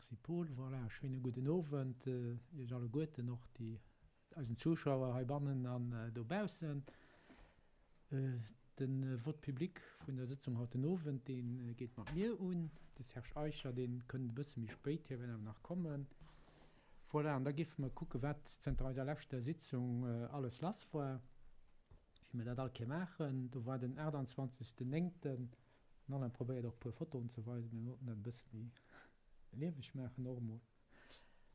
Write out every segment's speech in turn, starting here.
Merci Paul. Voilà, schéine gudden Owend Iech alleguerten, och déi eisen Zuschauer heibannen an dobaussen. De Vote public vun der Sëtzung haut den Owend, dee geet mat mir un. De Serge Eicher, dee kënnt e bësse méi spéit, hie wäert awer nach kommen. Voilà, an da géife mer kucken, wat zënter eiser leschter Sitzung alles lass war, wéi mer dat all Kéier maachen. Do war den 28. 9. Den Alain probéiert och e puer Fotoen ze weisen, mee mir wollten dat e bësse méi lieweg maachen och emol.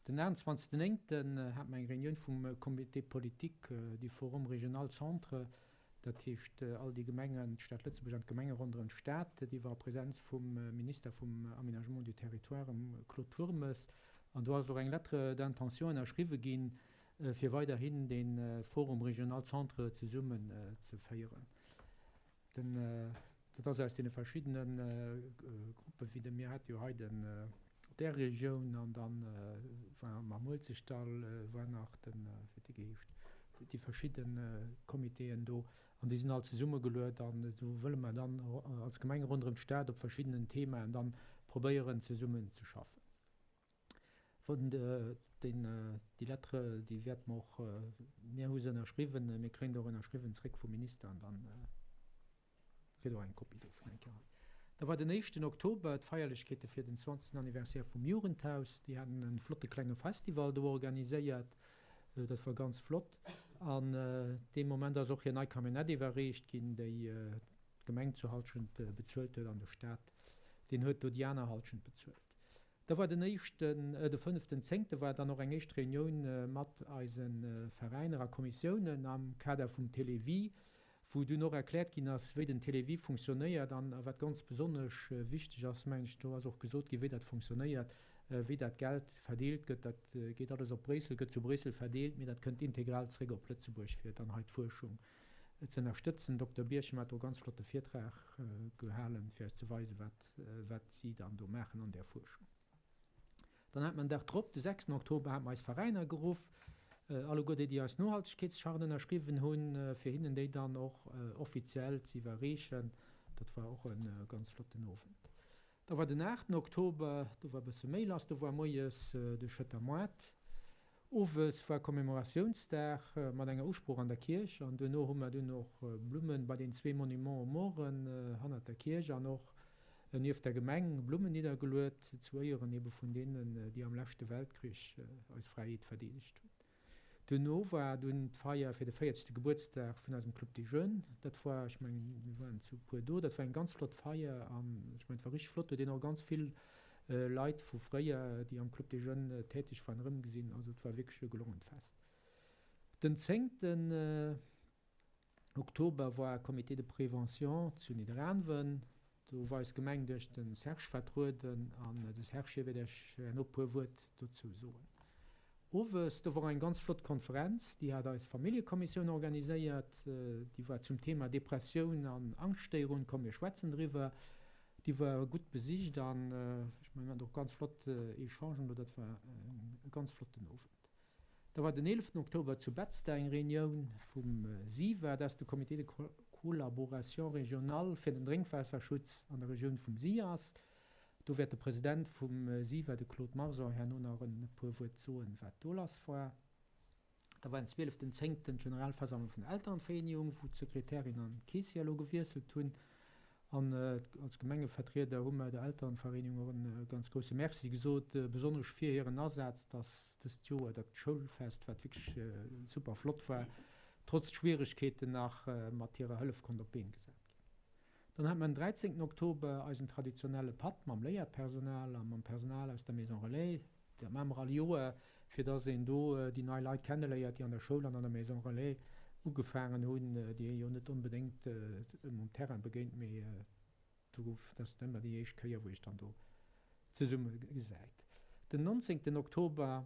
Den 28. 9. hate mer eng Reunioun vum Comité politique du Forum régional Centre, dat heescht all déi Gemengen, d'Stad Lëtzebuerg an d'Gemenge ronderëm d'Stad. Déi war a Präsenz vum Minister vum Aménagement du Territoire, dem Claude Turmes. An do ass och eng Lettre d'intention ënnerschriwwe ginn, fir weiderhin dee Forum régional Centre zesummen ze féieren. Den, dat ass aus deene verschiddene Gruppen, wéi de, mir hate jo hei den där Regioun an dann war am Muelzechtdall war nach den, wéi huet dee geheescht, déi verschidde Comitéen do an déi sinn all zesummegeluet an esou wëlle mer dann als Gemeng ronderëm d'Stad op verschiddenen Themaen dann probéieren zesummen ze schaffen. Wou den, déi Lettre, déi wäerte mer och, mir hu se ënnerschriwwen, mir kréien se och ënnerschriwwen zréck vum Minister an dann kritt Der och eng Kopie dovun eng Kéier hei. Da war den éischten Oktober d'Feierlechkeete fir den zwanzegsten Anniversaire vum Jugendhaus. Déi haten e flotte klenge Festival do organiséiert. Dat war ganz flott. An dee Moment ass och hir nei Camionnette iwwerreecht ginn, déi d'Gemeng zur Halschent bezuelt huet an de Staat, deen huet do déi aner Halschent bezuelt. Da war den éischten, de fënneften zéngte war dann och eng éischt Reunioun mat eise Veräiner a Kommissiounen am Kader vum Télévie, wou dunn och erkläert ginn ass, wéi den Télévie funktionéiert an wat ganz besonnesch wichteg ass, mengen ech, do ass och gesot ginn, wéi dat funktionéiert, wéi dat Geld verdeelt gëtt. Dat geet alles op Bréissel, gëtt zu Bréissel verdeelt, mee dat kënnt integral zréck op Lëtzebuerg, fir dann hei d'Fuerschung ze ënnerstëtzen. Dokter Birchem hat do e ganz flotte Virtrag gehalen, fir eis ze weisen, wat wat si dann do maachen an där Fuerschung. Dann hat mer den Dag drop, de sechsten Oktober, hate mer eis Veräiner geruff, alleguer déi, déi eis Nohaltegkeetscharte ënnerschriwwen hunn, fir hinnen déi dann och offiziell ze iwwerreechen. Dat war och e ganz flotten Owend. Da war den aachten Oktober, do war e bësse méi lass, do war moies de Schëtter Moart. Owes war Commemoratiounsdag mat enger Usprooch an der Kierch an duerno hu mer dunn och Blummen bei den zwee Monuments aux Morts hannert der Kierch an och nieft der Gemeng Blummen niddergeluet, zu Éieren ebe vun deenen, déi am leschte Weltkrich eis Fräiheet verdeedegt hunn. Duerno war dunn d'Feier fir de véierzegste Gebuertsdag vun eisem Club des Jeunes. Dat war, ech mengen, mir waren zu puer do, dat war eng ganz flott Feier an ech mengen, et war richteg flott, do huet een och ganz vill Leit vu fréier, déi am Club des Jeunes täteg waren, erëmgesinn. Also et war wierklech e gelongent Fest. Den zéngten Oktober war Comité de prévention zu Nidderaanwen. Do war eis Gemeng duerch de Serge vertrueden an de Serge hie wäert Iech herno e puer Wuert dozou soen. Owes, do wor eng ganz flott Konferenz, déi hat eis Familljekommissioun organiséiert. Déi war zum Thema Depressioun an Angschtstéierung, komm mir schwätzen driwwer. Déi war gutt besicht an ech mengen mir haten och ganz flott Echangen do. Dat war e ganz flotten Owend. Da war den eeleften Oktober zu Betzder eng Reunioun vum SIVA, dat ass de Comité de collaboration régionale fir den Drénkwaasserschutz an der Regioun vum SIAS. Do wäert de President vum SIVA, de Claude Marson, herno nach e puer Wuert soen, wat do lass war. Da war den zwieleften zéngten d'Generalversammlung vun der Elterenvereenigung, wou d'Sekretärin an d'Keessier elo gewiesselt hunn. An als Gemengevertrieder hu mer der Elterenvereenigung och e ganz grousse Merci gesot, besonnesch fir hiren Asaz, dass dëst Joer dat Schoulfest, wat wierklech super flott war, trotz Schwieregkeeten nach mat hirer Hëllef konnt op d'Been gesat ginn. Dann hate mer den 13 Oktober eisen traditionelle Patt mam Léierpersonal a mam Personal aus der Maison Relais. Dat maache mer all Joer, fir dass een do déi nei Leit kenneléiert, déi an der Schoul an an der Maison Relais ugefaangen hunn, déi ee jo net onbedéngt ëmmer um Terrain begéint, mee do, dat ass ëmmer déi éischt Kéier, wou ee sech dann do zesumme gesäit. Den 19 Oktober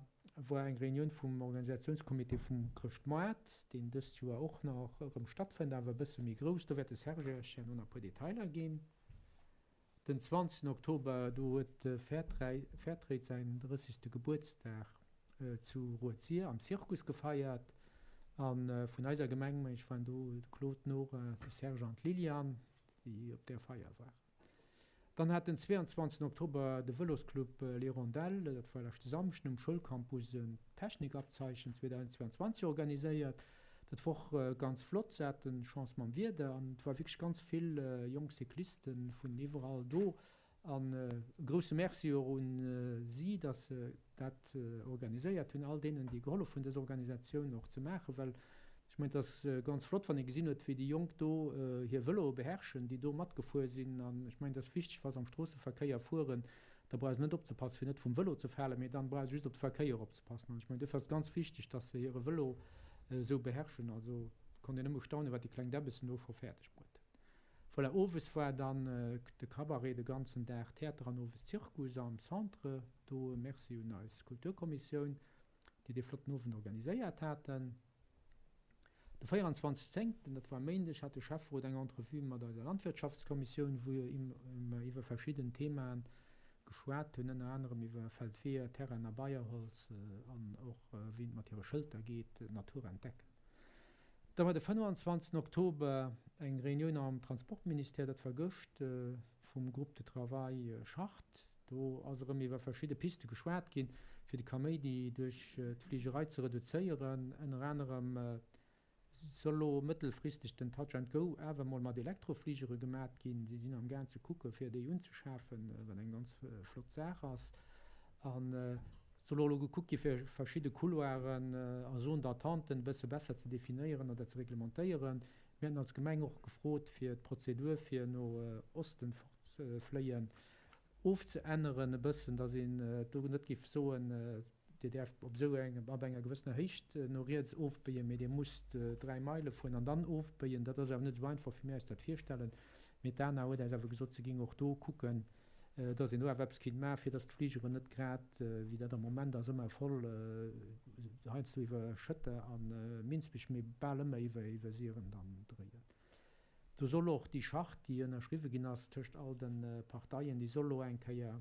war eng Reunioun vum Organisatiounscomité vum Chrëschtmoart, deen dëst Joer och nach erëm stattfënnt, awer e bësse méi grouss. Do wäert de Serge Iech herno nach e puer Detailer ginn. Den 20 Oktober, do huet de Fairtrade säin 30. Gebuertsdag zu Rued-Sir am Zirkus gefeiert. A vun eiser Gemeng, mengen ech, waren do de Claude, d'Nora, de Serge an d'Liliane, déi op där Feier waren. Dann hat den 22 Oktober de Vëlosclub L'Hirondelle, dat war leschte Samschden, um Schoulcampus en Technikabzeichen 2022 organiséiert. Dat wor och ganz flott, se haten Chance mam Wieder an et war wierklech ganz vill jonk Cyclisten vun iwwerall do. An e grousse Merci och un si, dass se dat organiséiert hunn, all deenen, déi gehollef hunn, dës Organisatioun och ze maachen, well ech mengen, et ass ganz flott, wann ee gesinn huet, wéi déi Jonk do hir Vëloe beherrschen, déi do matgefuer sinn. An ech mengen, et ass wichteg, wa se am Stroosseverkéier fueren, da brauch se net opzepassen, fir net vum Vëlo ze falen, mee dann brauch se just op de Verkéier opzepassen. An ech mengen, duerfir ass et ganz wichteg, dass se hire Vëlo esou beherrschen. Also konnt een nëmme staunen, wat déi kleng Däbbessen do scho fäerdeg bruet hunn. Voilà, owes war dann de Cabaret de ganzen Dag, Theater an owes Zirkus am Centre. Do e Merci un eis Kulturkommissioun, déi dee flotten Owend organiséiert haten. De 24 zéngten, dat war e Méindeg, hat de Schäfferot eng Entrevue mat eiser Landwirtschaftskommissioun, wou mer iwwer verschidden Themaen geschwat hunn, ënner anerem iwwer Feldweeër, Terrainen a Beierholz an och wéi et mat hire Schëlter geet, Natur entdecken. Da war de 25 Oktober eng Reunioun am Transportministère, dat war gëscht, vum Groupe de travail Charte. Do ass erëm iwwer verschidde Piste geschwat ginn, fir de Kaméidi duerch d'Fligerei ze reduzéieren. Ënner anerem soll elo mëttelfristeg den Touch and Go awer emol mat Elektrofligere gemat ginn. Si sinn am Gaang ze kucke fir déi unzeschafen, wat eng ganz flott Saach ass. An et soll och elo gekuckt gi fir verschidde Couloiren a Zones d'attenten e bësse besser ze definéieren oder ze reglementéieren. Mir haten als Gemeng och gefrot, fir d'Prozedur fir no Osten fortzefléien ofzeänneren e bëssen, datt een do net géif soen, Dir däerft op esou engem, ab enger gewëssener Héicht no riets ofbéien, mee Dir musst 3 Meile fueren an dann ofbéien. Dat ass awer net esou einfach, wéi mir eis dat virstellen. Mee d'ANA huet eis awer gesot, se géing och do kucken, dass een do awer eppes kéint maachen, fir dass d'Fligeren net grad, wéi dat am Moment ass, ëmmer voll heiansdo iwwer Schëtter a Minsbech, mee bal ëmmer iwwer iwwer Siren dann dréien. Do soll och déi Charte, déi ënnerschriwwe ginn ass tëscht all de Parteien, déi soll elo eng Kéier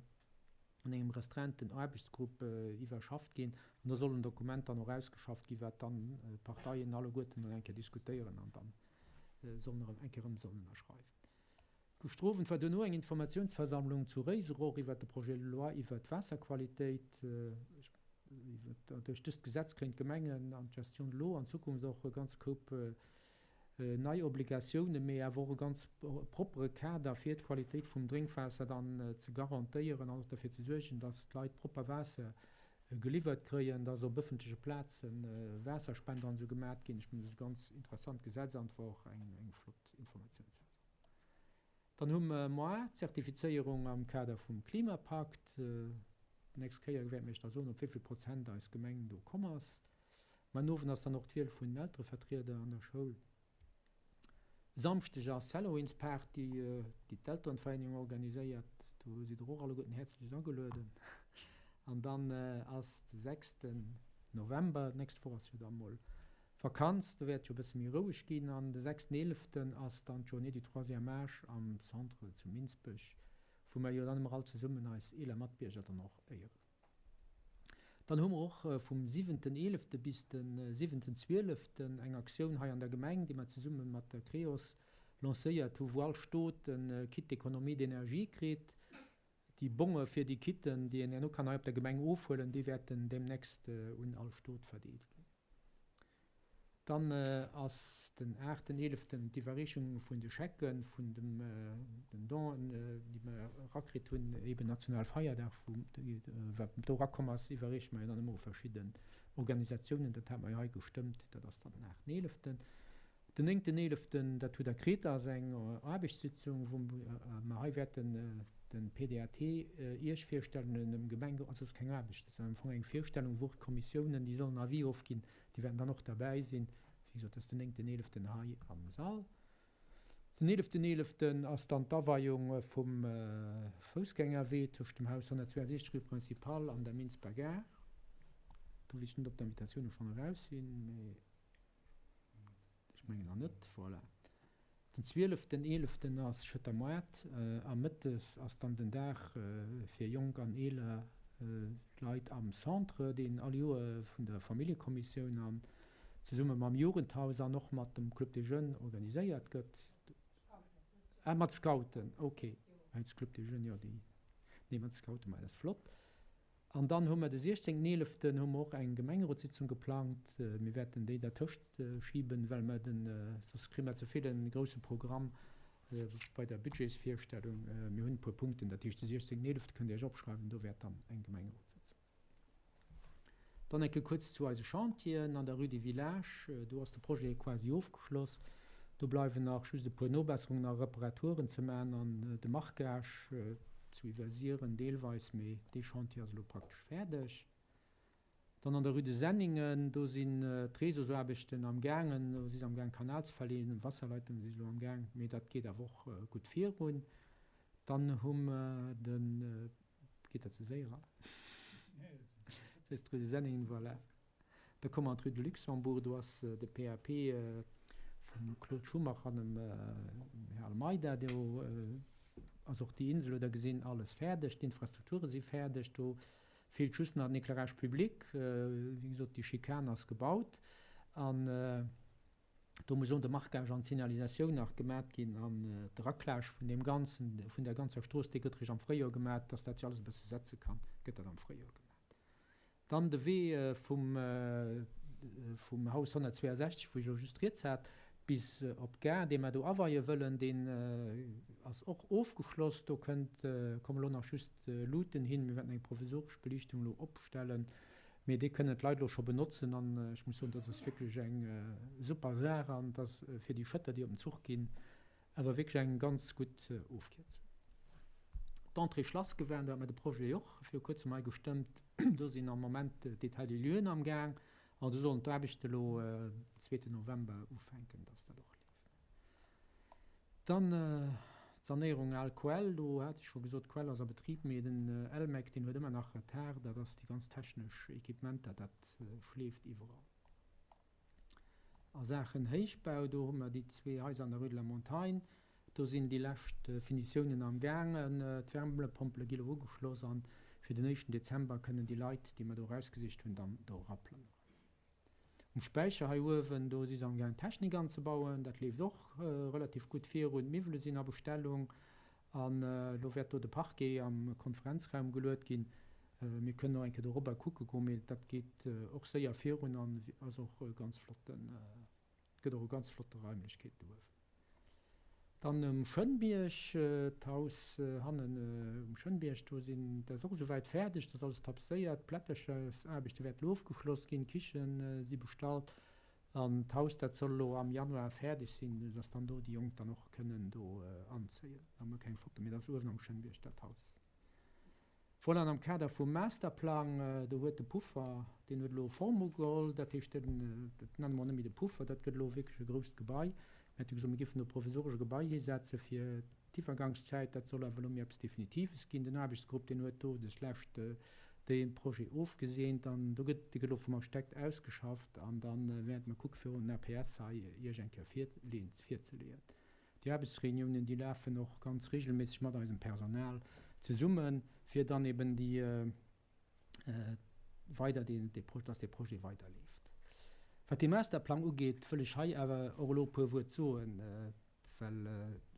an engem restreinten Aarbechtsgrupp iwwerschafft ginn an da soll en Dokument dann och ausgeschafft ginn, wat dann d'Parteien alleguerten dann eng Kéier diskutéieren an dann sollen erëm eng Kéier erëm sollen ënnerschreiwen. Gëschter Owend war duerno eng Informatiounsversammlung zu Réiser och iwwert de Projet de loi iwwert d'Waasserqualitéit. Duerch dëst Gesetz kréien d'Gemengen an d'Gestion de l'eau an Zukunft och e ganze Koup nei Obligatiounen, mee awer och e ganz proppere Kader fir d'Qualitéit vum Drénkwaasser dann ze garantéieren an och derfir ze suergen, dass d'Leit propper Waasser geliwwert kréien, dass op ëffentleche Plaze Waasserspender an esou gemat ginn. Ech mengen, dat ass e ganz interessant Gesetz an et war och eng flott Informatiounsversammlung. Dann hu mer moar d'Zertifizéierung am Kader vum Klimapakt. D'nächst Kéier wäerte mir Iech da soen, op wéi vill Prozent eis Gemeng do komm ass. Mar den Owend ass dann och d'Wiel vun den Elterevertrieder an der Schoul. E Samschdeg ass Halloweensparty, déi d'Elterenvereinigung organiséiert. Do sidd der och alleguerten häerzlech agelueden. An dann ass de sechsten November, d'nächst Woch ass jo da mol Vakanz, do wäert et jo e bësse méi roueg ginn. An de sechsten eeleften ass dann d'Journée du troisième âge am Centre zu Minsbech, wou mer jo dann ëmmer all zesummen eis eeler Matbierger dann och éieren. Dann hu mer och vum siwenten eelefte bis de siwenten zwieleften eng Aktioun hei an der Gemeng, déi mer zesumme mat der Creos lancéiert hu, wou all Stot e Kit d'économie d'énergie kritt. Déi Bonge fir déi Kitten, déi een herno kann hei op der Gemeng ofhuelen, déi wäerten deemnächst un all Stot verdeelt ginn. Dann ass den aachten eeleften d'Iwwerreechung vun de Schecke vun den Donen, déi mer erakritt hunn, eben Nationalfeierdag, wou wat do erakomm ass, iwwerreeche mer jo dann ëmmer u verschidden Organisatiounen. Dat hate mer jo hei gestëmmt, dat ass dann den aachten eeleften. Den néngten eeleften, dat hutt Der kritt, ass eng Aarbechtssitzung, wou mer hei wäerten de PDAT Iech virstellen, dem Gemengerot, also et ass keng Aarbecht, et ass am Fong eng Virstellung, wou och d'Kommissiounen, déi sollen Avis ofginn, déi wäerten dann och derbäi sinn. Wéi gesot, dat ass den néngten eeleften hei am Sall. Den eeleften eeleften ass dann d'Aweiung vum Foussgängerwee tëscht dem Haus 162 rue Principale an der Minsber Gare. Do weess ech net, ob d'Invitatioune schonn eraus sinn, mee. Ech mengen nach net. Voilà. Den zwieleften eeleften ass Schëtter Moart a mëttes ass dann den Dag fir jonk an eeler Leit am Centre, deen all Joer vun der Familljekommissioun an zesumme mam Jugendhaus an och mat dem Club des Jeunes organiséiert gëtt. Ah, mat Scouten, ok. Mengs Club des Jeunes, jo, déi nemen d'Scouten, ma dat ass flott. An dann hu mer de 16. Eeleften hu mer och eng Gemengerotssitzung geplangt. Mir wäerten déi dertëscht schiben, well mer den, soss kréie mer ze vill e grousse Programm bei der Budgetsvirstellung. Mir hunn e puer Punkten, dat heescht de 16. Eelefte kënnt Dir Iech opschreiwen, do wäert dann eng Gemengerotssitzung. Dann eng Kéier kuerz zu eise Chantieren an der Rue du Village. Do ass de Projet quasi ofgeschloss. Do bleiwen nach just e puer Nobesserungen a Reparaturen ze man an de Marquage zu iwwersieren deelweis, mee dee Chantier ass elo praktesch fäerdeg. Dann an der Rue de Senningen, do sinn d'Réseausaarbechten am gaangen, do si se am gaang Kanal ze verleeën, Wasserleitunge si se elo am gaang, mee dat geet awer och gutt virun. Dann hu mer de, geet dat ze séier? Dat ass d'Rue de Senningen, voilà. Da komme mer an d'Rue de Luxembourg, do ass de PAP vum Claude Schumacher an dem Här Almeida. Do ass och déi Insel, hutt Der gesinn, alles fäerdeg, d'Infrastrukture si fäerdeg. Do feelt just nach den Éclairage public. Wéi gesot, déi Schikane ass gebaut an do muss och de Marquage an d'Signalisatioun nach gemat ginn an de Raclage vun deem ganzen, vun der ganzer Strooss, dee gëtt eréischt am Fréijoer gemat, dass dat sech alles e bësse setze kann, gëtt dat am Fréijoer gemat. Dann de Wee vum vum Haus 162, wou ech elo just rieds hat, bis op d'Gare, dee mer do aweie wëllen, deen ass och ofgeschloss. Do kënnt, komme lo nach just Luuten hin. Mir wäerten eng provisoresch Beliichtung elo opstellen, mee déi kënnen d'Leit elo scho benotzen. An ech muss soen, dat ass wierklech eng super Saach an et ass fir déi Schëtter, déi op den Zuch ginn, Awer wierklech eng ganz gutt Ofkierzung. D'Entrée Schlassgewaan, do hat mer de Projet och viru kuerzem hei gestëmmt. Do sinn am Moment d'États des lieuxen am Gaang an do sollen d'Aarbechte elo zweeten November ufänken, dass dat och leeft. Dann d'Sanéierung Al Quell, do hat ech scho gesot, d'Quell ass a Betrib, mee den LMEC, deen huet ëmmer nach Retard. Dat ass déi ganz technesch Equipementer, dat schleeft iwwerall. A Saachen Héichbau, do hu mer déi zwee Haiser an der Rue de la Montagne. Do sinn déi lescht Finitiounen am gaangen. D'Wärmepompele gi elo ugeschloss a fir den éischten Dezember kënnen déi Leit, déi mer do erausgesicht hunn, dann do eraplënneren. Um Späicher hei uewen, do si se am gaang d'Technik anzebauen. Dat leeft och relativ gutt virun. D'Miwwele sinn a Bestellung. An elo wäert do de Parquet am Konferenzraum geluet ginn. Mir kënnen och eng Kéier dorobber kucke goen, mee dat geet och séier virun an ass och e ganz flotten, gëtt och e ganz flotte Raimlechkeet do uewen. Dann um Schënnbierg, d'Haus hannen um Schënnbierg, do sinn, dat ass och esouwäit fäerdeg, dat ass alles tapezéiert, d'Plätterchersaarbechte wäerten elo ofgeschloss ginn, d'Kiche si bestallt. An d'Haus, dat soll elo am Januar fäerdeg sinn, esou dass dann do déi Jonk dann och kënnen do anzéien. Da hu mer keng Foto, mee dat ass uewen am Schënnbierg dat Haus. Voilà, an am Kader vum Masterplang, do huet de Puffer, deen huet elo Form ugeholl. Dat heescht, den, dat nenne mer net méi de Puffer, dat gëtt elo wierklech e grousst Gebai. Mir hate gesot, mir géifen do provisoresch e Gebai hisetze fir d'Iwwergangszäit. Dat soll awer elo méi eppes Definitives ginn. Den Aarbechtsgrupp, deen huet do deslescht dee Projet ofgeseent an do gëtt, dee gëtt elo vum Architekt ausgeschafft an da wäerte mer kucke fir och den APS hei Iech eng Kéier virleen, virzeleeën. Déi Aarbechtsreuniounen, déi lafen och ganz regelméisseg mat eisem Personal zesummen, fir dann eben déi weider dee, dee, dass dee Projet weiderleeft. Wat dee Masterplang ugeet, wëll ech hei awer och elo e puer Wuert soen, well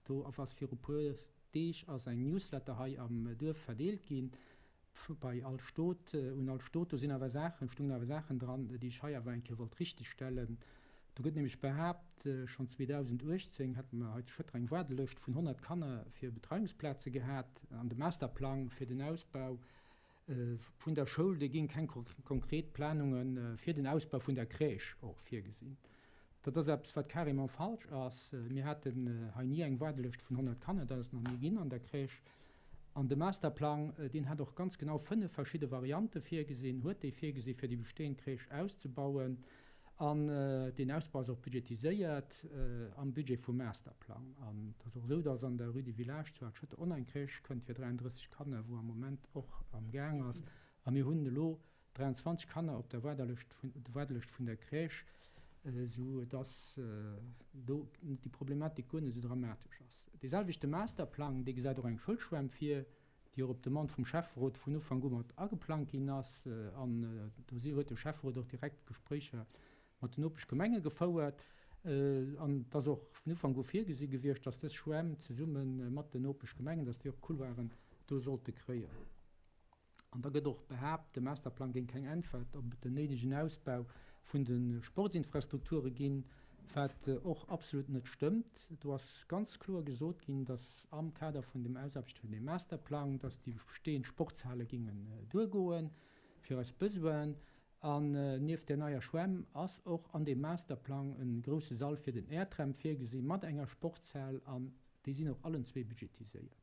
do ass viru puer Deeg ass eng Newsletter hei am Duerf verdeelt ginn, bei all Stot, un all Stot. Do sinn awer Saachen, stungen awer Saachen dran, déi ech hei awer eng Kéier wollt richtegstellen. Do gëtt nämlech behaapt, schonn 2018 hätte mer hei zu Schëtter eng Waardelëscht vun 100 Kanner fir Betreiungsplaze gehat an de Masterplang fir den Ausbau vun der Schoul, do ginn keng konkret Planunge fir den Ausbau vun der Crèche och virgesinn. Dat ass eppes, wat carrément falsch ass. Mir haten hei ni eng Waardelëscht vun 100 Kanner, dat ass et nach ni ginn an der Crèche. An de Masterplang, deen hat och ganz genau 5 verschidde Variante virgesinn, huet déi virgesi fir déi bestehend Crèche auszebauen. An deen Ausbau ass och budgetiséiert am Budget vum Masterplang. An et ass och esou, dass an der Rue du Village zu Al-Schëtter och nach eng Crèche kënnt fir 33 Kanner, wou am Moment och am Gaang ass. A mir hunn elo 23 Kanner op der Waardelëscht vun der Waardelëscht vun der Crèche, esou dass do déi Problematik guer net esou dramatesch ass. Dee selwechte Masterplang, dee gesäit och eng Schoulschwämm vir, déi och op Demande vum Schäfferot vun Ufank u mat ageplangt ginn ass. An do si huet de Schäfferot och direkt Gespréicher mat den Nopeschgemenge gefouert. An et ass och vun Ufank u virgesi gewiescht, dass dës Schwämm zesumme mat den Nopeschgemengen, dass déi och Couloiren do sollte kréien. An da gëtt och behaapt, de Masterplang géing keng Äntwert op den néidegen Ausbau vun de Sportsinfrastrukture ginn, wat och absolut net stëmmt. Do ass ganz kloer gesot ginn, datt am Kader vun dem Ausaarbechte vun deem Masterplang, datt déi bestehend Sportshale gingen duergoen fir eis Besoinen. An nieft där neier Schwämm ass och an deem Masterplang e grousse Sall fir den Airtramp virgesi mat enger Sportshal an déi sinn och allen zwee budgetiséiert.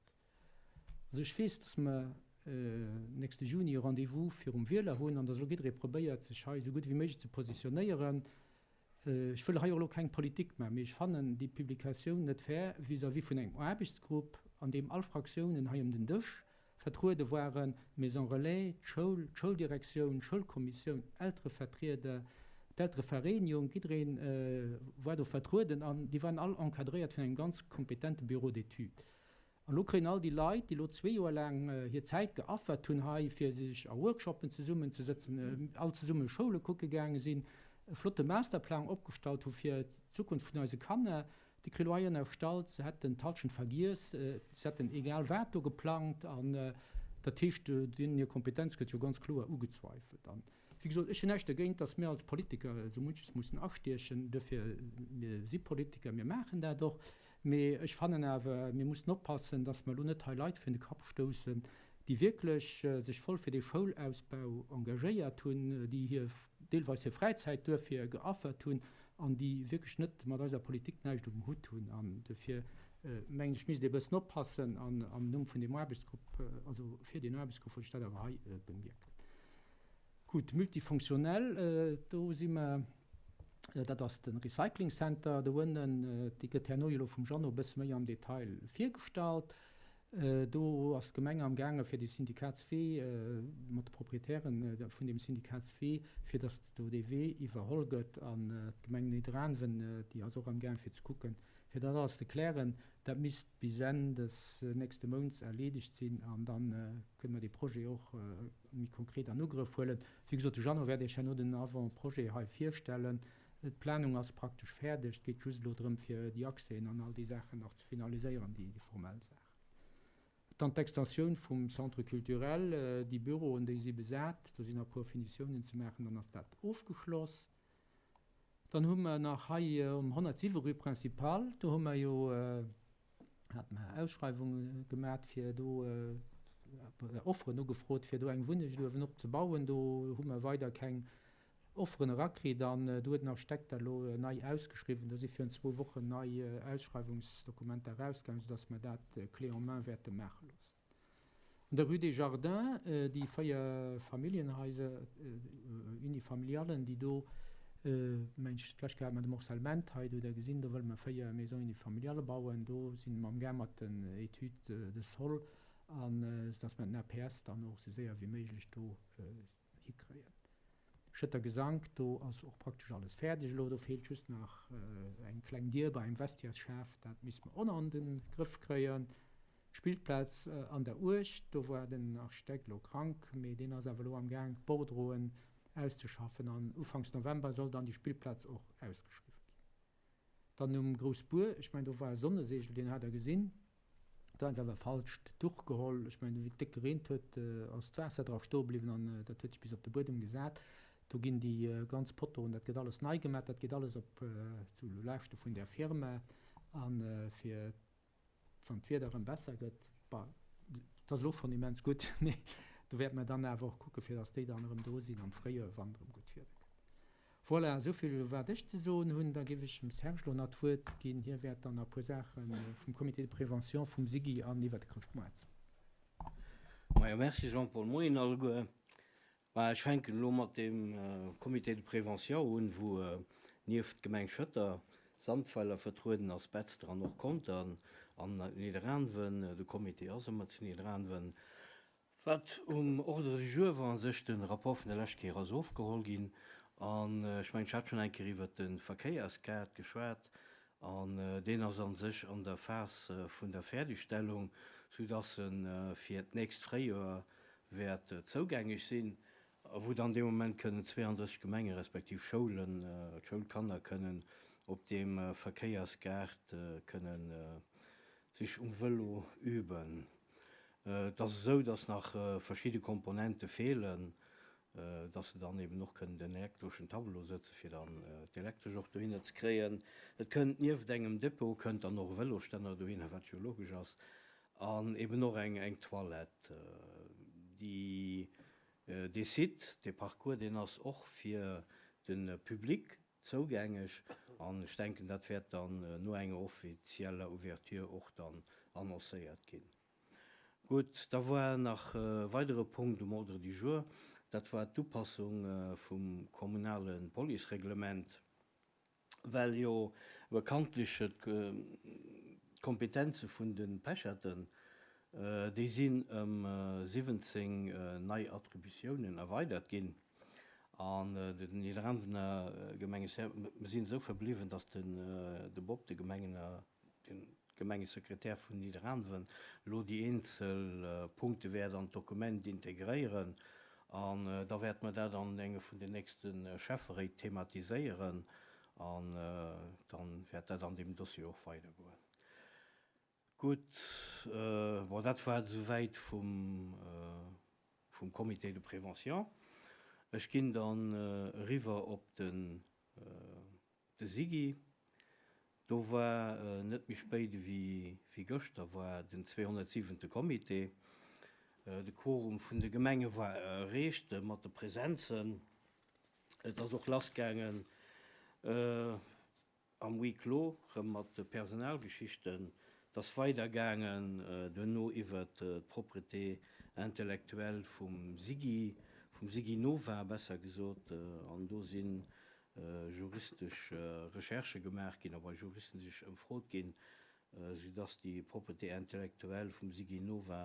Also ech weess, dass mer nächste Juni e Rendez-vous virum Wieler hunn an dass elo jidderee probéiert, sech hei esou gutt wéi méiglech ze positionéieren. Ech wëll hei och elo keng Politik maachen, mee ech fannen déi Publikatioun net fair vis-à-vis vun engem Aarbechtsgrupp, an deem all Fraktiounen hei ëm den Dësch vertruede waren, d'Maison Relais, d'Schoul, d'Schouldirektioun, d'Schoulkommissioun, Elterevertrieder, d'Elterevereenigung, jidderee war do vertrueden an déi waren all encadréiert vun engem ganz kompetente Bureau d'études. An elo kréien all déi Leit, déi elo zwee Joer laang hir Zäit geaffert hunn hei, fir sech a Workshoppen zesummenzesëtzen, all zesumme Schoule kucke gaange sinn, e flotte Masterplang opgestallt hu fir d'Zukunft vun eise Kanner, déi kréie elo hei ënnerstallt, se hätten d'Halschent vergiess, se hätten egal wat do geplangt. An dat heescht, deenen hir Kompetenz gëtt jo ganz kloer ugezweifelt. An wéi gesot, ech hunn näischt dergéint, datt mir als Politiker esou munches mussen astiechen. Duerfir, mir si Politiker, mir maachen dat och. Mee ech fannen awer, mir mussen oppassen, dass mer elo net hei Leit virun de Kapp stoussen, déi wierklech sech voll fir dee Schoulausbau engagéiert hunn, déi hir, deelweis hir Fräizäit duerfir geaffert hunn an déi wierklech net mat eiser Politik näischt um Hutt hunn. An duerfir mengen ech, misst ee e bëssen oppassen. An am Numm vun deem Aarbechtsgrupp, also fir deen Aarbechtsgrupp, wollt ech dat awer hei bemierken. Gutt, multifonctionnel, do si mer, dat ass de Recycling Center do ënnen. Dee gëtt herno jo elo vum Jeannot e bësse méi am Detail virgestallt. Do ass d'Gemeng amgaange fir dee Syndikatswee mat de Proprietären vun deem Syndikatswee, fir datt do dee Wee iwwerholl gëtt. An d'Gemeng Nidderaanwen, déi ass och amgaang fir ze kucken, fir dat alles ze klären. Dat misst bis Enn des nächste Mounts erleedegt sinn an da kënne mer dee Projet och méi konkret an Ugrëff huelen. Wéi gesot, de Jeannot wäert Iech herno den Avant-projet hei virstellen. D'Planung ass praktesch fäerdeg. Et geet just elo drëm, fir déi Accèsen an all déi Saachen nach ze finaliséieren, déi formell Saachen. Dann d'Extensioun vum Centre culturel, déi Büroen, déi si besat. Do sinn nach e puer Finitiounen ze maachen, dann ass dat ofgeschloss. Dann hu mer nach hei um 107 rue Principale, do hu mer jo, hate mer Ausschreiwunge gemat fir do, Offeren ugefrot, fir do eng Wunneng uewen op ze bauen. Do hu mer weider keng Offeren erakritt an do huet den Architekt dat elo nei ausgeschriwwen. Do si virun zwou Wochen nei Ausschreiwungsdokumenter erausgaangen, soudass mer dat clé en main wäerte maache loossen. An der Rue des Jardins, déi 4 Familljenhaiser, Unifamiliallen, déi do, mengen ech, d'lescht Kéier hat mer de Morcellement hei, do hutt Der gesinn, do wëlle mer 4 Maisons unifamiliales bauen. Do si mer amgaang mat den Études de sol, an soudass mer den APS dann och esou séier wéi méiglech do hikréien. Schëtter Gesank, do ass och praktesch alles fäerdeg elo, do feelt just nach eng kleng Dier bei engem Vestiaireschaf, dat misste mer och nach an de Grëff kréien. D'Spillplaz an der Uecht, do war den Architekt elo krank, mee deen ass awer elo am Gaang d'Bordereauen auszeschaffen an ufanks November soll dann déi Spillplaz och ausgeschriwwen ginn. Dann um Groussbuer, ech mengen do war e Sonnesegel, deen hat der gesinn, do hat se awer e falscht Duch geholl, ech mengen wéi et déck gereent huet, ass d'Waasser dra stoe bliwwen an dat huet sech bis op de Buedem gesat. Do ginn déi ganz Pottoen, dat gëtt alles nei gemaach, dat geet alles op zu Laaschte vun där Firma a fir wann d'Wieder erëm besser gëtt, bah, et ass elo schonn immens gutt, mee do wäerte mer dann awer och kucken, fir dass déi dann erëm do sinn am Fréijoer, wann erëm gutt Wieder gëtt. Voilà, esou vill wat ech ze soen hunn. Da géif ech dem Serge elo nach d'Wuert ginn. Hie wäert dann nach e puer Saache vum Comité de prévention, vum SIGI an iwwert de Chrëschtmoart soen. Majo, merci Jean-Paul. Moien alleguer. Mä ech fänken elo mat deem Comité de prévention un, wou nieft d'Gemeng Schëtter, Sandweiler vertrueden ass, Betzder an och Conter an Nidderaanwen. De Comité ass ëmmer zu Nidderaanwen. Wat um Ordre du jour war, a sech de Rapport vun der lescht Kéier ass ofgeholl ginn. An ech mengen, ech hat schonn eng Kéier iwwert de Verkéierskaart geschwat. An deen ass a sech an der Phas vun der Fäerdegstellung, soudass e fir d'nächst Fréijoer wäert zougängeg sinn, a wou dann dee Moment kënnen 32 Gemenge respektiv Schoulen, d'Schoulkanner kënnen. op deem Verkéiersgaart kënnen sech um Vëlo üben. Et ass esou, dass nach verschidde Komponente feelen, dass se dann eben och kënnen den elektreschen Tableau sëtzen, fir dann d'Elektresch och dohinner ze kréien. Et kënnt nieft engem Depot kënnt dann och e Vëlosstänner dohinner, wat jo logesch ass, an eben och eng eng Toilette. Déi, dee Site, dee Parcours, deen ass och fir de Public zougängeg an ech denken, dat wäert dann no enger offizieller Ouverture och dann annoncéiert ginn. Gutt, da war nach e weidere Punkt um Ordre du jour, dat war d'Upassung vum kommunale Policereglement, well jo bekanntlech d'Kompetenze vun de Pecherten, déi sinn ëm 17 nei Attributiounen erweidert ginn. An den Nidderaanwener Gemengeser, mer sinn esou verbliwwen, datt de Bob, de Gemengener, de Gemengesekretär vun Nidderaanwen, elo déi eenzel Punkte wäert an d'Dokument integréieren. An da wäerte mer dat an enge vun den nächste Schäfferéit thematiséieren an da wäert dat an deem Dossier och weidergoen. Gutt, bon, dat war et esouwäit vum, vum Comité de prévention. Ech ginn dann eriwwer op den, de SIGI. Do war net méi spéit ewéi, wéi gëschter war den 207. Comité. De Quorum vun de Gemenge war erreecht mat de Presenzen. Et ass och lassgaangen. Am Huis clos, rëm mat de Personalgeschichten. Et ass weider gaangen duerno iwwert d'Propreté intellectuelle vum SIGI, vum SIGI-Nova besser gesot. An do si juristesch Recherchë gemaach ginn a bei Juristen sech ëmfrot ginn, soudass déi Propreté intellectuelle vum SIGI-Nova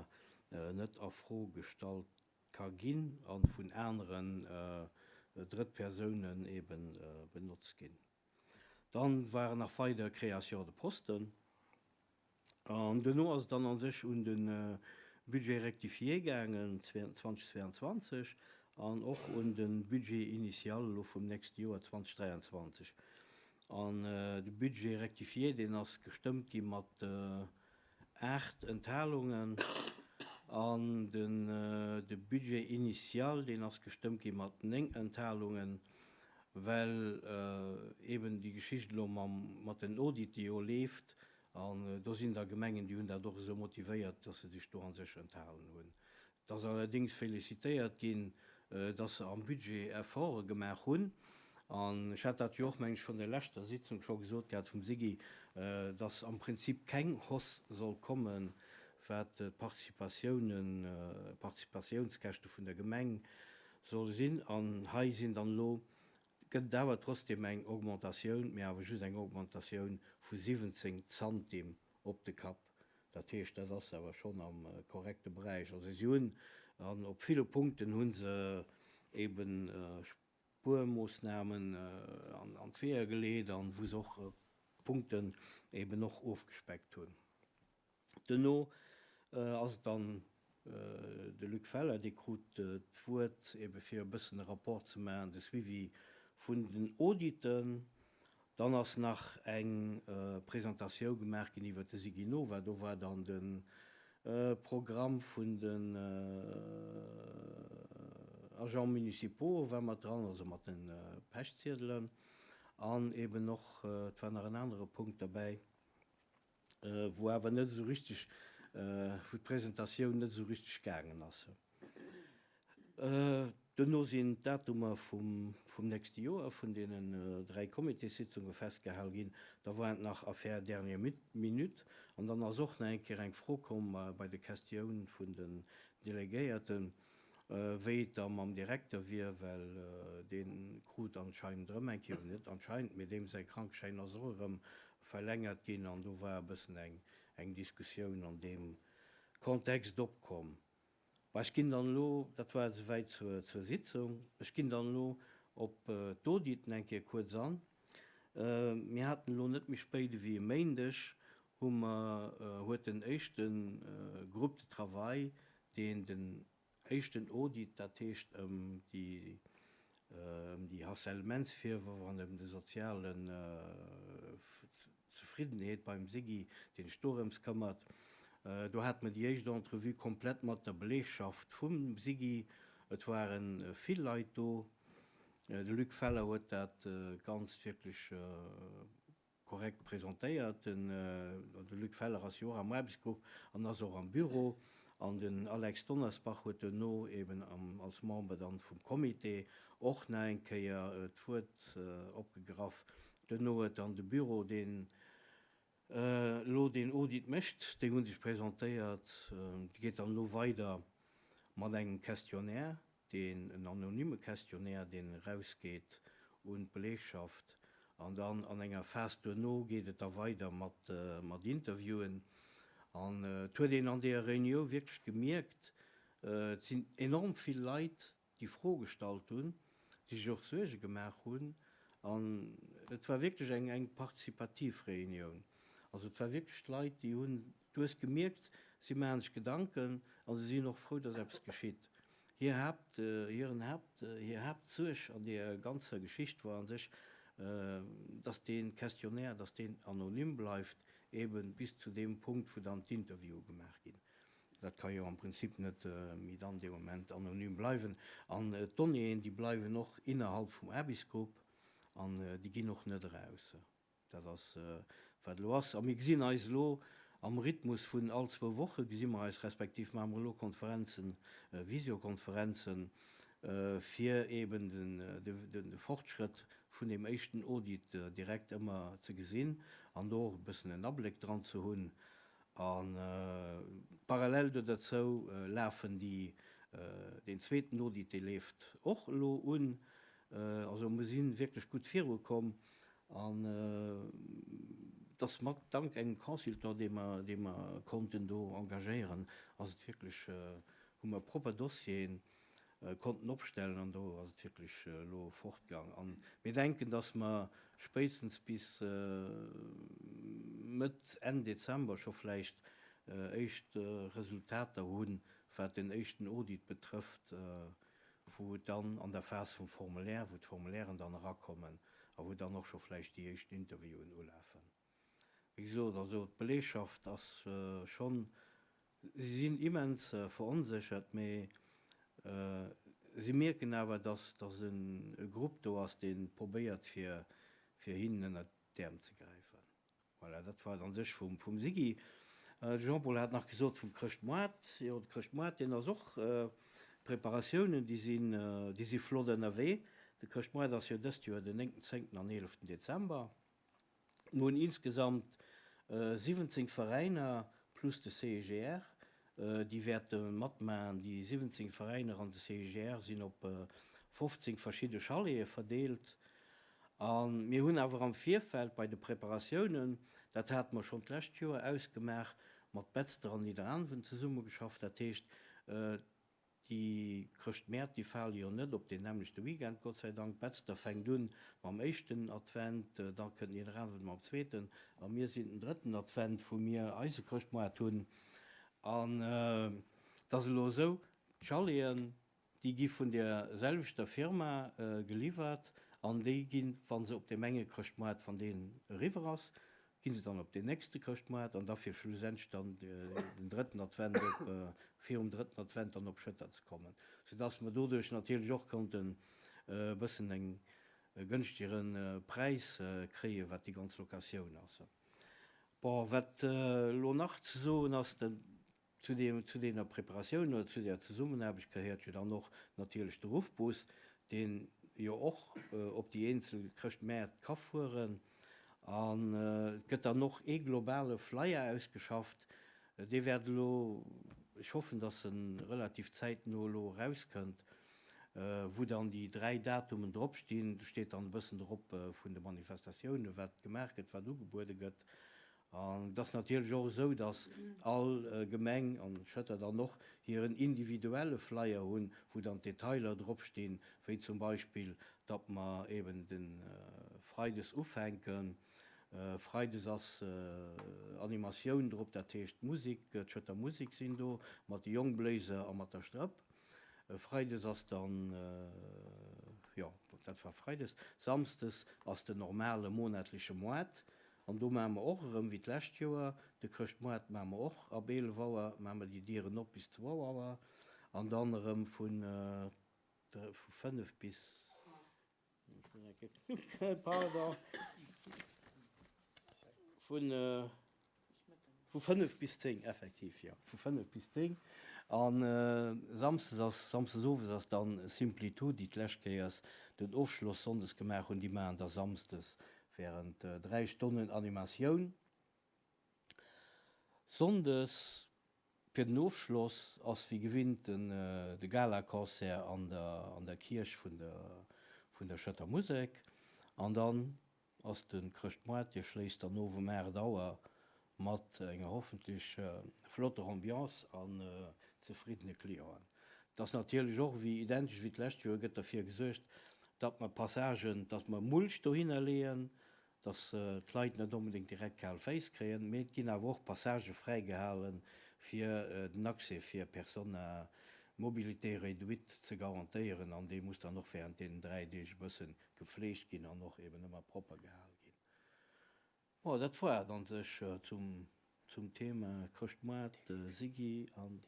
net a Fro gestallt ka ginn a vun aneren Drëttpersounen ebe benotzt ginn. Dann waren nach weider Créations de posten. An duerno ass et dann a sech un de Budget rectifié gaangen 2022 an och un de Budget initial elo vum nächste Joer 2023. An de Budget rectifié, deen ass gestëmmt gi mat 8 Enthalungen an de Budget initial, deen ass gestëmmt gi mat 9 Enthalungen, well eeben déi Geschicht elo mat den Audite jo leeft an do sinn da Gemengen, déi hunn dat och esou motivéiert, dass se sech do a sech enthalen hunn. Et ass allerdéngs félicitéiert ginn, dass se am Budget Efforte gemaach hunn. An ech hat dat jo och, mengen ech, schonn der leschter Sitzung scho gesot gehat vum SIGI, dass am Prinzip keng Hausse soll kommen, wat d'Participatiounen, d'Participatiounskäschte vun der Gemeng solle sinn. An hei sinn dann elo, gëtt et awer trotzdem eng Augmentatioun, mee awer just eng Augmentatioun vu 17 Zantim op de Kapp. Dat heescht, dat ass awer schonn am korrekte Beräich. Also si hunn, an op ville Punkten hu se eebe Spuermoossnamen an d'Weeër geleet an wou se och Punkten eeben och ofgespeckt hunn. Duerno ass et dann de Luc Feller, dee krut d'Wuert eebe fir e bëssen e Rapport ze maachen, de Suivi vun den Auditen. Dann ass nach eng Presentatioun gemaach ginn iwwert de Siginova. Do war dann de Programm vun den Agents municipaux war mat dran, also mat de Pechziedelen. An eeben och, et war nach en anere Punkt derbäi, wou awer net esou richtig, wou d'Presentatioun net esou richtig gaangen ass. Duerno sinn d'Datumer vum nächste Joer vun deenen 3 Comitéssitzunge festgehal ginn. Da war et nach Affaire dernière minute. An dann ass och nach eng Kéier eng Fro komm bei de Questioun vun den Delegéierten, wéi et da mam Direkter wier, well dee krut anscheinend erëm eng Kéier, net anscheinend, mee deem säi Krankeschäin ass och erëm verlängert ginn. An do war e bëssen eng Diskussioun an deem Kontext opkomm. Bah, ech ginn dann elo, dat war et esouwäit zur, zur Sitzung, ech ginn dann elo op d'Auditen eng Kéier kuerz an. Mir haten elo net méi spéit ewéi e Méindeg hu mer, huet den éischte Groupe de travail, deen den éischten Audit, dat heescht ëm déi, ëm déi Harcèlementsvirwërf an ëm de soziale. Zefriddenheet beim SIGI, deen sech dorëms këmmert. Do hate mer déi éischt Entrevue komplett mat der Beleegschaft vum SIGI. Et ware vill Leit do. De Luc Feller huet dat Ganzt wierklech korrekt presentéiert. De Luc Feller ass jo och am Aarbechtsgrupp an ass och am Büro. An den Alex Donnersbach huet duerno eben als Member dann vum Comité och nach eng Kéier d'Wuert opgegraff. Duerno huet dann de Büro, deen elo deen Audit mécht, déi hu sech presentéiert. Et geet dann elo weider mat engem Questionnaire, deen, en anonyme Questionnaire, deen erausgeet un d'Belegschaft. An dann an enger Phas duerno geet et da weider mat, mat Interviewen. An et huet een an deeër Reuniou wierklech gemierkt, et sinn enorm vill Leit, déi Fro gestallt hunn, déi sech och Suerge gemaach hunn. An et war wierklech eng, eng participativ Reunioun. Also et war wierklech d'Leit, déi hunn, du hues gemierkt, si maache sech Gedanken a se sinn och frou, dass eppes geschitt. Hir Haapt, hiren Haapt, hir Haaptsuerg an deeër ganzer Geschicht war a sech, dass dee Questionnaire, dass deen anonym bleift, eeben bis zu deem Punkt, wou dann d'Interviewe gemaach ginn. Dat ka jo am Prinzip net méi dann dee Moment anonym bleiwen. An d'Donnéeën, déi bleiwen och innerhalb vum Aarbechtsgrupp an déi ginn och net eraus. Dat ass, wat elo ass. A mir gesinn eis elo am Rhythmus vun all zwou Woche gesi mer eis, respektiv maache mer elo Konferenzen, Visiokonferenzen, fir eeben de Fortschrëtt vun deem éischten Audit direkt ëmmer ze gesinn an do och e bëssen en Abléck dran ze hunn. A parallel do derzou lafen déi, deen zweeten Audit, dee leeft och elo un. Also mir si wierklech gutt virukomm an et ass mat dank engem Consultant, dee mer, dee mer konnten do engagéieren, ass et wierklech, hu mer propper Dossieren konnten opstellen an do ass et wierklech elo fortgang. A mir denken, dass mer spéitstens bis Mëtt, Enn Dezember scho vläicht éischt Resultater hunn, wat den éischten Audit betrëfft, wou et dann an der Phas vum Formulaire, wou d'Formulairen dann erakommen a wou dann och scho vläicht déi éischt Interviewen ulafen. Wéi gesot, also d'Belegschaft ass schonn, si sinn immens veronséchert, mee si mierken awer, dass dass e Grupp do ass, dee probéiert fir fir hinnen ënnert d'Äerm ze gräifen. Voilà, dat war et an sech vum vum Siggy. De Jean-Paul hat nach gesot vum Chrëschtmoart. Jo, de Chrëschtmoart, deen ass och, d'Preparatiounen, déi sinn déi si flott ënnerwee. De Chrëschtmoart ass jo dëst Joer den néngten, zéngten an eeleften Dezember. Mir hunn insgesamt 17 Veräiner plus de CIGR, déi wäerte matmachen. Déi 17 Veräiner an de CIGR sinn op 15 verschidde Chalete verdeelt. A mir hunn awer am Virfeld bei de Preparatiounen, dat hate mer schonn d'lescht Joer ausgemaach, mat Betzder an Nidderaanwen zesummegeschafft. Dat heescht, Déi Chrëschtmäert, déi fale jo net op deen nämmlechte Weekend, Gott sei Dank. Betzder fänkt un mam éischten Advent, da kënnt Nidderaanwen mam zweeten a mir sinn den drëtten Advent, wou mir eise Chrëschtmoart hunn. An et ass elo esou, d'Chaleten, déi gi vun där selwechter Firma geliwwert an déi ginn, wa se op deem enge Chrëschtmoart, wann deen eriwwer ass, Ginn se dann op deen nächste Chrëschtmoart an da fir schlussendlech dann den drëtten Advent op, virum drëtten Advent dann op Schëtter ze kommen, soudass mer doduerch natierlech och konnten e bëssen eng e gënschtegere Präis kréien, wat déi ganz Locatioun ass. Bon, wat elo nach ze soen ass, Zu deem, zu deeër Preparatioun oder zu där Zesummenaarbecht gehéiert jo dann och natierlech de Ruffbus, deen jo och op déi eenzel Chrëschtmäert ka fueren. An et gëtt dann och ee globale Flyer ausgeschafft. Dee wäert elo, ech hoffen, dass e relativ zäitno elo erauskënnt, wou dann déi 3 Datumen dropstinn. Do steet dann e bëssen drop vun de Manifestatiounen, wat gemaach gëtt, wat ugebuede gëtt. An et ass natierlech och esou, datt all Gemeng, an Schëtter dann och, hiren individuelle Flyer hunn, wou dann d'Detailer dropstinn, wéi zum Beispill, datt mer eben de Freides ufänken. Freides ass Animatioun drop, dat heescht d'Musek, d'Schëtter Musek sinn do mat de Jongbléiser a mat der Strëpp. Freides ass dann, jo, dat war Freides. Samsdes ass den normale monatleche Moart. An do maache mer och erëm wéi d'lescht Joer, de Chrëschtmoart maache mer och ab 11 Auer, maache mer déi Dieren op bis 2 Auer an dann erëm vu 5 bis, Pardon, vun vu 5 bis 10, effektiv, jo, vu 5 bis 10. A samsdes ass, samsdes owes ass dann Simplitude, déi d'lescht Kéiers den Ofschloss sonndes gemaach hunn, déi maachen da samsdes während 3 Stonnen Animatioun. Sonndes fir den Ofschloss ass wéi gewinnt de Galaconcert an der an der Kierch vun der vun der Schëtter Musek an dann ass de Chrëschtmoart, dee schléisst dann of um 8 Auer mat enger hoffentlech flotter Ambiance an zefriddene Clienten. Et ass natierlech och wéi identesch wéi d'lescht Joer gëtt derfir gesuergt, datt mer Passagen, datt mer Mulch dohinner leeën, datt d'Leit net onbedéngt direkt kal Féiss kréien, mee et ginn awer och Passagë fräigehale fir den Accès fir Personnes à mobilité réduite ze garantéieren an dee muss dann och während deenen 3 Deeg e bëssen gefleegt ginn an och eben ëmmer propper gehal ginn. Bon, dat war et an sech zum zum Thema Chrëschtmoart, Siggy an.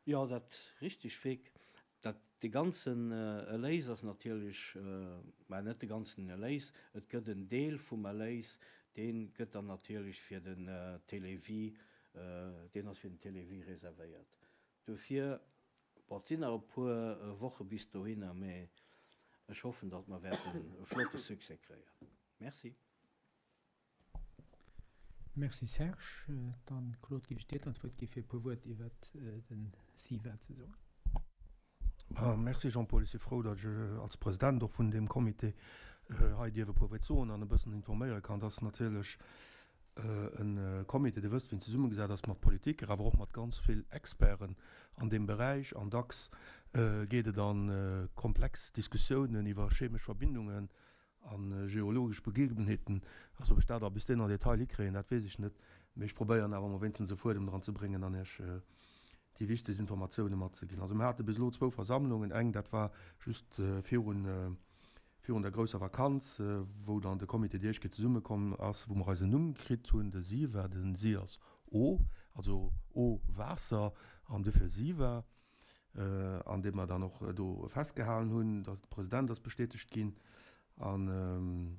Jo, dat richteg, Vic. Dat de ganzen Erléis ass natierlech, mä net de ganzen Erléis, et gëtt en Deel vum Erléis, dee gëtt dann natierlech fir den Télévie, deen ass fir den Télévie reservéiert. Dofir, bon, et sinn nach e puer Woche bis dohinner, mee ech hoffen, datt mer wäerten e flotte Succès kréien. Merci. Merci Serge. Dann, Claude, géif ech dir dann d'Wuert gi fir e puer Wuert iwwert de CIVA ze soen. Merci Jean-Paul. Ech si frou, datt ech als President och vun deem Comité hei dierf e puer Wuert soen an e bëssen informéiere kann. Et ass natierlech e Comité, Dir wësst wéi en zesummegesat ass, mat Politiker, awer och mat ganz vill Experten an deem Beräich. An dacks geet et a komplex Diskussiounen iwwer chemesch Verbindungen a geologesch Begebenheeten. Also ob ech dat all bis den Detail hikréien, dat weess ech net, mee ech probéieren awer emol wéinstens e Fuedem dran ze bréngen an Iech déi wichtegst Informatioune matzeginn. Also mir hate bis elo zwou Versammlungen, eng dat war just virun virun der grousser Vakanz, wou dann de Comité déi éischt Kéier zesummekomm ass, wou mer eisen Numm kritt hunn, de SIVA, den Si ass Eau, also Eau, Waasser, an dofir SIVA, an dee mer dann och do festgehalen hunn, dass de President ass bestätegt ginn an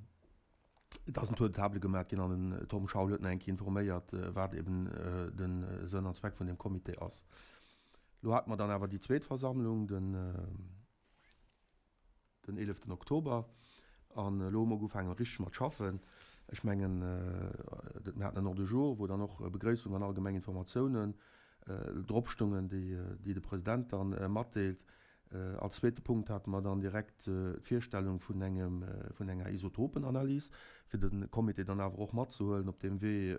et ass en Tour de table gemaach ginn an den Tom Schaul huet nach eng Kéier informéiert, wat eben de Sënn an Zweck vun deem Comité ass. Lo hate mer dann awer déi zweet Versammlung, den. den eeleften Oktober, an elo hu mer ugefaangen richteg mat schaffen. Ech mengen, mir haten en Ordre du jour, wou dann och Begréissung an allgemeng Informatiounen drop stungen, déi de President dann matdeelt. Als zweete Punkt hate mer dann direkt d'Virstellung vun engem, vun enger Isotopenanalys, fir de Comité dann awer och matzehuelen op deem Wee,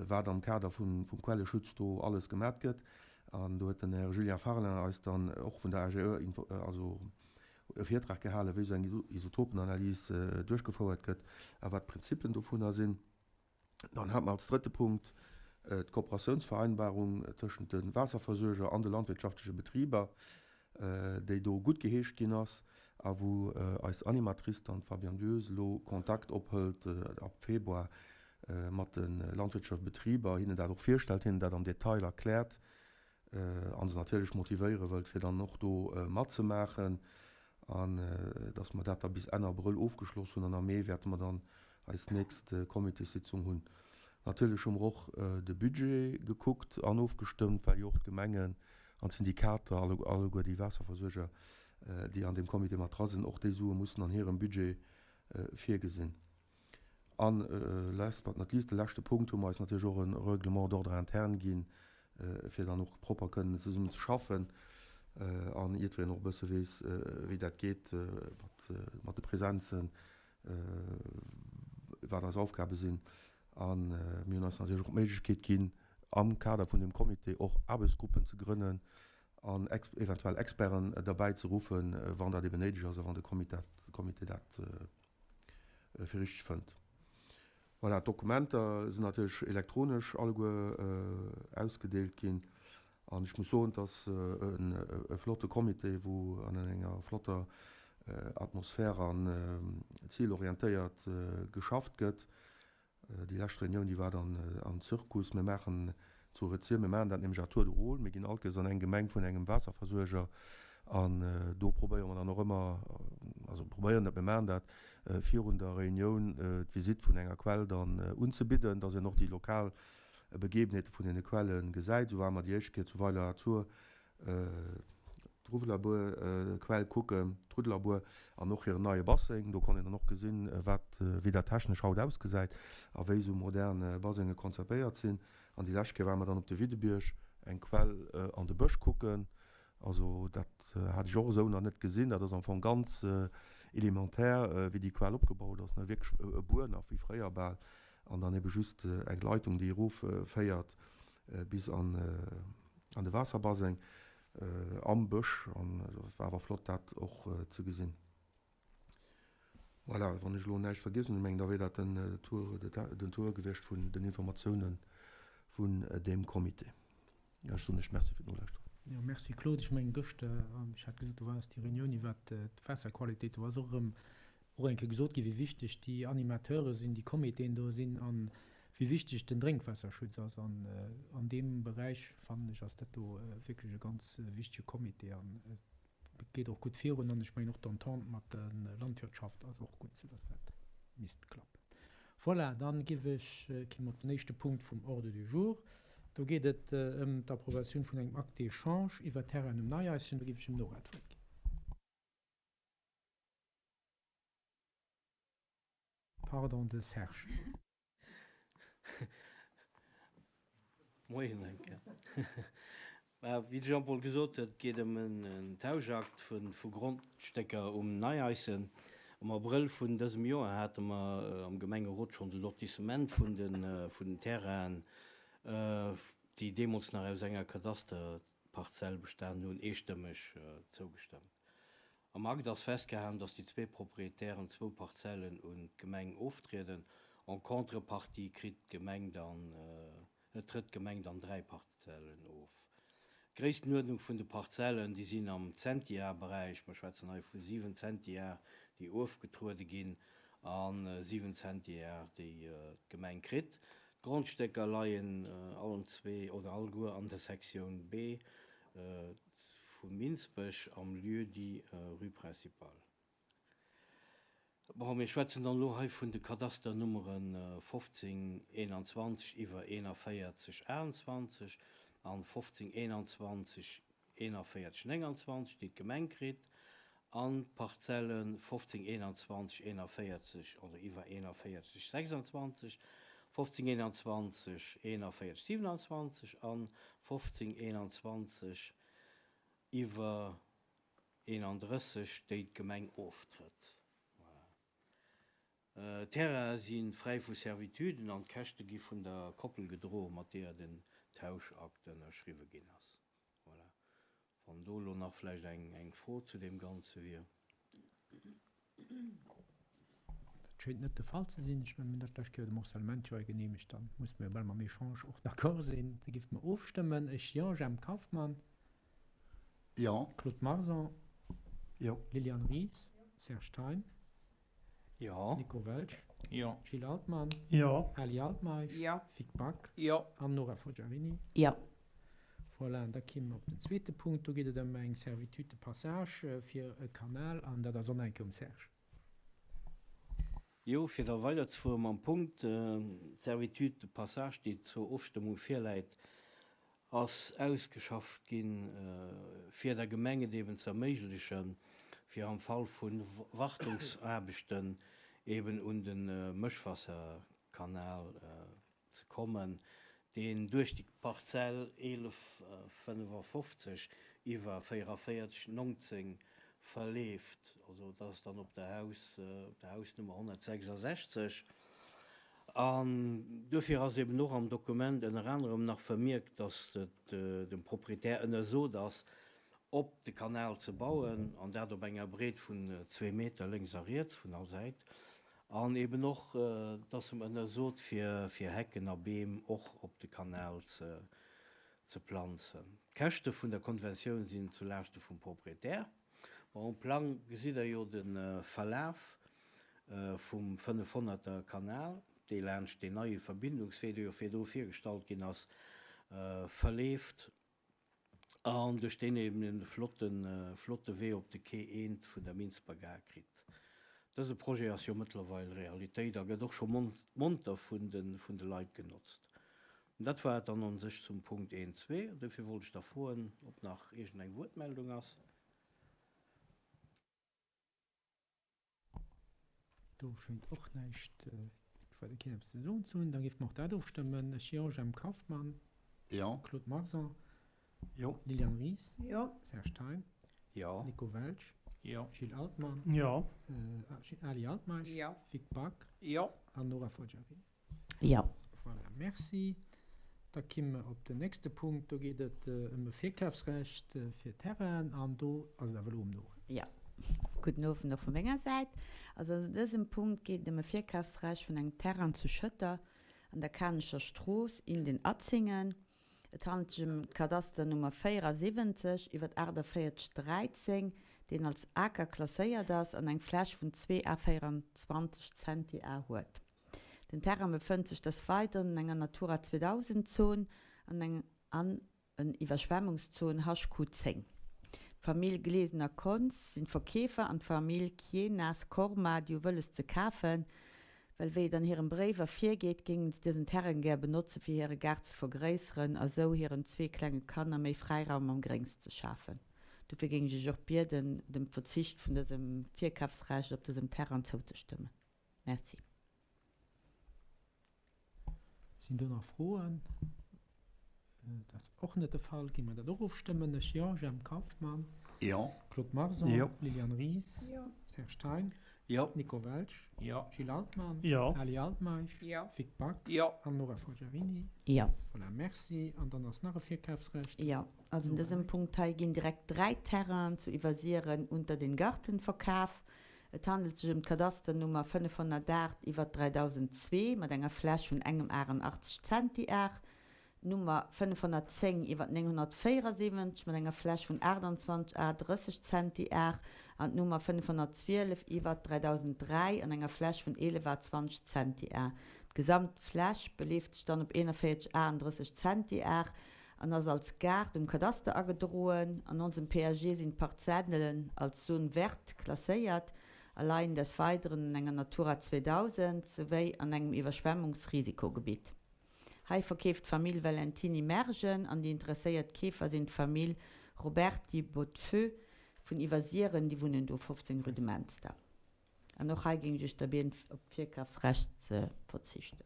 wat am Kader vum Quelleschutz do alles gemat gëtt. An do huet den Här Julien Farlin eis dann och vun der AGE also e Virtrag gehalen, wéi esou eng Isotopenanalys duerchgefouert gëtt a wat d'Prinzipien dovunner sinn. Dann hate mer als drëtte Punkt d'Kooperatiounsvereinbarung tëschent de Waasserversuerger an de landwirtschaftleche Betriber, déi do guttgeheescht ginn ass a wou eis Animatrice dann, d'Fabienne Dues, elo Kontakt ophëlt ab Februar mat de landwirtschaftleche Betriber, hinnen dat och virstellt, hinnen dat am Detail erkläert a se natierlech motivéiere wëllt, fir dann och do matzemaachen an dass mer dat da bis Enn Abrëll ofgeschloss hunn an am Mee wäerte mer dann eis nächst Comitéssitzung hunn. Natierlech hu mer och de Budget gekuckt an ofgestëmmt, well jo och d'Gemengen an d'Syndikater, alleguer déi Waasserversuerger, déi an deem Comité mat dra sinn, och déi Sue mussen an hirem Budget virgesinn. An last but not least, de leschte Punkt, hu mer eis natierlech och e Règlement d'ordre interne ginn, fir dann och propper kënnen zesummen ze schaffen an jiddwereen och e bësse weess, wéi dat geet mat de Presenzen, wat eis Aufgabe sinn. A mir hunn eis natierlech och d'Méiglechkeet ginn, am Kader vun deem Comité och Aarbechtsgruppen ze grënnen an eventuell Experten derbäi ze ruffen, wann dat eben néideg ass a wann de Comité dat fir richteg fënnt. Voilà, d'Dokumenter sinn natierlech elektronesch alleguer ausgedeelt ginn. An ech muss soen, et ass e flotte Comité, wou an enger flotter. Atmosphär an zilorientéiert geschafft gëtt. Déi lescht Reunioun, déi war dann am Zirkus. Mir maachen zu Rezier, mir maachen dat nämlech à tour de rôle, mir ginn all Kéiers an eng Gemeng vun engem Waasserversuerger an do probéiere mer dann och ëmmer, also probéieren net, mir maachen dat, virun der Reunioun d'Visitt vun enger Quell dann unzebidden, dass een och déi lokal Begebenheete vun deene Quelle gesäit. Esou ware mer déi éischt Kéier zu Weiler-à-Tour d'Ruwelabuer Quell kucken, d'Rudelabuer an och hiren neie Basseng. Do konnt een dann och gesinn, wat, wéi dat technesch haut ausgesäit a wéi esou modern Basenge konzepéiert sinn. An déi lescht Kéier ware mer dann op de Widdebierg eng Quell an de Bësch kucken. Also dat hat ech och esou nach net gesinn. Dat ass am Fong ganz élémentaire, wéi déi Quell opgebaut ass, ne, wierklech e Buer nach wéi fréier bal an dann ebe just eng Leitung, déi erof féiert bis an an de Waasserbaseng am Bësch an et war awer flott dat och ze gesinn. Voilà, wann ech elo näischt vergiess hunn, ech mengen da wier dat den Tour den Tour gewiescht vun den Informatiounen vun deem Comité. Ech soen lech Merci fir d'Nolauschteren. Jo, merci Claude. Ech mengen gëschter, ech hat gesot, do war ass déi Reunioun iwwert d'Waasserqualitéit, do ass och erëm och eng Kéier gesot ginn, wéi wichteg déi Animateure sinn, déi Comitéen do sinn an wéi wichteg den Drénkwaasserschutz ass. An an deem Beräich, fannen ech, ass dat do wierklech e ganz wichtege Comité an et geet och gutt virun. An ech mengen och d'Entente mat der Landwirtschaft ass och gutt, soudass dat misst klappen. Voilà, dann géif ech, kéime mer op den éischte Punkt vum Ordre du jour. Do geet et ëm d'Approbatioun vun engem Acte d'échange iwwer Terrainen um Neihaischen. Do géif ech dem Nora d'Wuert ginn. Pardon, de Serge. Moien eng Kéier. Wéi de Jean-Paul gesot huet, geet ëm en Tauschakt vu Grondstécker um Neieissen. Am Abrëll vun dësem Joer hate mer am Gemengerot schonn de Lotissement vun den Terrainen, déi deemools nach aus enger Kadasterparzell bestanen hunn, eestëmmeg zougestëmmt. Am Akt ass festgehalen, dass déi zwee Proprietären zwou Parzellen un d'Gemeng oftrieden. En contrepartie kritt d'Gemeng dann, trëtt d'Gemeng dann 3 Parzellen of. D'Gréisstenuerdnung vun de Parzellen, déi sinn am Zentiar-Beräich, mer schwätzen hei vu 7 Zentiar, déi ofgetruede ginn, a 7 Zentiar, déi d'Gemeng kritt. D'Grondstécker leien allen zwee oder alleguer an der Sektioun B. Vu Minsbech am Lieu-dit Rue Principale. Bon, mir schwätzen dann elo hei vun de Kadasternummeren 1521 iwwer 41 28 an 1521 41 29, déi d'Gemeng kritt, an d'Parzelle 1521 41 oder iwwer 41 26, 1521 41 27 an 1521 iwwer 31, déi d'Gemeng oftrëtt. Voilà. D'Terrainen si fräi vu Servituden an d'Käschte gi vun der Koppel gedroe mat deeër den Tauschakt ënnerschriwwe ginn ass. Voilà. Wann do elo nach vläicht eng Fro zu deem Ganze wier. Dat schéint net de Fall ze sinn. Ech mengen, mir hunn dat d'lescht Kéier de Morcellement jo hei geneemegt. Da musse mer jo bal mam Echange och d'accord sinn. Da géife mer ofstëmmen. Ech, jo. Jemp Kauffmann. Jo. Claude Marson. Jo. Liliane Ries. Serge Thein. Jo. Nico Welsch. Jo. Gilles Altmann. Jo. Ali Altmeisch. Jo. Vic Back. Jo. An Nora Foggiarini. Jo. Voilà, an da kéime mer op den zweete Punkt. Do geet et ëm eng Servitude de passage fir e Kanal, an dat ass och nach eng Kéier um Serge. Jo, fir da weiderzefuere mam Punkt, d'Servitude de passage, déi zur Ofstëmmung virläit, ass ausgeschafft ginn, fir der Gemeng et eben ze erméiglechen, fir am Fall vu Wartungsaarbechten eben un de Mëschwasserkanal ze kommen, deen duerch déi Parzell 1155 iwwer 44 19 verleeft. Also dat ass dann op der Haus, op der Hausnummer 166. An duerfir ass eben och am Dokument ënner anerem nach vermierkt, dass et dem Proprietär ënnersot ass, op de Kanal ze bauen, an dat op enger Breet vun zwee Meter lénks a riets vun all Säit, an eben och, dass em ënnersot fir fir Hecken a Beem och op de Kanal ze ze planzen. D'Käschte vun der Konventioun sinn zu Laaschte vum Proprietär. Bon, um Plang gesitt Der jo de Verlaf vum 500er Kanal, dee laanscht deen neie Verbindungswee, dee jo virdru virgestallt ginn ass, verleeft an duerch deen eben een e flotte, flotte Wee op de Quai 1 vun der Minsber Gare kritt. Dëse Projet ass jo mëttlerweil Realitéit a gëtt och scho monter vun de, vun de Leit genotzt. Dat war et dann un sech zum Punkt 1, 2. Dofir wollt ech da froen, ob nach iergendeng Wuertmeldung ass. Do schéngt och näischt, well keen eppes ze soen ze hunn. Da géife mer och dat ofstëmmen. Ech, jo, Jemp Kauffmann. Jo. Claude Marson. Jo. Liliane Ries. Jo. Serge Thein. Jo. Nico Welsch. Jo. Gilles Altmann. Jo. Ali Altmeisch. Jo. Vic Back. Jo. An Nora Forgiarini. Jo. Voilà, merci. Da kimme mer op den nächste Punkt. Do geet et ëm e Virkafsrecht fir Terrainen an do ass et awer elo um Nora. Jo. Gudden Owend och vu menger Säit. Also an dësem Punkt geet et ëm e Virkafsrecht vun engem Terrain zu Schëtter an der Kanecher Strooss in den Atzingen. Et handelt sech ëm d'Kadasternummer 74 iwwer 48 13, deen als Aker klasséiert ass an eng Fläch vun 2 a 24 Centi Ar huet. Den Terrain befënnt sech des Weideren an enger Natura 2000 Zon an eng an en Iwwerschwemmungszon HQ 10. D'Famill Glesener-Kontz sinn d'Verkeefer an d'Famill Kienas-Korma déi hu wëlles ze kafen, well wéi et an hirem Bréif ervirgeet, géingen si dësen Terrain gär benotze fir hire Gaart ze vergréisseren a sou hiren zwee klenge Kanner méi Fräiraum am Gréngs ze schafen. Dofir géing ech iech och bieden, dem Verzicht vun dësem Virkafsrecht op dësem Terrain zouzestëmmen. Merci. Sinn do nach Froen? Dat ass och net de Fall. Gi mer dat och ofstëmmen? Ech jo. Jemp Kauffmann. Jo. Claude Marson. Jo. Liliane Ries. Jo. Serge Thein. Jo. Nico Welsch. Jo. Gilles Altmann. Jo. Ali Altmeisch. Jo. Vic Back. Jo. An Nora Forgiarini. Jo. Voilà, merci. An dann ass nach e Virkafsrecht. Jo. Also an dësem Punkt hei ginn direkt 3 Terrainen zu Iwwersiren unter den Garten verkaf. Et handelt sech ëm d'Kadasternummer 508 iwwer 3002 mat enger Fläch vun engem 88 Zentiar, d'Nummer 510 iwwer 974 mat enger Fläch vun 28 Ar 30 Zentiar an d'Nummer 512 iwwer 3003 an enger Fläch vun 11 Ar 20 Zentiar. D'Gesamtfläch beleeft sech dann op 41 Ar an 30 Zentiar an ass als Gaart um Kadaster agedroen. An onsem PAG sinn d'Parzellen als Zone verte klasséiert a leien des Weideren an enger Natura 2000 souwéi an engem Iwwerschwemmungsrisikogebitt. Hei verkeeft d'Famill Valentiny-Mergen an déi interesséiert Keefer sinn d'Famill Roberti-Bodfeu vun Iwwersiren, déi wunnen do 15 rue de Menster. An och hei géing ech iech da bieden op d'Virkafsrecht ze verzichten.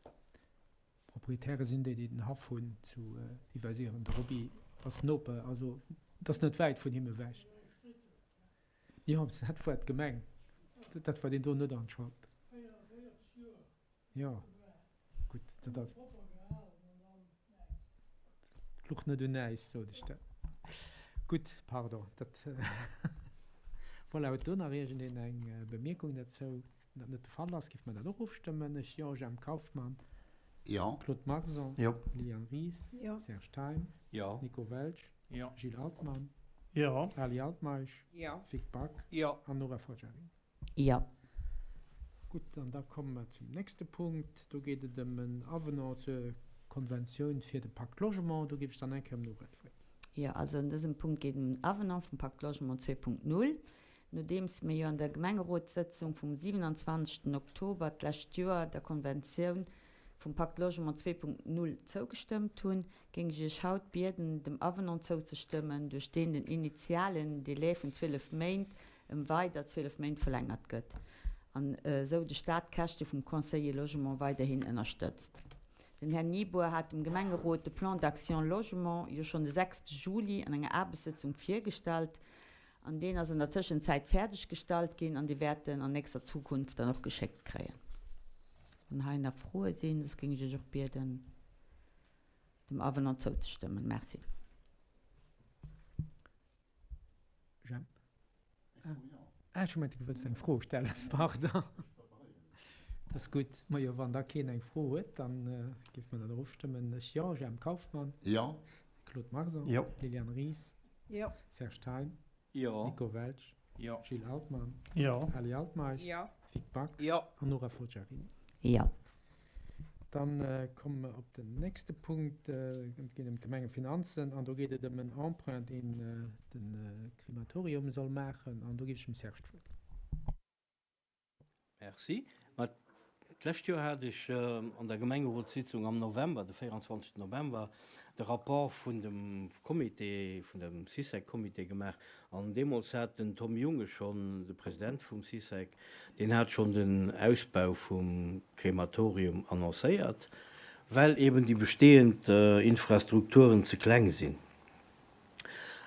Proprietäre sinn déi, déi den Haff hunn zu Iwwersiren. De Roby ass Noper, also et ass net wäit vun him ewech. Jo, dat war d'Gemeng, dat war deen do net an Schold. Jo, gutt, dat ass. Et luch net un äis, sot ech dat. Gutt, pardon, dat. Voilà, huet do nach iergendeen eng Bemierkung derzou? Wann dat net de Fall ass, géife mer dat och ofstëmmen. Ech, jo, Jemp Kauffmann. Jo. Claude Marson. Jo. Liliane Ries. Jo. Serge Thein. Jo. Nico Welsch. Jo. Gilles Altmann. Jo. Ali Altmeisch. Jo. Vic Back. Jo. An Nora Forgiarini. Jo. Gutt, an da komme mer zum nächste Punkt. Do geet et ëm en Avenant zur Konventioun fir de Pacte Logement. Do géif ech dann eng Kéier ëm Nora d'Wuert ginn. Jo, also an dësem Punkt geet et ëm den Avenant vum Pacte Logement 2.0. Nodeems mir jo an der Gemengerotssëtzung vum 27. Oktober d'lescht Joer der Konventioun vum Pacte Logement 2.0 zougestëmmt hunn, géing ech Iech haut bieden, dem Avenant zouzestëmmen, duerch deen den initialen Délai vun 12 Méint ëm weider 12 Méint verlängert gëtt an esou de Staat d'Käschte vum Conseiller Logement weiderhin ënnerstëtzt. Den Här Nieboer hat dem Gemengerot de Plan d'action logement jo schonn de 6 Juli an enger Aarbechtssëtzung virgestallt. An deen ass an der Tëschenzäit fäerdeg gestallt ginn an Dir wäert en an nächster Zukunft dann och geschéckt kréien. Wann hei nach Froe sinn, soss géing ech Iech och bieden, dem Avenant zouzestëmmen. Merci. Jemp? Ah, ech hu gemengt, du wëlls eng Fro stellen. Pardon. Dat ass gutt. Majo, wann da keen eng Fro huet, da géife mer dat och ofstëmmen. Ech jo. Jemp Kauffmann? Jo. Claude Marson? Jo. Liliane Ries? Jo. Serge Thein? Jo. Nico Welsch? Jo. Gilles Altmann. Jo. Ali Altmeisch. Jo. Vic Back. Jo. An Nora Forgiarini. Jo. Dann komme mer op den nächste Punkt. Et geet ëm d'Gemengefinanzen an do geet et ëm en Emprunt, deen de Krematorium soll maachen. An do géif ech dem Serge d'Wuert ginn. Merci. Ma d'lescht Joer hat ech an der Gemengerotssitzung am November, de 24. November, de Rapport vun dem Comité, vun dem Sysec-Comité gemaach. An deemools hat den Tom Junge schonn, de President vum Sysec, deen hat schonn den Ausbau vum Krematorium annoncéiert, well eben déi bestehend Infrastrukturen ze kleng sinn.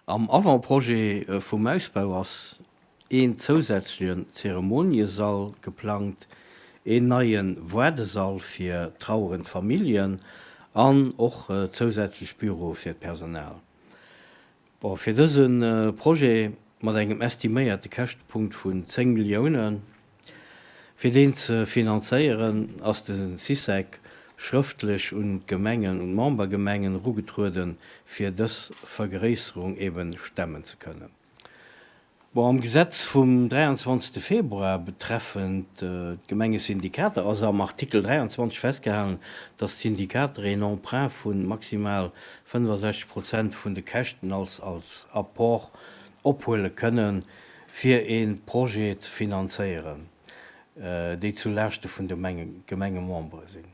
Am Avant-projet vum Ausbau ass een zousätzlechen Zeremoniesall geplangt, een neie Woardesall fir trauerend Familljen an och zousätzlech Büroe fir d'Personal. Bon, fir dëse Projet mat engem estiméierte Käschtepunkt vun 10 Milliounen, fir deen ze finanzéieren, ass de Sycec schrëftlech un d'Gemengen, un d'Membergemengen erugetrueden, fir dës Vergréisserung eben stemmen ze kënnen. Bon, am Gesetz vum 23. Februar betreffend d'Gemengesyndikater ass am Artikel 23 festgehalen, dass d'Syndikater een Emprunt vu maximal 65 Prozent vun de Käschten als als Apport ophuele kënnen, fir ee Projet ze finanzéieren, déi zu Laaschte vun de Gemengemembere sinn.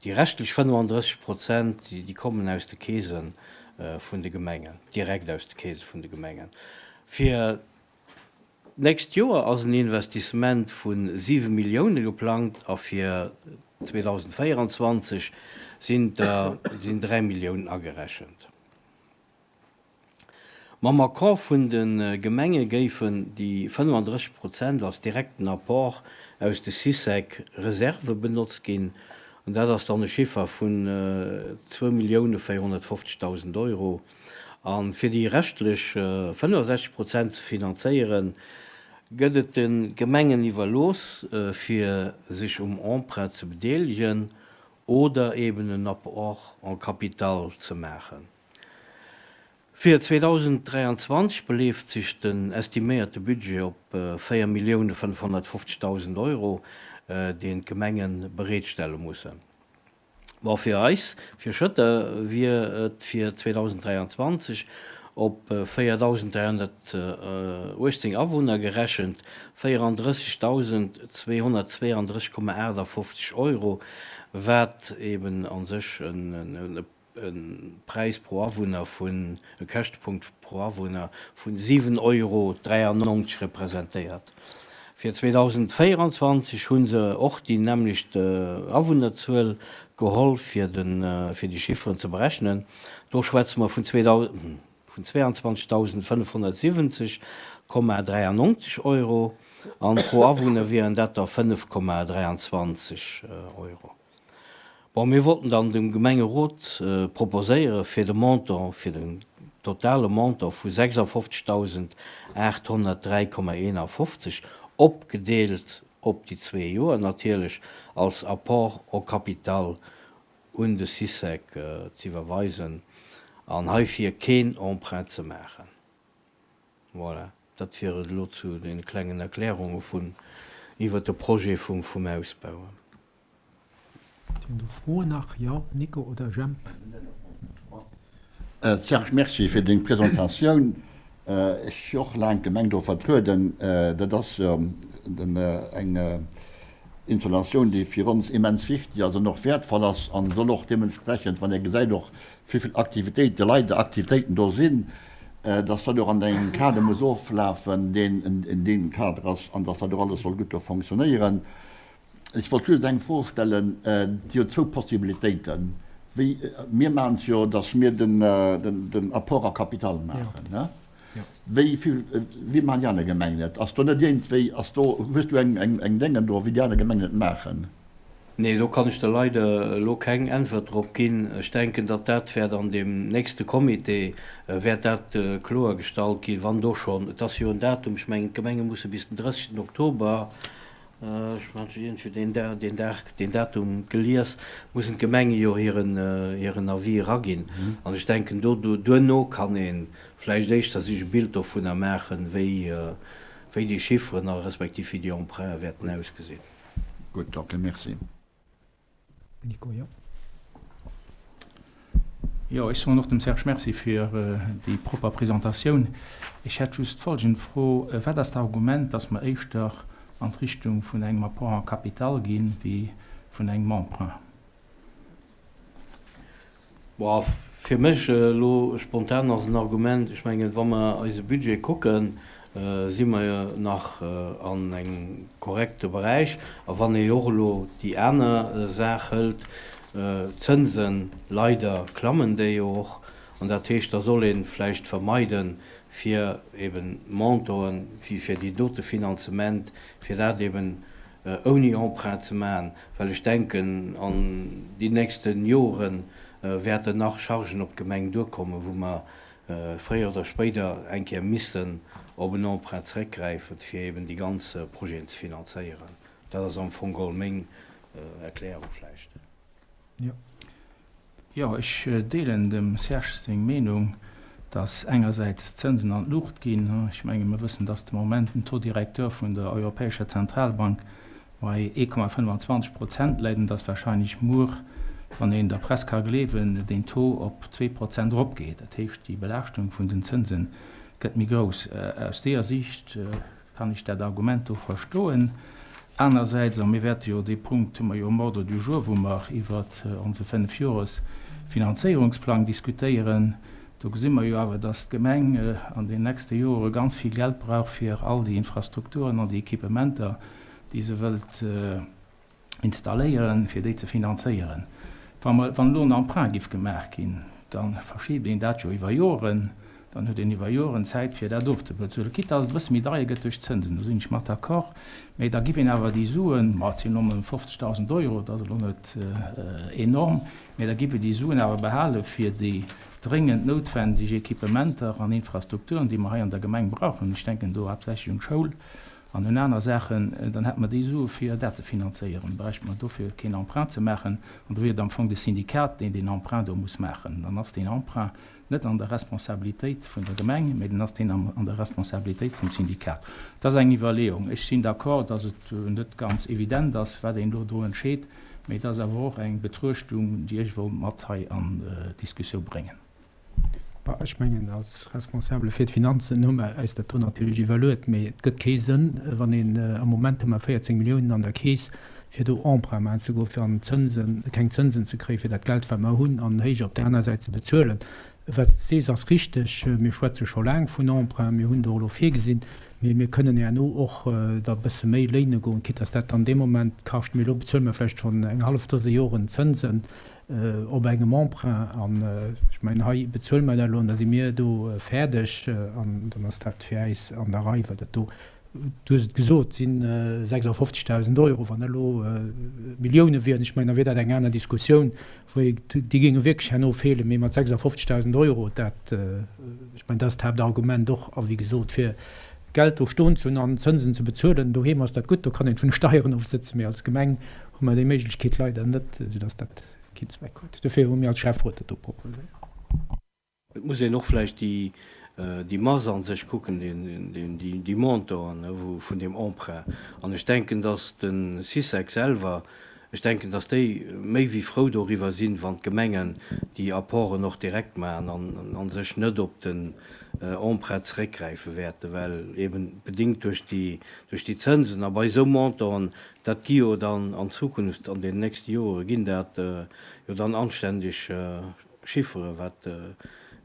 Déi reschtlech 35 Prozent, déi kommen aus de Keese vun de Gemengen, direkt aus de Keese vun de Gemengen. Fir d'nächst Joer ass en Investissement vu 7 Millioune geplangt a fir 2024 sinn der sinn 3 Milliounen agerechent. Mam Accord vun de Gemenge géifen déi 35 Prozent als direkten Apport aus de Sycec-Reserve benotzt ginn. An dat ass dann e Chiffer vun 2.450.000 Euro. A fir déi reschtlech 65 Prozent ze finanzéieren, gëtt et de Gemengen iwwerlooss, fir sech um Emprunt ze bedeelegen oder eben en Apport en capital ze maachen. Fir 2023 beleeft sech den estiméierte Budget op 4.550.000 Euro, deen d'Gemenge bereetstelle mussen. Bon, fir eis, fir Schëtter, wier et fir 2023 op 4.318 Awunner gerechent 34.232,58 Euro, wat eben a sech e e Präis pro Awunner vun, e Käschtepunkt pro Awunner vun 7,93 Euro representéiert. Fir 2024 hu se och déi nämmlecht Awunnerzuel geholl, fir de, fir déi Chifferen ze berechnen. Do schwätze mer vun 22.570,93 Euro an pro Awunner wieren dat da 5,23 Euro. Bon, mir wollten dann dem Gemengerot proposéiere fir de Montant, fir den totale Montant vu 56.803,51, opgedeelt op déi zwee Joer natierlech, als Apport au capital un de Sycec z'iwwerweisen an heifir keen Emprunt ze maachen. Voilà, dat wier et elo zu deene klengen Erklärunge vun iwwert de Projet vum Ausbau. Sinn do Froen nach? Jo, Nico oder Jemp? Serge, Merci fir deng Presentatioun. Ech si och laang d'Gemeng do vertrueden. Dat ass eng Installatioun, déi fir ons immens wichtig ass an och wäertvoll ass an soll och deementsprechend, wann ee gesäit och wéi vill Aktivitéiten, leider Aktivitéiten do sinn, dass dat och an engem Kader muss oflafen, deen en deem Kader ass an dass dat och alles soll gutt do fonctionnéieren. Ech wollt just eng Fro stellen. Et si jo zwou Possibilitéiten. Wéi, mir maachen et jo, datt mir den Apport a Capital maachen. Wéi vill, wéi maachen déi aner Gemengen et? Ass do net iergendwéi, ass do, hues du eng, eng Déngen do, wéi déi aner Gemengen et maachen? Nee, do kann ech der leider elo keng Äntwert drop ginn. Ech denken, datt dat wäert an deem nächste Comité wäert dat kloer gestallt ginn, wann do schonn, et ass jo en Datum, ech mengen d'Gemenge musse bis den 30. Oktober, ech hat iergendwéi deen deen Dag, deen Datum gelies, mussen d'Gemenge jo hiren, hiren Avis eraginn. An ech denken, do, duerno kann ee vläicht éischter sech e Bild dovunner maachen, wéi. wéi déi Chifferen a respektiv wéi déi Emprunte wäerten ausgesinn. Gutt, ok, merci. Nico, jo. Jo, ech soen och dem Serge Merci fir déi propper Presentatioun. Ech hätt just folgend Fro, Wat ass d'Argument, dass mer éischter an d'Richtung vun engem Apport en capital ginn, wéi vun engem Emprunt? Bon, fir mech elo spontan ass en Argument, ech mengen, wa mer eise Budget kucken, si mer nach an engem korrekte Beräich. A wann ee och elo déi aner Saach hëlt, d'Zënsen, leider klammen déi jo och. An dat heescht, da soll ee vläicht vermeiden, fir eben Montanten wéi fir déi dote Finanzement, fir dat eben ouni Emprunt ze maachen, well ech denken, an déi nächste Jore wäerten nach Chargen op d'Gemeng duerkommen, wou mer fréier oder spéider eng Kéier missen op en Emprunt zeréckgräifen, fir eben déi ganz Projeten ze finanzéieren. Dat ass am Fong geholl meng Erklärung vläicht. Jo. Jo, ech deelen dem Serge seng Meenung, dass engersäits d'Zënsen an d'Luucht ginn. Ech menge mer wëssen, dass de Moment den Taux directeur vun der Europäescher Zentralbank bei 1,25 Prozent läit an dass wahrscheinlech muer, wann een der Press ka gleewen, deen Taux op 2 Prozent eropgeet. Dat heescht, déi Belaaschtung vun den Zënse gëtt méi grouss. Aus deeër Siicht Kann ech dat Argument do verstoen. Anersäits, a mir wäerte jo, dee Punkt hu mer jo um Ordre du jour, wou mer iwwer onse Fënnefjores-Finanzéierungsplang diskutéieren, do gesi mer jo awer, dass d'Gemeng an den nächste Jore ganz vill Geld brauch fir all déi Infrastrukturen an déi Equipementer, déi se wëllt installéieren, fir déi ze finanzéieren. Wa mer, wann elo en Emprunt giff gemaach ginn, da verschiebt een dat jo iwwer Joren, dann huet een iwwer Joren Zäit fir dat ofzebezuelen, quitte dass et e bësse méi deier gëtt duerch d'Zënsen, do sinn ech mat d'accord, mä da giff een awer déi Suen, ma et sinn nëmme 50.000 Euro, dat ass elo net enorm, mä da giff ee déi Suen awer behale fir déi dréngend noutwendeg Equipementer an Infrastrukturen, déi mer hei an der Gemeng brauchen, ech denken do haaptsächlech un d'Schoul, An un aner Saachen, dann hätte mer déi Sue fir dat ze finanzéieren, bräichte mer dofir keen Emprunt ze maachen. An do wier et am Fong de Syndikat, deen deen Emprunt do muss maachen. Dann ass deen Emprunt net an der Responsabilitéit vun der Gemeng, mä dann ass deen an der Responsabilitéit vum Syndikat. Dat ass eng Iwwerleeung. Ech sinn d'accord, datt et net ganz evident ass, wat een elo do entscheet, mä et ass awer och eng Betruechtung, déi ech wollt mat hei an d'Diskussioun bréngen. Bah, ech mengen, als Responsabele fir d'Finanzen hu mer äis dat do natierlech iwwerluet, mee et gëtt kee Sënn, wann een, am Moment hu mer 14 Milliounen an der Keess, fir do Emprunt maachen ze goen, fir an Zënsen, keng Zënsen ze kréien, fir dat Geld, wat mer hunn, an héich op där aner Säit ze bezuelen. Wat s de sees, ass richteg. Mir schwätze scho laang vun Emprunt, mir hunn do elo virgesinn, mee mir kënnen herno och da e bësse méi léine goen, quitte dass dat dann dee Moment kascht. Mee elo bezuele mer vläicht schonn eng hallef Dose Joren Zënsen. op engem Emprunt an ech mengen hei bezuele mer dat elo an da si mir do fäerdeg an dann ass dat fir äis an der Rei, well dat do, du hues et gesot, si 56.000 Euro. Wann dat elo Millioune wieren, ech mengen, da wier dat eng aner Diskussioun, wou ee, déi géinge wierklech herno feelen, mee mat 56.000 Euro, dat, ech mengen, dat ass d'Haaptargument och a wéi gesot, fir Geld do stoen ze hunn an Zënsen ze bezuelen, doheem ass dat gutt, do kann een vun de Steieren ofsëtzen, mee als Gemeng hu mer déi Méiglechkeet leider net, soudass dat keen Zweck huet. Dofir hu mir als Schäfferot dat do proposéiert. Et muss een och vläicht déi, déi Mass a sech kucken, déi Montanten vun deem Emprunt. An ech denken, dass de Sysex selwer, ech denken, dass déi méi wéi frou doriwwer sinn, wann d'Gemengen déi Apporten och direkt maachen an a sech net op den Emprunt zeréckgräife wäerten, well eben bedingt duerch déi, duerch déi Zënsen a bei esou Montanten, Dat gi jo dann an Zukunft, an den nächste Jore ginn dat jo dann anständeg Chiffere wat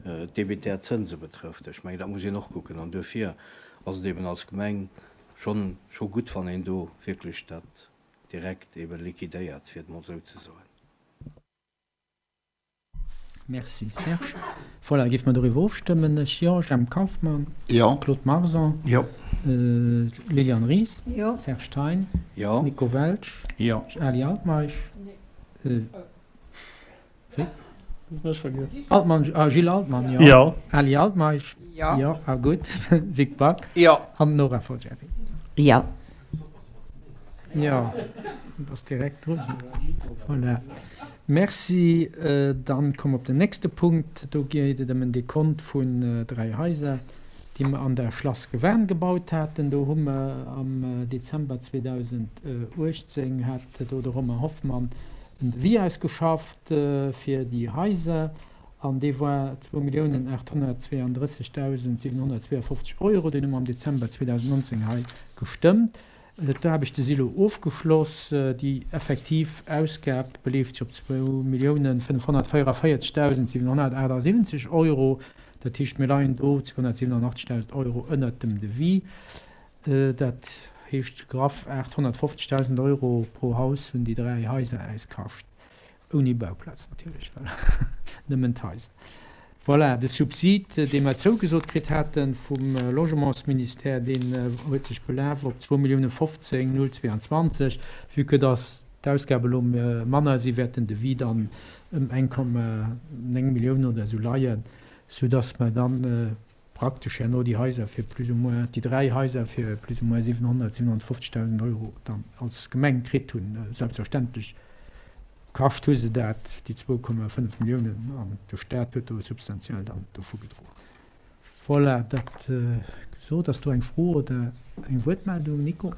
d'Debiteurzënse betrëfft. Ech mengen, dat muss een och kucken. An duerfir ass et eben als Gemeng schonn scho gutt, wann een do wierklech dat direkt eben liquidéiert, fir et emol esou ze soen. Merci Serge. Voilà, géife mer doriwwer ofstëmmen. Ech jo, Jemp Kauffmann. Jo. Claude Marson. Jo. Liliane Ries. Jo. Serge Thein. Jo. Nico Welsch. Jo. Ali Altmeisch. Nee. Wéi? Hues mech vergiess. Altmann, ah Gilles Altmann, jo. Jo. Ali Altmeisch. Jo. Jo, ah gutt. Vic Back. Jo. An Nora Folgieri. Jo. Jo, bass direkt drun. Voilà. Merci. Dann komme mer op den nächste Punkt. Do geet et ëm en Dekont vun 3 Haiser. Déi mer an der Schlass Gewan gebaut haten. Do hu mer am Dezember 2018 hat do de Romain Hoffmann en Devis ausgeschafft fir déi Haiser an dee war 2.832.752 Euro. Deen hu mer am Dezember 2019 hei gestëmmt. D'Aarbechte si lo ofgeschloss. Déi effektiv Ausgab beleeft sech op 2.544.778 Euro. Dat heescht, mir leien do 287.000 Euro ënnert dem Devis. Dat heescht graff 850.000 Euro pro Haus hunn déi 3 Haiser äis kascht. Ouni Bauplaz natierlech, well nëmmen d'Haiser. Voilà, de Subsid, dee mer zougesot kritt hate vum Logementsministère, deen huet sech belaf op 2 Millioune 15 022. Vue que dass d'Ausgabe elo manner sinn, wäert den Devis dann ëm 1,9 Millioune oder esou leien, soudass mer dann praktesch herno déi Haiser fir plus ou moins, déi 3 Haiser fir plus ou moins 700, 750.000 Euro dann als Gemeng kritt hunn. Selbstverständlech kascht hu se dat, déi 2,5 Milliounen, an de Stat huet do substantiell dann dovu gedroen. Voilà, dat gesot. Ass do eng Fro oder eng Wuertmeldung? Nico?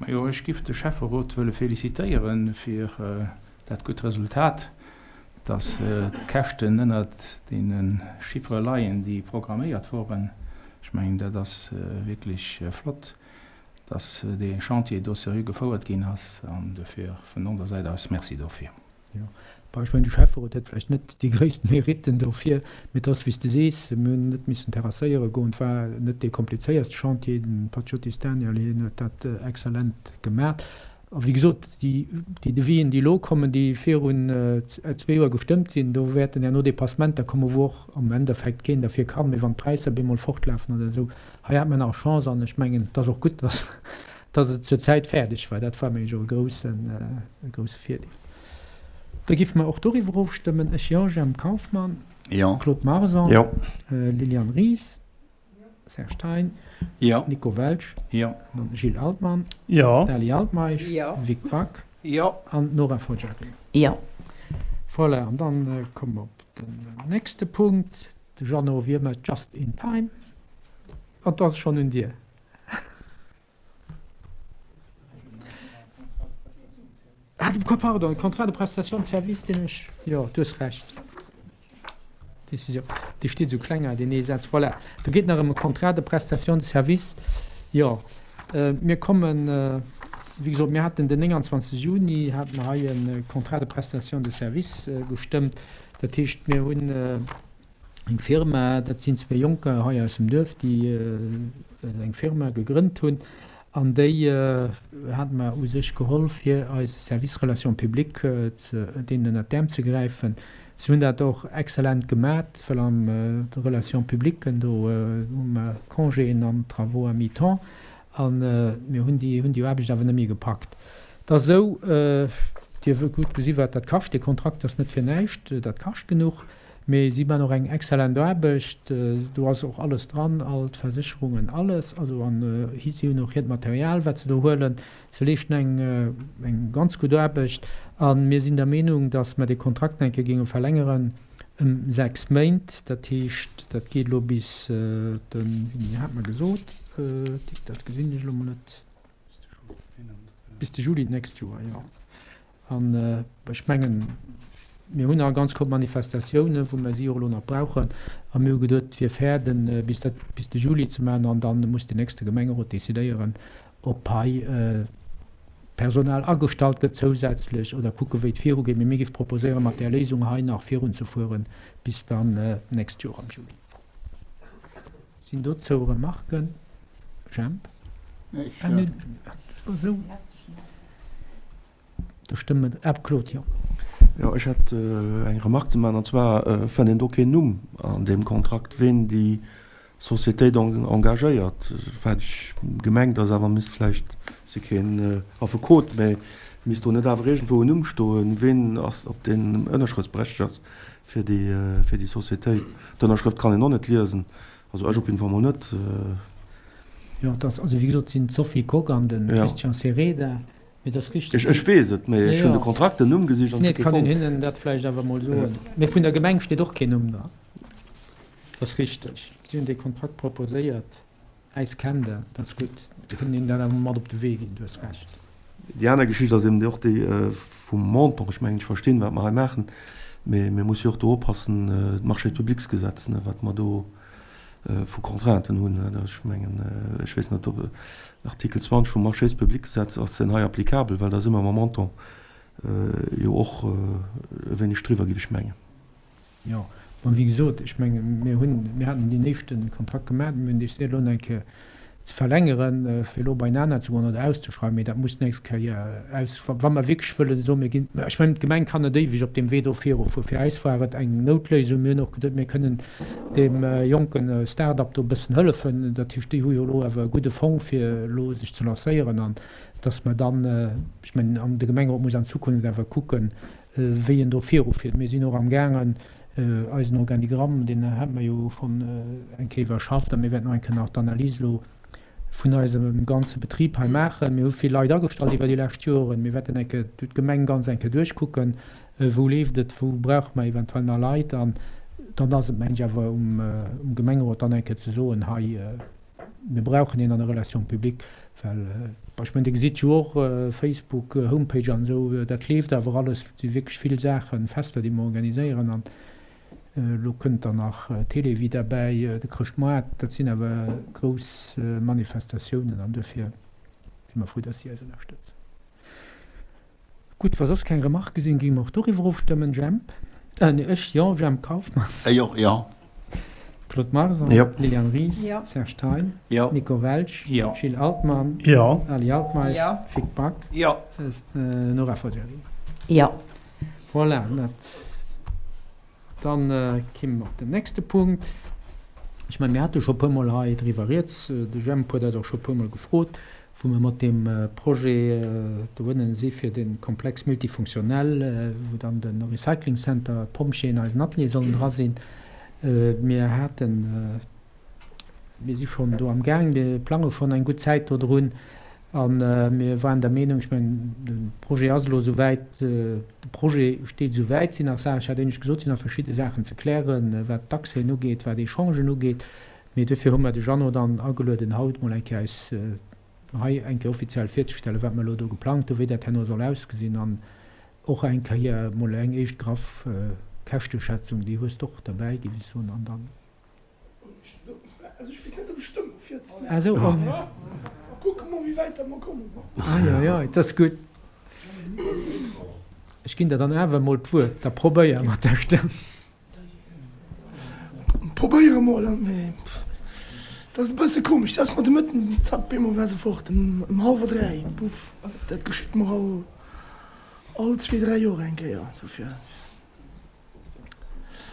Majo, ech giff de Schäfferot wëlle félicitéiere fir dat gutt Resultat, dass d'Käschten ënnert deene Chiffere leien, déi programméiert woren. Ech mengen, dat ass wierklech flott, dass dee Chantier do seriö gefouert ginn ass an dofir vun onser Säit aus Merci dofir. Jo, bon, ech mengen, de Schäfferot huet vläicht net déi gréissten Méritten dofir, mee et ass, wéi s de sees, mir hunn net missen terrasséiere goen, et war net dee komplizéierste Chantier, den Paciotti Daniel, hien huet dat exzellent gemaach. A wéi gesot, déi, déi Devisen, déi elo kommen, déi virun zwee Joer gestëmmt sinn, do wäerten herno Dépassementer kommen, wou och am Endeffekt keen derfir kann, mee wann d'Präisser bemol fortlafen oder esou, hei hat mer nach Chance an ech mengen, et ass och gutt, dass dass et zur Zäit fäerdeg war. Dat war, mengen ech, och e groussen, e grousse Virdeel. Da géife mer och doriwwer ofstëmmen. Ech, jo. Jemp Kauffmann. Jo. Claude Marson. Jo. Liliane Ries. Serge Thein. Jo. Nico Welsch. Jo. Gilles Altmann. Jo. Dali Altmeisch. Jo. Vic Back. Jo. An d'Nora Foggiari. Jo. Voilà, an dann komme mer op den nächste Punkt. De Jeannot, wéi ëmmer, just in time. An 't ass schonn un dir. Ah, pardon, Contrat de prestation de service, deen ech, jo, du hues Recht. Décision, dee steet esou kleng hei, deen ee Saz, voilà. Do geet nach ëm e Contrat de prestation de service. Jo, mir kommen, wéi gesot, mir haten den 29 Juni hate mer hei e Contrat de prestation de service gestëmmt. Dat heescht, mir hunn, Eng Firma, dat sinn zwee Jonker hei aus dem Duerf, déi eng Firma gegrënnt hunn an déi hate mer u sech geholl, fir eise Service Relations publiques deenen ënnert d'Äerm ze gräifen. Si hunn dat och excellent gemat, well am Relations publiques do hu mer Congéen an Travaux à mi-temps a mir hunn déi hunn déi Aarbecht awer net méi gepackt. Et ass esou, Dir hutt gutt gesi wat dat kascht, dee Kontrakt ass net fir näischt, dat kascht genuch. Mee si man och eng exzellent Aarbecht, do ass och alles dran, all d'Versécherungen, alles. Also an si hunn och hiert Material, wat se do huelen. Se leeschten eng eng ganz gutt Aarbecht a mir sinn der Meenung, datt mer dee Kontrakt nach eng Kéier géinge verlängeren ëm 6 Méint. Dat heescht, dat geet elo bis de, wéini hat mer gesot, dat gesinn ech elo mol net, bis de Juli d'nächst Joer, jo. An ech mengen, mir hunn nach ganz gutt Manifestatiounen, wou mer si och elo nach brauchen. A mir hu geduet, et wier fair, de bis dat bis de Juli ze maachen. An da muss den nächste Gemengerot decidéieren, ob hei Personal agestallt gëtt zousätzlech oder kucke wéi et virugeet. Mee mir géife proposéieren, mat där Léisung hei nach virunzefueren bis dann d'nächst Joer am Juli. Sinn dozou Remarken? Jemp? Ah, nee, dat war esou. Do stëmme mer ab. Claude, jo. Jo, ech hätt eng Remarque ze maachen, an zwar fënnt een do keen Numm an deem Kontrakt, ween déi Sociétéit engagéiert. Wat ech gemengt ass, awer misst vläicht, ech si keen Affekot, mä misst do net awer iergendwou en Numm stoen, ween ass, ob deen ënnerschrëftsberechtegt ass fir déi, fir déi Sociétéit. D'Ënnerschrëft kann een och net liesen, also ech op jidde Fall mol net. Jo, et ass, also wéi gesot, et sinn d'Sophie Kock an de Christian Sereda. Mee dat ass richteg. Ech weess et, mee ech hunn de Kontrakt, den Numm gesicht an et kee fonnt. Nee, et kann een hinnen dat vläicht awer emol soen. Mee vun der Gemeng steet och keen Numm dran. Ass richteg. Si hunn dee Kontrakt proposéiert. Äis kennt Der, dat ass gutt. Mir kënnen hinnen dat awer mat op de Wee ginn, du hues Recht. Déi aner Geschicht ass eben och déi vum Montant. Ech mengen, ech verstinn, wat mer hei maachen, mee mir musse jo och do oppassen, d'Marchés-publics-Gesetz, wat mer do vu Contrainten hunn. Ech mengen, ech weess net, ob den Artikel 20 vum Marchés-publics-Gesetz ass deen hei applicabel, well da si mer mam Montant jo och e wéineg driwwer, géif ech mengen. Jo, bon, wéi gesot, ech mengen, mir hunn, mir haten deen éischte Kontrakt gemaach, mir hunn décidéiert, elo nach eng Kéier ze verlängeren, fir elo beienaner ze goen oder auszeschreiwen, mee dat muss d'nächst Kéier aus, wa mer wierklech wëllen soen, mir ginn, ech mengen, d'Gemeng kann net éiweg op deem Wee do virufueren. Fir eis war et eng Noutléisung. Mir hunn och geduet, mir kënnen deem jonke Start-up do e bëssen hëllefen. Dat heescht, déi hu jo elo awer e gudde Fong, fir elo sech ze lancéieren an dass mer dann, ech mengen, an de Gemengerot muss an Zukunft awer kucken, wéi en do virufiert. Mir sinn och amgaangen, eisen Organigramm, deen hate mer jo schonn eng Kéier iwwerschafft, a mir wäerten och eng Kéier nach d'Analys elo vun eisem ganze Betrib hei maachen. Mir hu vill Leit agestallt iwwer déi lescht Joren. Mir wäerten eng Kéier d'Gemeng ganz eng Kéier duerchkucken, wou leeft et, wou brauche mer eventuell nach Leit. An dann ass et, mengen ech, awer um Gemengerot dann eng Kéier ze soen, hei, Mir brauchen een an der Relation publique, well, ech mengen, Dir gesitt jo och Facebook, Homepage an esou, dat leeft awer alles. Et si wierklech vill Saachen, Fester, déi mer organiséieren. An elo kënnt dann nach Télévie derbäi, de Chrëschtmoart. Dat sinn awer grouss Manifestatiounen an duerfir si mer frou, dass si eis ënnerstëtzen. Gutt, wa soss keng Remarquë sinn, géinge mer och doriwwer ofstëmmen. Jemp? Äh, nee, ech, jo, Jemp Kauffmann. Ech och, jo. Claude Marson. Jo. Liliane Ries. Jo. Serge Thein. Jo. Nico Welsch. Jo. Gilles Altmann. Jo. Ali Altmeisch. Jo. Vic Back. Jo. Nora Fogiarini. Jo. Voilà, dat. Dann kéime mer op den nächste Punkt. Ech mengen, mir hate scho e puermol hei driwwer rieds, de Jemp huet eis och scho e puermol gefrot, wou mer mat deem Projet doënnen si fir de Complexe multifonctionnel, wou dann de Recycling Center, d'Pompjeeën, eisen Atelier sollen dra sinn. Mir haten, mir si schonn do am Gaang, mir plange schonn eng gutt Zäit dodrun a mir waren der Meenung, ech mengen, de Projet ass elo esouwäit, de Projet steet esouwäit, et sinn nach Saachen, ech hat éinescht gesot, et sinn nach verschidde Saachen ze klären, wat d'Accèsen ugeet, wat Echangen ugeet, mee duerfir hu mer de Jeannot dann agelueden, haut emol eng Kéier eis hei eng Kéier offiziell virzestellen, wat mer elo do geplangt hunn, wéi dat herno soll ausgesinn an och eng Kéier emol eng éischt graff Käschteschätzung, déi hues de och derbäi, géif ech soen, an dann. Ech ginn der dann awer emol d'Wuert, da probéier mat der Stëmm. Probéiere mol, mee dat ass e bësse komesch. Se ass mer de Mëtten, zack, bemol war se fort, ëm hallwer 3, puff. Dat geschitt mer all, all zwee, dräi Joer eng Kéier, dofir.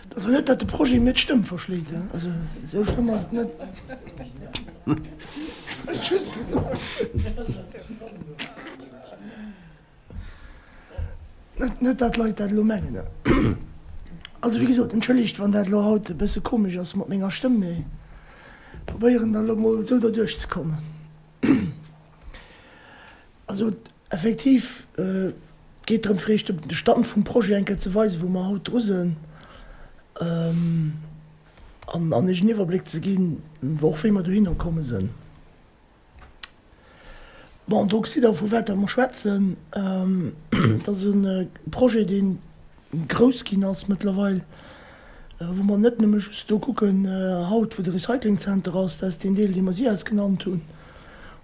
Et ass och net, datt de Projet mir d'Stëmm verschléit, hein. Also esou schlëmm ass et net. Ech wollt just gesot hunn. Net, net datt d'Leit dat elo mengen, hein. Also wéi gesot, entschëllegt, wann dat elo haut e bësse komesch ass mat menger Stëmm, mee probéieren da elo mol esou derduerch ze kommen. Also Effektiv, et geet drëm fir Iech de Stand vum Projet eng Kéier ze weisen, wou mer haut dru sinn, an Iech en Iwwerbléck ze ginn, och wéi mer dohinner komme sinn. Bon, do gesitt Der, vu wat der mer schwätzen. Et ass e Projet, dee grouss ginn ass mëttlerweil, wou mer net nëmme just do kucken haut, wou de Recyclingzenter ass, dat ass deen Deel, dee mer SIAS genannt hunn,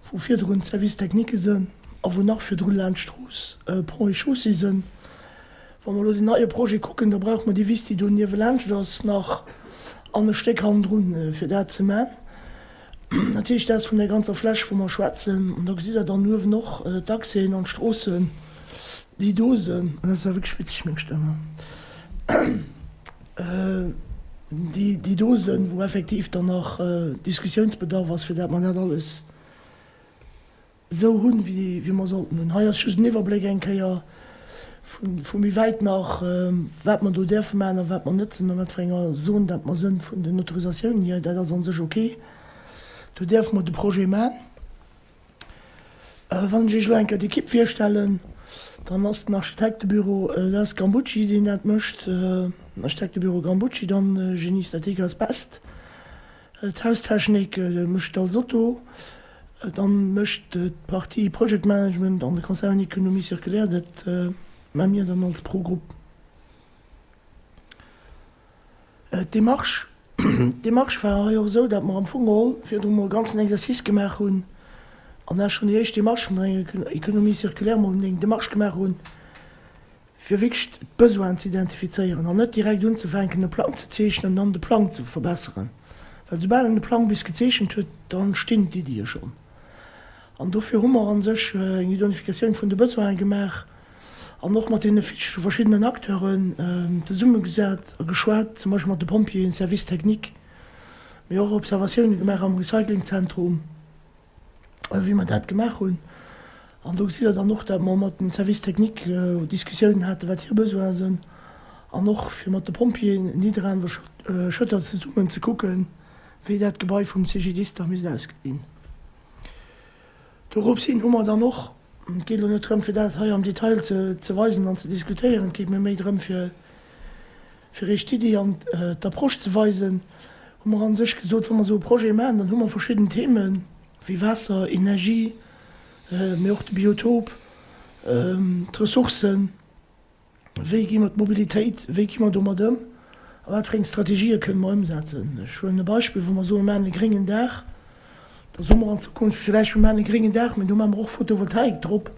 wou virdrun d'Services techniques sënn a wou nach virdrun laanscht d'Strooss Ponts et Chaussées sënn. Wa mer elo deen neie Projet kucken, da brauche mer déi Wiss, déi do niewelaanscht ass, nach an e Stéck hannendrun, fir dat ze man. Dat heescht, dat ass vun där ganzer Fläch, wou mer schwätzen. An da gesitt Der dann uewen och d'Accèsen an d'Stroossen, déi do sënn. Dat ass awer wierklech witzeg, meng Stëmm, déi, déi do sënn, wou effektiv dann nach Diskussiounsbedarf ass, fir dat mer dat alles esou hunn, wéi, wéi mer sollten hunn. Hei ass just en Iwwerbléck eng Kéier vu, vu méi wäit nach, wat mer do däerfe maachen a wat mer net sinn, a wat fir enger Zone dat mer sënn vun den Autorisatiounen hier. Dat ass a sech ok. Do däerfe mer de Projet maachen. Wann ech Iech elo eng Kéier d'Ekipp virstellen, dann ass den Architektebüro, dat ass Gambucci, deen dat mécht, den Architektebüro Gambucci, dann Génie Statique Asbest. D'Haustechnik mécht d'Alsotto. Dann mécht d'Partie Project Management an de Conseil en économie circulaire, dat maa mir dann als Pro-Grupp. D'Démarche, d'Démarche war hei och esou, datt mer am Fong geholl virdru mol e ganzen Exercice gemaach hunn an da schonn déi éischt Démarche vun der Économie circulaire mol eng Démarche gemaach hunn, fir wierklech d'Besoinen ze identifizéieren an net direkt unzefänken e Plang ze zeechnen an dann de Plang ze verbesseren, well soubal een de Plang bis gezeechent huet, da stinn d'Iddie schonn. An dofir hu mer a sech eng Identifikatioun vun de Besoinen gemaach an och mat deene verschiddenen Acteuren zesummegesat a geschwat, zum Beispill mat de Pompjeeën, Service technique, mee och Observatioune gemaach am Recyclingzentrum, wéi mer dat gemaach hunn. An do gesitt Der dann och, datt mer mat dem Service technique Diskussiounen haten, wat hir Besoine sinn, an och fir mat de Pompjeeën Nidderaanwer Schëtter zesummen ze kucken, wéi dat Gebai vum CGDIS da misst ausgesinn. Dorops hin hu mer dann och, et geet elo net drëm fir dat hei am Detail ze weisen an ze diskutéieren, et geet mir méi drëm fir fir Iech d'Iddi an d'Approche ze weisen, hu mer a sech gesot, wa mer esou e Projet maachen, dann hu mer verschidden Themen, wéi Waasser, Energie, mee och de Biotop, d'Ressourcen, Wéi gi mer d'Mobilitéit, wéi gi mer domat ëm a wat fir eng Strategië kënne mer ëmsetzen? Ech huelen e Beispill, Wa mer soen, mir maachen e gréngen Daach, da soe mer an Zukunft vläicht, mir maachen e gréngen Daach, mä do maache mer och Photovoltaik drop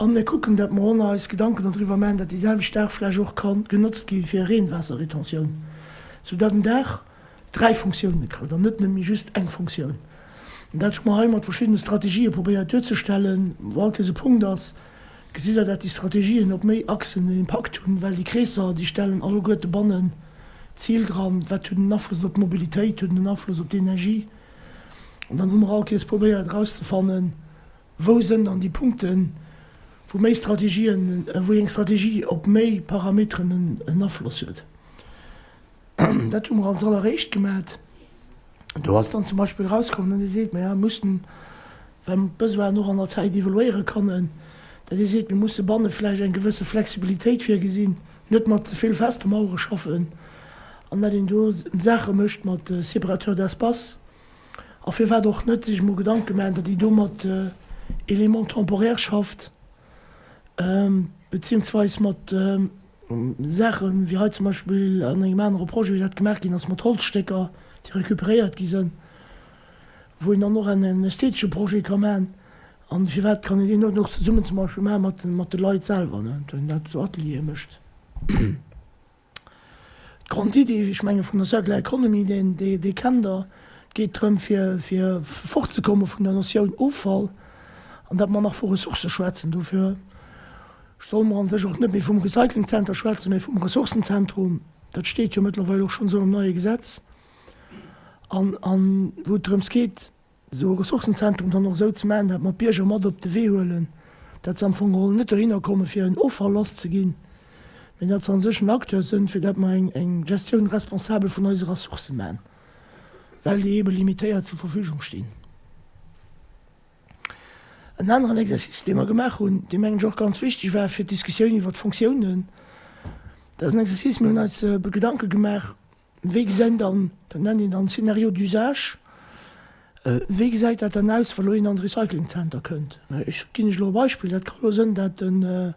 a mir kucken, datt mer och eis Gedanken dodriwwer maachen, datt dee selwecht Daach vläicht och ka genotzt gi fir Reenwaasserretentioun, soudatt en Daach 3 Funktioune kritt an net nëmme just eng Funktioun. An dat hu mer hei mat verschiddene Strategië probéiert duerzestellen, wou all Kees e Punkt ass. Gesitt Der, dat déi Strategien op méi Achsen en Impakt hunn, well déi Kreesser, déi stellen alleguerte bannen d'Zil dran, wat huet en Afloss op d'Mobilitéit, huet en Afloss op d'Energie. An dann hu mer all Kees probéiert erauszefannen, wou sënn dann déi Punkten, wou méi Strategien, wou eng Strategie op méi Parameteren en Afloss huet. Dat hu mer als alleréischt gemat. Do ass dann zum Beispill erauskomm, datt ee seet, maja, mir mussen, well mer d'Besoinen och an der Zäit evoluéiere kannen, datt ee seet, mir musse banne vläicht eng gewësse Flexibilitéit virgesinn, net mat ze vill feste Mauere schaffen an datt een do Saache mécht mat Séparateur d'espace a firwat och net sech emol Gedanke maachen, datt een do mat Éléments temporaires schafft, beziehungsweis mat Saachen, wéi hei zum Beispill an engem anere Projet, wéi dat gemaach ginn ass mat Holzstécker, déi recuperéiert gi sënn, wou een dann och en ästhetesche Projet ka maachen. An firwat kann een deen net och zesummen zum Beispill maache mat mat de Leit selwer, ne, datt een dat esou Ateliere mécht. D'Grondiddi, ech menge vun der Circular Economy, deen dee kennt Der, et geet drëm fir fir fortzekomme vun der Notioun Offall an datt mer nach vu Ressourcë schwätzen. Dofir Solle mer an sech och net méi vum Recyclingzenter schwätzen, mä vum Ressourcenzentrum? Dat steet jo mëttlerweil och schonn esou am neie Gesetz. An, an wou et drëms geet, esou e Ressourcenzentrum dann och esou ze maachen, dat mer d'Bierger mat op de Wee huelen, dat se am Fong geholl net dohinner komme fir en Offall lasszeginn, mä dat se an sech en Acteur sënn, fir dat mer eng, eng Gestioun responsabel vun eise Ressourcë maachen, well déi eebe limitéiert zur Verfügung stinn. En aneren Exercice, dee mer gemaach hunn, dee mengen ech och ganz wichteg war fir d'Diskussioun iwwert d'Fonctiounen, dat ass en Exercice, mir hunn eis Gedanke gemaach, wéi gesäit dann, dat nennt een dann Scénario d'usage, wéi gesäit dat dann aus, wa lo een an de Recyclingzenter kënnt? Ech ginn lech elo e Beispill, dat ka lo sënn, dat den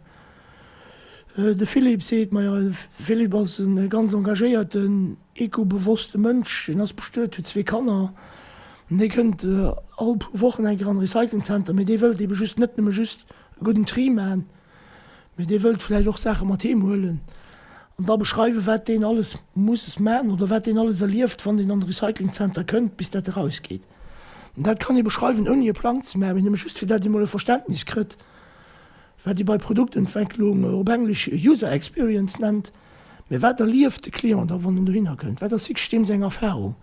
de Philippe seet, majo, de Philippe ass e ganz engagéierten, ecobewosste Mënsch, hien ass bestuet, huet zwee Kanner, an dee kënnt all puer Wochen eng Kéier an de Recyclingzenter, mee dee wëllt ebe just net nëmme just e gudden Tri maachen, mee dee wëllt vläicht och Saache mat heem huelen an da beschreiwen, wat deen alles muss maachen oder wat deen alles erlieft, wann deen an de Recyclingzenter kënnt, bis dat erausgeet. An dat kann ee beschreiwen, ouni e Plang ze maachen, mee nëmme just fir dat ee mol e Verständnis kritt, wat ee bei Produktentwécklung op Englesch User Experience nennt. Mee wat erlieft de Client da, wann en dohinner kënnt? Wat ass wierklech deem seng Erfarung?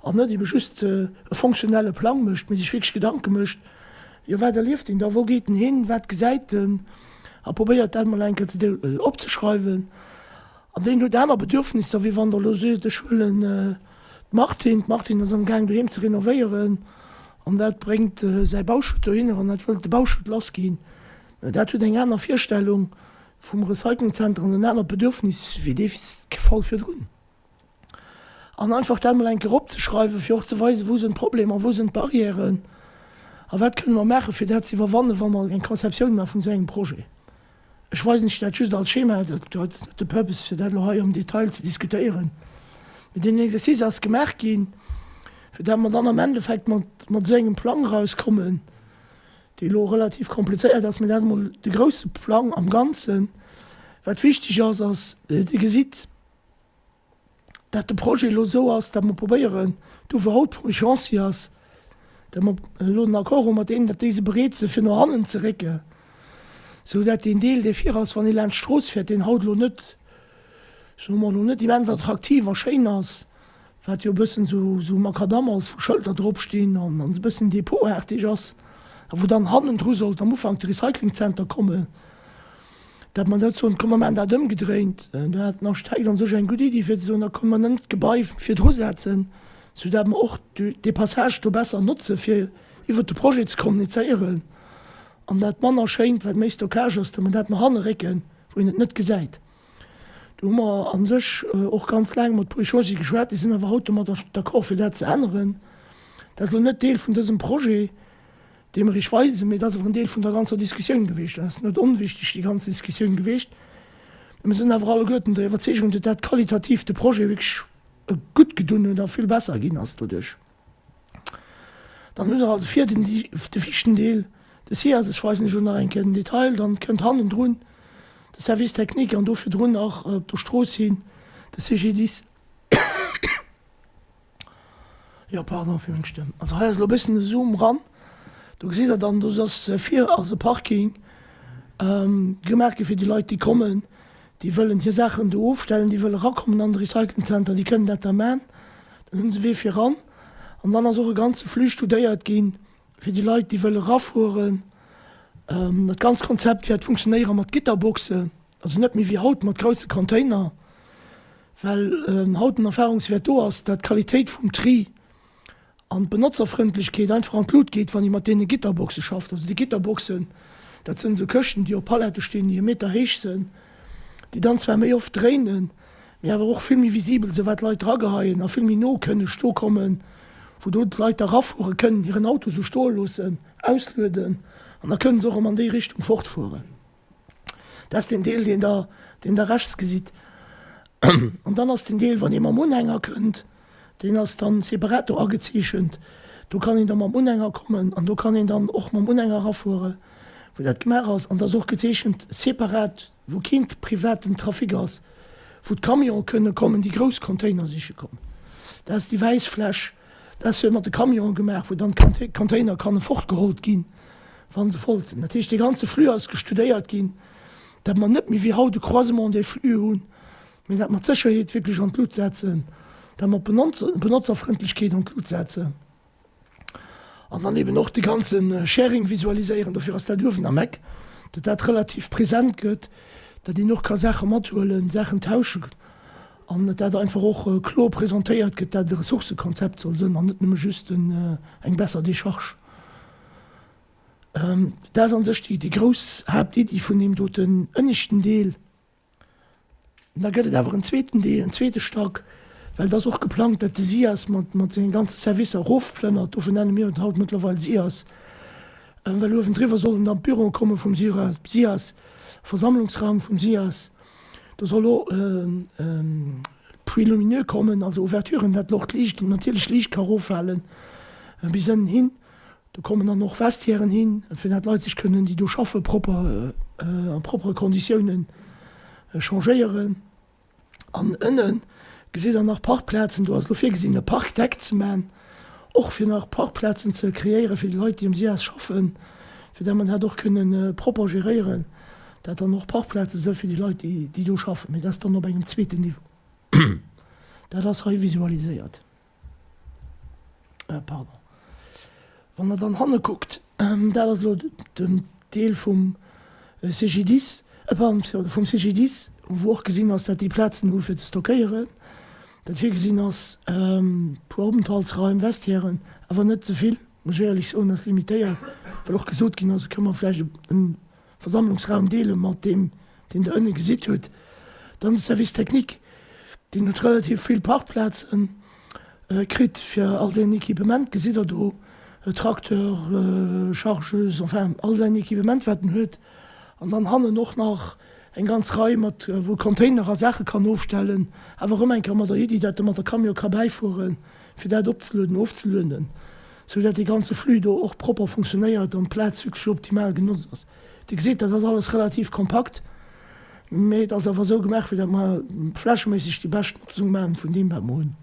An net ebe just e fonctionnelle Plang mécht, mee sech wierklech Gedanke mécht, jo wat erlieft deen da, wou geet en hin, wat gesäit en? A probéiert dat mol eng Kéier ze opzeschreiwen. An deen huet aner Bedürfnisser, wéi wann Der elo seet, ech huelen d'Martine, d'Martine ass amgaang doheem ze renovéieren an dat bréngt säi Bauschutt dohinner an dat wëllt de Bauschutt lassginn. Dat huet eng aner Virstellung vum Recyclingzenter an en anert Bedürfnis wéi dee Fall virdrun. An einfach dat emol eng Kéier opzeschreiwen, fir och ze weisen, wou sinn d'Problemer, wou sinn d'Barrièren a wat kënne mer maachen, fir dat ze iwwerwannen, wa mer eng Conceptioun maache vun esou engem Projet. Ech weisen lech dat just als Schema, dat ass net de Purpose, fir dat elo hei am Detail ze diskutéieren. Mee deen Exercice ass gemaach ginn, fir dat mer dann am Endeffekt mat esou engem Plang erauskommen, dee elo relativ komplizéiert ass, mee dat ass emol de grouse Plang am Ganzen. Wat wichteg ass, ass, Dir gesitt, dat de Projet elo esou ass, datt mer probéieren, do wou haut Pro-Chantier ass, datt mer elo en Accord hu mat deenen, datt déi se bereet sinn, fir no hannen ze récken, sou dat deen Deel, dee vir ass, wann ee laanscht d'Strooss fiert, deen haut elo net, soe mer elo, net immens attraktiv a schéin ass, wat jo e bëssen esou, esou Makadamm ass, wou Schëlter drop stinn an esou e bëssen depotaarteg ass, a wou dann hannendru sollt am Ufank de Recyclingzenter kommen. Dat mer net soen, komm mer maachen dat ëmgedréint. Do hat den Architekt an sech eng gutt Iddi fir ze soen, da komm mer net d'Gebai virdru setzen, soudatt mer och dee Passage do besser notze fir iwwert de Projet ze kommunizéieren an dat manner schéint, wat méi Stockage ass, datt mer dat no hanne récken, wou een et net gesäit. Do hu mer a sech och ganz laang mat Paul Chaussy geschwat. Déi sinn awer haut domadder d'accord fir dat ze änneren. Dat ass elo net Deel vun dësem Projet. Dee mer Iech weisen, mee et ass awer en Deel vun der ganzer Diskussioun gewiescht. Dat ass net onwichtig, déi ganz Diskussioun gewiescht. Mä mir sinn awer alleguerten der Iwwerzeegung, datt dat qualitativ de Projet wierklech gutt gedunn huet a vill besser ginn ass doduerch. Dann hutt Der also vir den, de viischten Deel, de SIAS, ech weisen Iech elo nach eng Kéier den Detail, dann kënnt hannendrun de Service technique an do virdrun nach op der Strooss hin de CGDIS. Jo, pardon fir meng Stëmm. Also hei ass elo e bëssen de Zoom ran. Do gesitt Der dann, do ass vir ass e Parking gemaach gi fir déi Leit, déi kommen, déi wëllen hir Saachen do ofstellen, déi wëlle rakommen an de Recyclingzenter, déi kënnen dat da man. Dann hunn se Wee fir ran. An dann ass och e ganze Flux studéiert ginn fir déi Leit, déi wëlle rafueren. Dat ganzt Konzept wäert funktionéiere mat Gitterboxen, also net méi wéi haut mat grousse Container. Well haut den Erfahrungswäert do ass, dat d'Qualitéit vum Tri an d'Benotzerfrëndlechkeet einfach an d'Lut geet, wann ee mat deene Gitterboxe schafft. Also déi Gitterboxen, dat sënn esou Këschten, déi op Palette stinn, déi e Meter héich sënn, déi dann zwar méi oft dréinen, mee awer och vill méi visibel sou wat d'Leit drageheien a vill méi no kënne sto kommen, wou do d'Leit da rafuere kënnen, hiren Auto sou stoe loossen, auslueden an da kënne se och erëm an déi Richtung fortfueren. Dat ass den Deel, deen Der, deen Der rechts gesitt. An dann ass den Deel, wann ee mam Unhänger kënnt, deen ass dann separat do agezeechent. Do kann een da mam Unhänger kommen an do kann een dann och mam Unhänger erafuere wou dat gemaach ass. An da ass och gezeechent separat, wou keen privaten Trafic ass, wou d'Camionë kënne kommen, déi grouss Container siche kommen. Dat ass déi wäiss Fläch. Dat ass fir mat de Camionë gemaach, wou dann d'Container kanne fortgehollt ginn. wa se voll sinn. Dat heescht, dee ganze Flux ass gestudéiert ginn, datt mer net méi wéi haut e Croisement des flux hunn, mee datt mer d'Sécherheet wierklech an d'Lut setzen, datt mer d'Benotzerfrëndlechkeet an d'Lut setzen an dann eben och de ganze Sharing visualiséieren. Dofir ass dat uewen am Eck, datt dat relativ present gëtt, datt een och ka Saache mathuelen, Saachen tauschen an datt dat einfach och kloer presentéiert gëtt, dat e Ressourcëkonzept soll sënn an net nëmme just eng besser Décharge. Dat ass a sech déi grouss Haaptiddi vun deem doten ënneschten Deel. Da gëtt et awer en zweeten Deel, en zweete Stack, well et ass och geplangt, datt de SIAS mat senge ganze Servicer erofplënnert. Dofir nenne mir et haut mëttlerweil SIAS, well uewendriwwer sollen dann d'Büroe komme vum SIAS, Versammlungsraum vum SIAS. Do soll och e Puits lumineux kommen, also Ouverturen, datt och d'Liicht, natierlech Liicht ka eroffalen bis ënnen hin. Do kommen dann och Vestiairen hin, fir dat d'Leit sech kënnen, déi do schaffen, propper a proppere Konditiounen changéieren. An ënne gesitt Der nach Parkplazen. Do ass elo virgesinn, e Parkdeck ze man, och fir nach Parkplazen ze kreéieren fir déi Leit, déi um SIAS schaffen, fir dat mer dat och kënnen propper geréieren, dat dann och Parkplaze si fir déi Leit, déi do schaffen. Mee dat ass dann op engem zweeten Niveau. Dat ass hei visualiséiert. Pardon. Wann Der dann hanne kuckt, dat ass elo den Deel vum CGDIS, pardon, vum CGDIS, wou och gesinn ass, dat déi Plazen hu fir ze stockéieren, dat virgesinn ass, e puer Openthaltsraim, Vestiairen, awer net ze vill, muss ech éierlech soen, ass limitéiert, well och gesot ginn ass, et kënne mer vläicht e Versammlungsraum deele mat deem, deen Der ënne gesitt hutt. Dann de Service technique, deen huet relativ vill Parkplazen. Kritt fir all säin Equipement, gesitt Der do, Tracteur, Chargeuse, enfin all säin Equipement wat en huet. An dann hannen och nach eng ganz Rei mat wou e Container a Saache kann ofstellen, awer erëm eng Kéier mat der Iddi, dat e mat der Camion ka bäifueren, fir dat opzelueden, ofzelueden, sou dat dee ganze Flux do och propper funktionéiert an d'Plaz wierklech optimal genotzt ass. Dir gesitt, dat ass alles relativ kompakt, mee et ass awer esou gemaach, fir dat mer flächeméisseg déi bescht Notzung maachen vun deem wat mer hunn.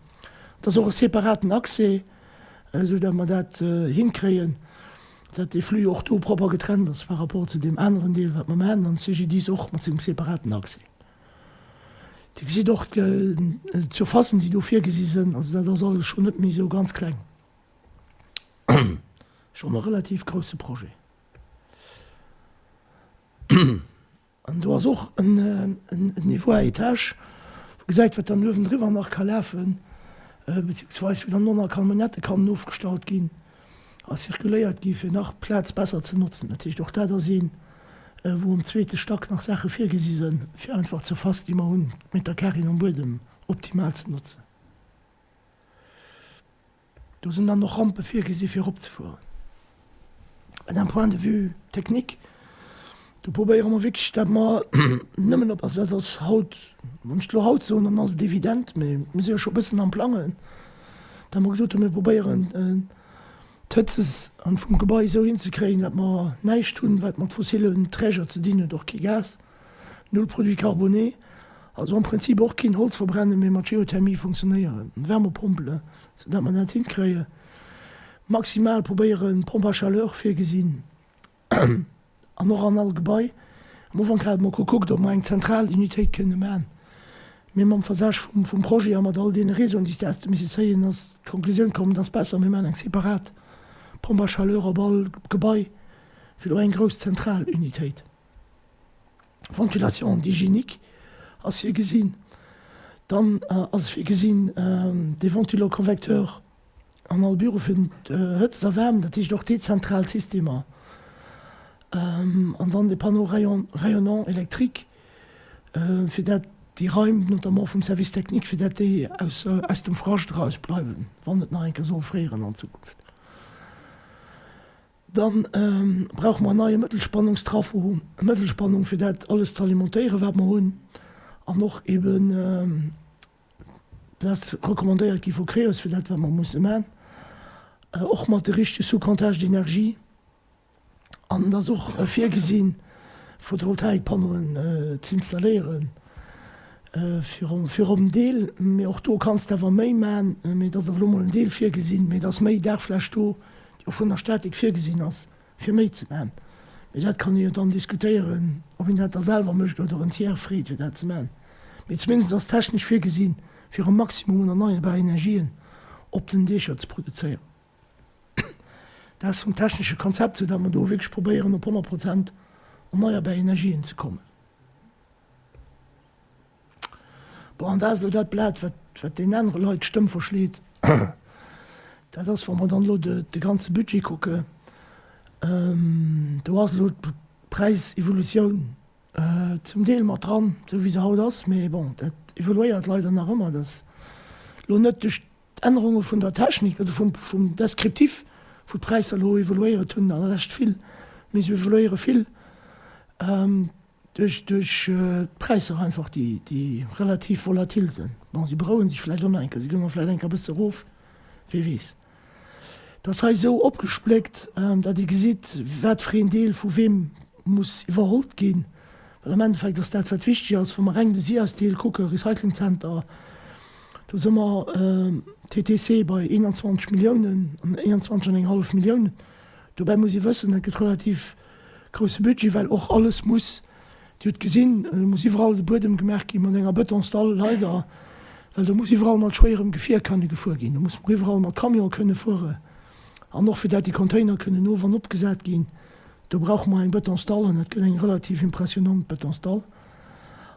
Et ass och e separaten Accès, esou dat mer dat hinkréien, dat dee Flux och do propper getrennt ass par rapport zu deem aneren Deel, wat mer maachen, an de CGDIS och mat sengem separaten Accès. Dir gesitt och d'Surfacen, déi do virgesi sinn. Also dat ass alles schonn net méi esou ganz kleng. Schonn e relativ grousse Projet. An do ass och en Niveau à étage, wou gesäit, wat dann uewendriwwer nach ka lafen, beziehungsweis wou dann och nach Camionnettë kannen ofgestallt ginn a circuléiert gi fir nach d'Plaz besser ze notzen. Dat heescht, och dat ass een, wou am zweete Stack nach Saache virgesi sinn, fir einfach d'Surface, déi mer hunn, d'Meter carréen am Buedem, optimal ze notzen. Do sinn dann och Rampe virgesi fir eropzefueren. Mä d'un point de vue technique, do probéiere mer wierklech, dat mer nëmmen op, also dat ass haut, wann ech et elo haut soen, dann ass et evident, mä mir si jo scho e bëssen am Plangen, dat mer gesot hunn, mir probéieren d'Hëtzes vum Gebai esou hinzekréien, dat mer näischt hunn, wat mat fossilen Träger ze dinn huet, och kee Gas. Null Produits carbonés, also am Prinzip och keen Holz verbrennen, mee mat Geothermie funktionéieren, Wärmepompele, sou dat mer dat hinkréien. Maximal probéieren Pompe à chaleur virgesinn an och an all Gebai. Am Ufank hate mer gekuckt, ob mer eng zentral Unitéit kënne man, mee mam Versage vum Projet a mat all deene Réseauen, déi s de häss misse zéien, ass d'Konklusioun komm, et ass besser, mir man eng separat Pompe à chaleur op all Gebai, wéi elo eng grouss zentral Unitéit. Ventilation hygiénique ass virgesinn. Dann ass virgesinn de Ventilo-convecteur an all Büro fir d'Hëtzt a Waarmt, dat heescht och dezentral Systemer. An dann de Panneau rayonnant électrique, fir dat déi Raim, notamment vum Service technique, fir dat déi aus dem Frascht erausbleiwen, wann et nach eng Kéier soll fréieren an Zukunft. Dann brauche mer en neie Mëttelspannungstraffo, Mëttelspannung fir dat alles ze alimentéieren, wat mer hunn, an och eben, dat ass recommandéiert gi vu Creos, fir dat wat mer musse man, och mat de richtege Sous-comptage d'énergie. An et ass och virgesinn, Photovoltaikpannoen ze installéieren fir op en Deel, mee och do kanns de awer méi man, mee et ass awer elo mol en Deel virgesinn, mee et ass méi Daachfläch do, déi och vun der Statik virgesinn ass, fir méi ze man. Mee dat kann ee jo dann diskutéieren, ob een dat da selwer mécht oder en Tiers freet, fir dat ze man. Mee zumindest ass technesch virgesinn, fir e Maximum un erneierbar Energien op den Diecher ze produzéieren. Dat ass vum technesche Konzept, soudatt mer do wierklech probéieren, op 100 Prozent erneierbar Energien ze kommen. Bon, an dat ass elo dat Blat, wat, wat deenen anere Leit d'Stëmm verschleet. Dat ass, wa mer dann elo de, de ganze Budget kucken, do ass elo d'Präisevolutioun zum Deel mat dran, esou wéi se haut ass. Mee bon, dat evoluéiert leider nach ëmmer. Dat ass elo net duerch d'Ännerunge vun der Technik, also vum, vum Descriptif, wou d'Präisser elo evoluéiert hunn an der Lescht vill, mee se evoluéiere vill. Duerch d'Präisser einfach, déi relativ volatil sinn. Bon, si berouege sech vläicht och nach eng Kéier, si goungen vläicht eng Kéier e bësse erof, wie weess. Et ass hei esou opgespléckt, datt ee gesitt, wat fir een Deel vu weem muss iwwerhollt ginn. Well am Endeffekt ass dat, wat wichteg ass, wa mer reng de SIAS-Deel kucken, Recyclingzenter, do si mer TTC bei 21 Milliounen, 21 an eng hallef Milliounen. Dobäi muss ee wëssen, dat gëtt relativ grousse Budget, well och alles muss, Dir hutt gesinn, do muss iwwerall de Buedem gemaach gi mat enger Betonsdall, leider, well do muss iwwerall mat schwéierem Gefier kënne gefuer ginn, do muss mer iwwerall mat Camione kënne fuere an och fir dat déi Container kënnen of an opgesat ginn, do brauche mer eng Betonsdall an dat gëtt eng relativ impressionnant Betonsdall.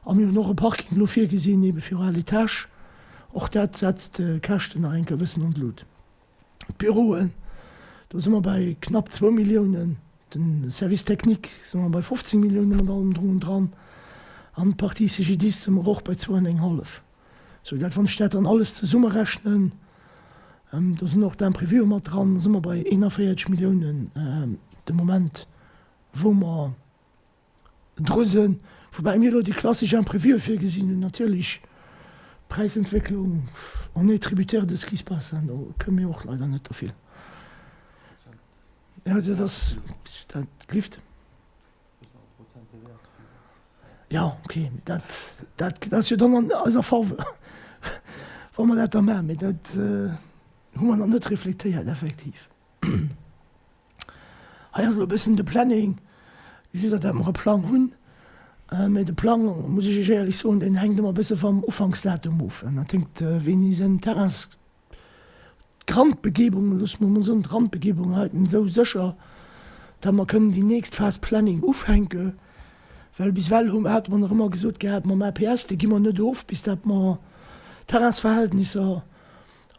A mir hunn och e Parking elo virgesinn, ebe fir al Etage, och dat setzt d'Käschten nach eng Kéier e bëssen an d'Lut. D'Büroen, do si mer bei knapp zwou Milliounen, de Service technique si mer bei 15 Milliounen mat allem drum und dran an d'Partie CGDIS si mer och bei zwou an eng hallef. Sou dat, wann ech dat dann alles zesummerechnen. Do sinn och d'Imprévue mat dran. Da si mer bei 41 Milliounen de Moment, wou mer dru sinn. Woubäi mir elo déi klassesch Imprévue virgesinn hunn. Natierlech, Präisentwécklung, on est tributaire de ce qui se passe, hein, do kënne mir och leider net dervill. Jo, dat ass, dat glift. Jo, ok, mee dat, dat ass jo dann an eiser Faveur, wa mer dat da maachen. Mee dat hu mer nach net reflektéiert, effektiv. Hei ass elo e bëssen de Planning. Gesitt Der, datt mer e Plang hunn. Mee de Plang, muss ech Iech éierlech soen, deen hänkt ëmmer e bësse vam Ufanksdatum of. Dat hänkt, wéini sinn d'Terrains d'Randbegebungen, loosse mer emol soen, d'Randbegebungen heiten esou sécher, datt mer kënnen déi nächst Phas Planning ufänke well bis ewell hu hate mer nach ëmmer gesot gehat, mam APS, dee gi mer net of, bis datt mer d'Terrainsverhältnisser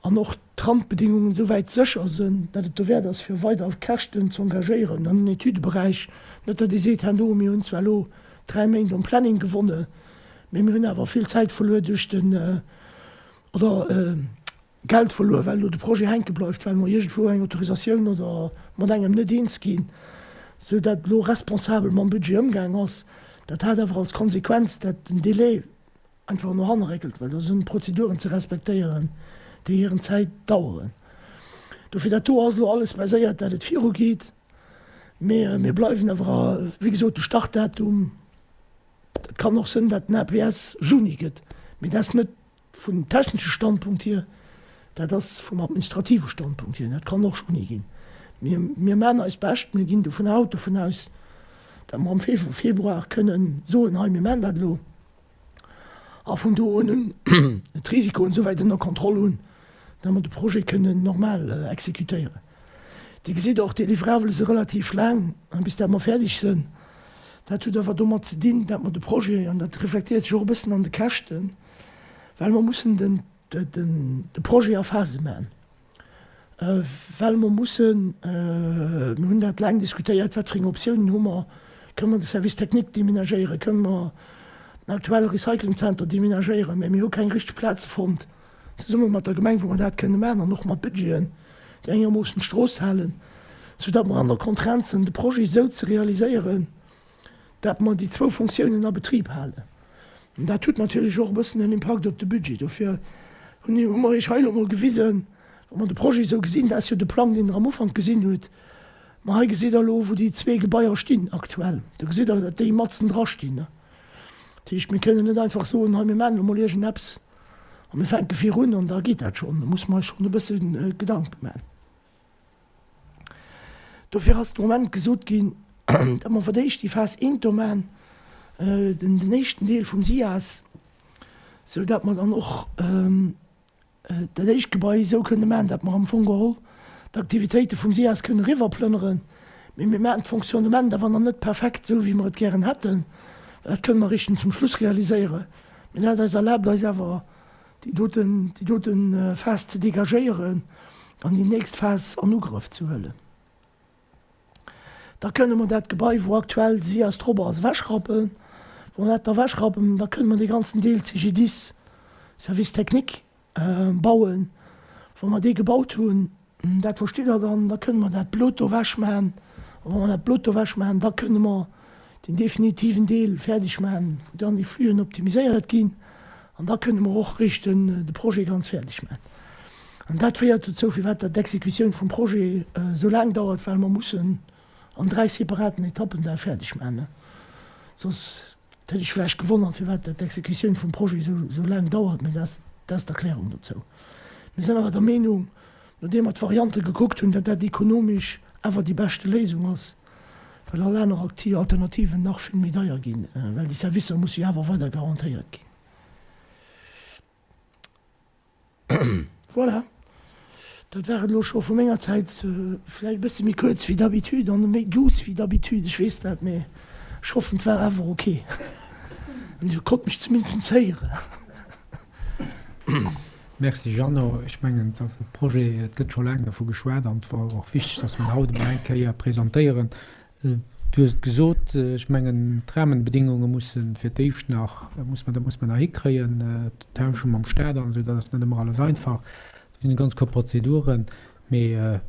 an och d'Randbedingungen esou wäit sécher sinn, datt et dowäert ass, fir weider Käschten z'engagéieren an den Etüdeberäich. Net datt ee seet herno, mir hunn zwar elo 3 Méint um Planning gewonne, mee mir hunn awer vill Zäit verluer duerch den, oder Geld verluer, well elo de Projet hänke bleift, well mer iergendwou eng Autorisatioun oder mat engem net eens ginn, sou datt elo responsabel mam Budget ëmgaang ass. Dat hat awer als Konsequenz, datt den Délai einfach no hanne réckelt, well do sinn Prozeduren ze respektéieren, déi hiren Zäit daueren. Dofir, dat do ass elo alles baséiert, datt et virugeet, mee mir bleiwen awer, wéi gesot, de Startdatum, et kann och sënn, datt den APS Juni gëtt, mee dat ass net Vum technesche Standpunkt hier, dat ass vum administrative Standpunkt hier, dat kann och Juni ginn. Mir, mir maachen eist Bescht, mir ginn dovun haut dovun aus, datt mer am Februar kënnen soen, hei mir maachen dat elo a vun do un hunn d'Risikoen esouwäit ënner Kontroll hunn, datt mer de Projet kënnen normal exekutéieren. Dir gesitt och, déi Livrabele si relativ laang, bis dat mer fäerdeg sinn. Dat huet awer domat ze dinn, datt mer de Projet, an dat reflektéiert sech och e bëssen an de Käschten, well mer mussen den, de Projet a Phase maachen, well mer mussen, mir hunn dat laang diskutéiert, wat fir eng Optiounen hu mer, kënne mer de Service technique deménagéieren, kënne mer den aktuelle Recyclingzenter deménagéieren, mä mir hu keng richteg Plaze fonnt, zesumme mat der Gemeng, wou mer dat kënne maachen an och mat Budgeten, déi engermoossen d'Strooss halen, soudatt mer an der Contrainte sinn, de Projet esou ze realiséieren, dat mer déi zwou Fonctiounen a Betrib halen. An dat huet natierlech och e bëssen en Impakt op de Budget. Dofir hunn hu mer Iech hei elo emol gewisen, wa mer de Projet esou gesinn, dat ass jo de Plang, deen Der am Ufank gesinn hutt, ma hei gesitt Der elo, wou déi zwee Gebaier stinn aktuell. Do gesitt Der, datt déi matzen dra stinn. Dat heescht, mir kënnen net einfach soen, hei mir maachen elo mol iergendeppes a mir fänke virun an da geet dat schonn. Da musse mer eis schonn e bësse Gedanke maachen. Dofir ass de Moment gesot ginn, datt mer fir d'éischt déi Phas eent do maachen, den éischten Deel vum SIAS, sou datt mer dann och dat éischt Gebai esou kënne maachen, datt mer am Fong geholl d'Aktivitéite vum SIAS kënne eriwwerplënneren. Mee mir maachen d'Fonctionnement awer nach net perfekt esou, wéi mer et gären hätten, well dat kënne mer eréischt zum Schluss realiséieren. Mee dat eis erlaabt eis awer, déi doten, déi doten Phas ze dégagéieren an déi nächst Phas an Ugrëff ze huelen. Da kënne mer dat Gebai, wou aktuell de SIAS drop ass, ewechrappen. Wa mer dat da ewechrappen, da kënne mer dee ganzen Deel CGDIS, Service technique, bauen. Wa mer dee gebaut hunn, Dat verstitt Der dann. Da kënne mer dat Blot do ewechmaachen. A wa mer dat Blot do ewechmaachen, da kënne mer den definitiven Deel fäerdeg maachen, wou dann déi Fluen optimiséiert ginn. An da kënne mer och eréischt de Projet ganz fäerdeg maachen. An dat féiert dozou, firwat dat d'Exekutioun vum Projet esou laang dauert, well mer mussen an 3 separaten Etappen dat fäerdeg maachen. Soss Et hätt iech vläicht gewonnert, firwat dat d'Exekutioun vum Projet esou laang dauert, mä dat ass d'Erklärung dozou. Mir sinn awer der Meenung, nodeem mer d'Variante gekuckt hunn, datt dat ekonomesch awer déi beschte Léisung ass, well all aner Alternativen nach vill méi deier ginn, well déi Servicer musse jo awer weider garantéiert ginn. Voilà, dat war et elo scho vu menger Zäit. Vläicht e bësse méi kuerz wéi d'habitude an méi douce wéi d'habitude, ech weess dat, mee ech hoffen, et war awer ok an Dir konnt mech zumindest héieren. Merci Jeannot. Ech mengen, et ass e Projet, et gëtt scho laang dervu geschwat an et war och wichteg, dass mer en haut emol eng Kéier presentéieren. Du hues et gesot, ech mengen d'Rahmenbedingunge mussen fir d'éischt nach, muss mer, dat muss mer nach hikréien, d'Tauschen mam Staat an esou, dat ass net ëmmer alles einfach. Sinn e ganz Koup Prozeduren, mee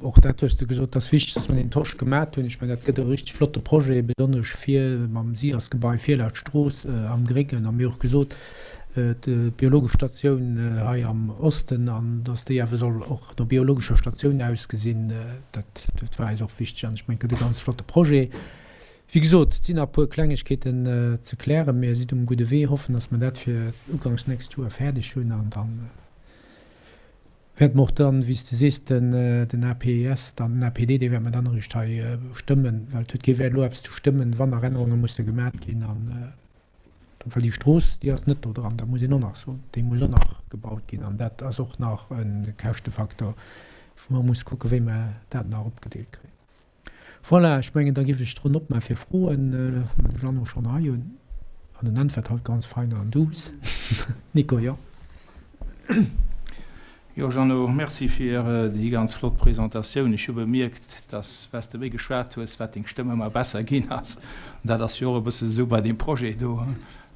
och dat hues de gesot, ass wichteg, dass mer deen Tosch gemat hunn. Ech mengen, dat gëtt e richteg flotte Projet, besonnesch fir mam SIAS-Gebai vir laut Strooss am Gréngen. A mir hu och gesot, d'biologesch Statioun hei am Osten, an dass déi awer soll och no biologescher Statioun ausgesinn, dat war eis och wichteg. An ech mengen, et gëtt e ganz flotte Projet. Wéi gesot, et sinn nach e puer Klengegkeeten ze klären. Mir sinn um gudde Wee, hoffen, dass mer dat fir uganks nächst Joer fäerdeg hunn an dann, Wäerte mer och dann, wéi s de sees, den APES, dann den APD, dee wäerte mer dann eréischt hei stëmmen, well et huet kee Wäert elo eppes ze stëmmen, wann nach Ännerunge musse gemat ginn. An well déi Strooss, déi ass net do dran, dat muss een och nach soen, déi muss och nach gebaut ginn an dat ass och nach e Käschtefaktor, wou mer musse kucken, wéi mer dat nach opgedeelt kréien. Voilà, ech mengen, da géif ech d'Ronn opmaache fir Froen, wa mer de Jeannot schonn hei hunn. An en äntwert haut ganz fein an duuss. Nico, jo. Jo, Jeannot, merci fir déi ganz flott Presentatioun. Ech hu bemierkt, dass, wat s de méi geschwat hues, wat deng Stëmm ëmmer besser ginn ass. An dat ass jo och e bësse esou bei deem Projet do,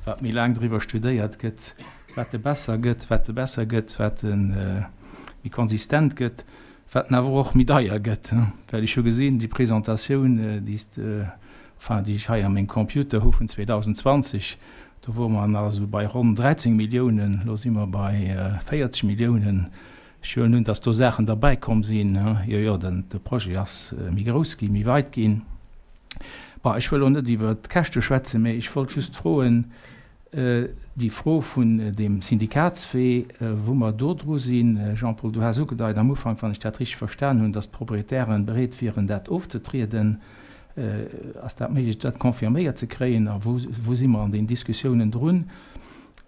wat méi laang driwwer studéiert gëtt, wat e besser gëtt, wat e besser gëtt, wat e méi konsistent gëtt. Wat en awer och méi deier gëtt, well ech hu gesinn, déi Presentatioun, déi s de, enfin déi ech hei a mengem Computer hu vun 2020, do wore mer nach esou bei ronn 13 Milliounen, elo si mer bei 40 Milliounen. Ech huelen un, datt do Saachen derbäikomm sinn. Jo, jo, den, de Projet ass méi grouss ginn, méi weit ginn. Bon, ech wëll elo net iwwert d'Käschte schwätzen, mä ech wollt just froen, Déi Fro vun deem Syndikatswee, wou mer do dru sinn, Jean-Paul, du has ugedeit am Ufank, wann ech dat richteg verstan hunn, datt d'Proprietären bereet wieren, dat ofzetrieden. Ass dat méiglech, dat confirméiert ze kréien? A wou, wou si mer an den Diskussiounen drun?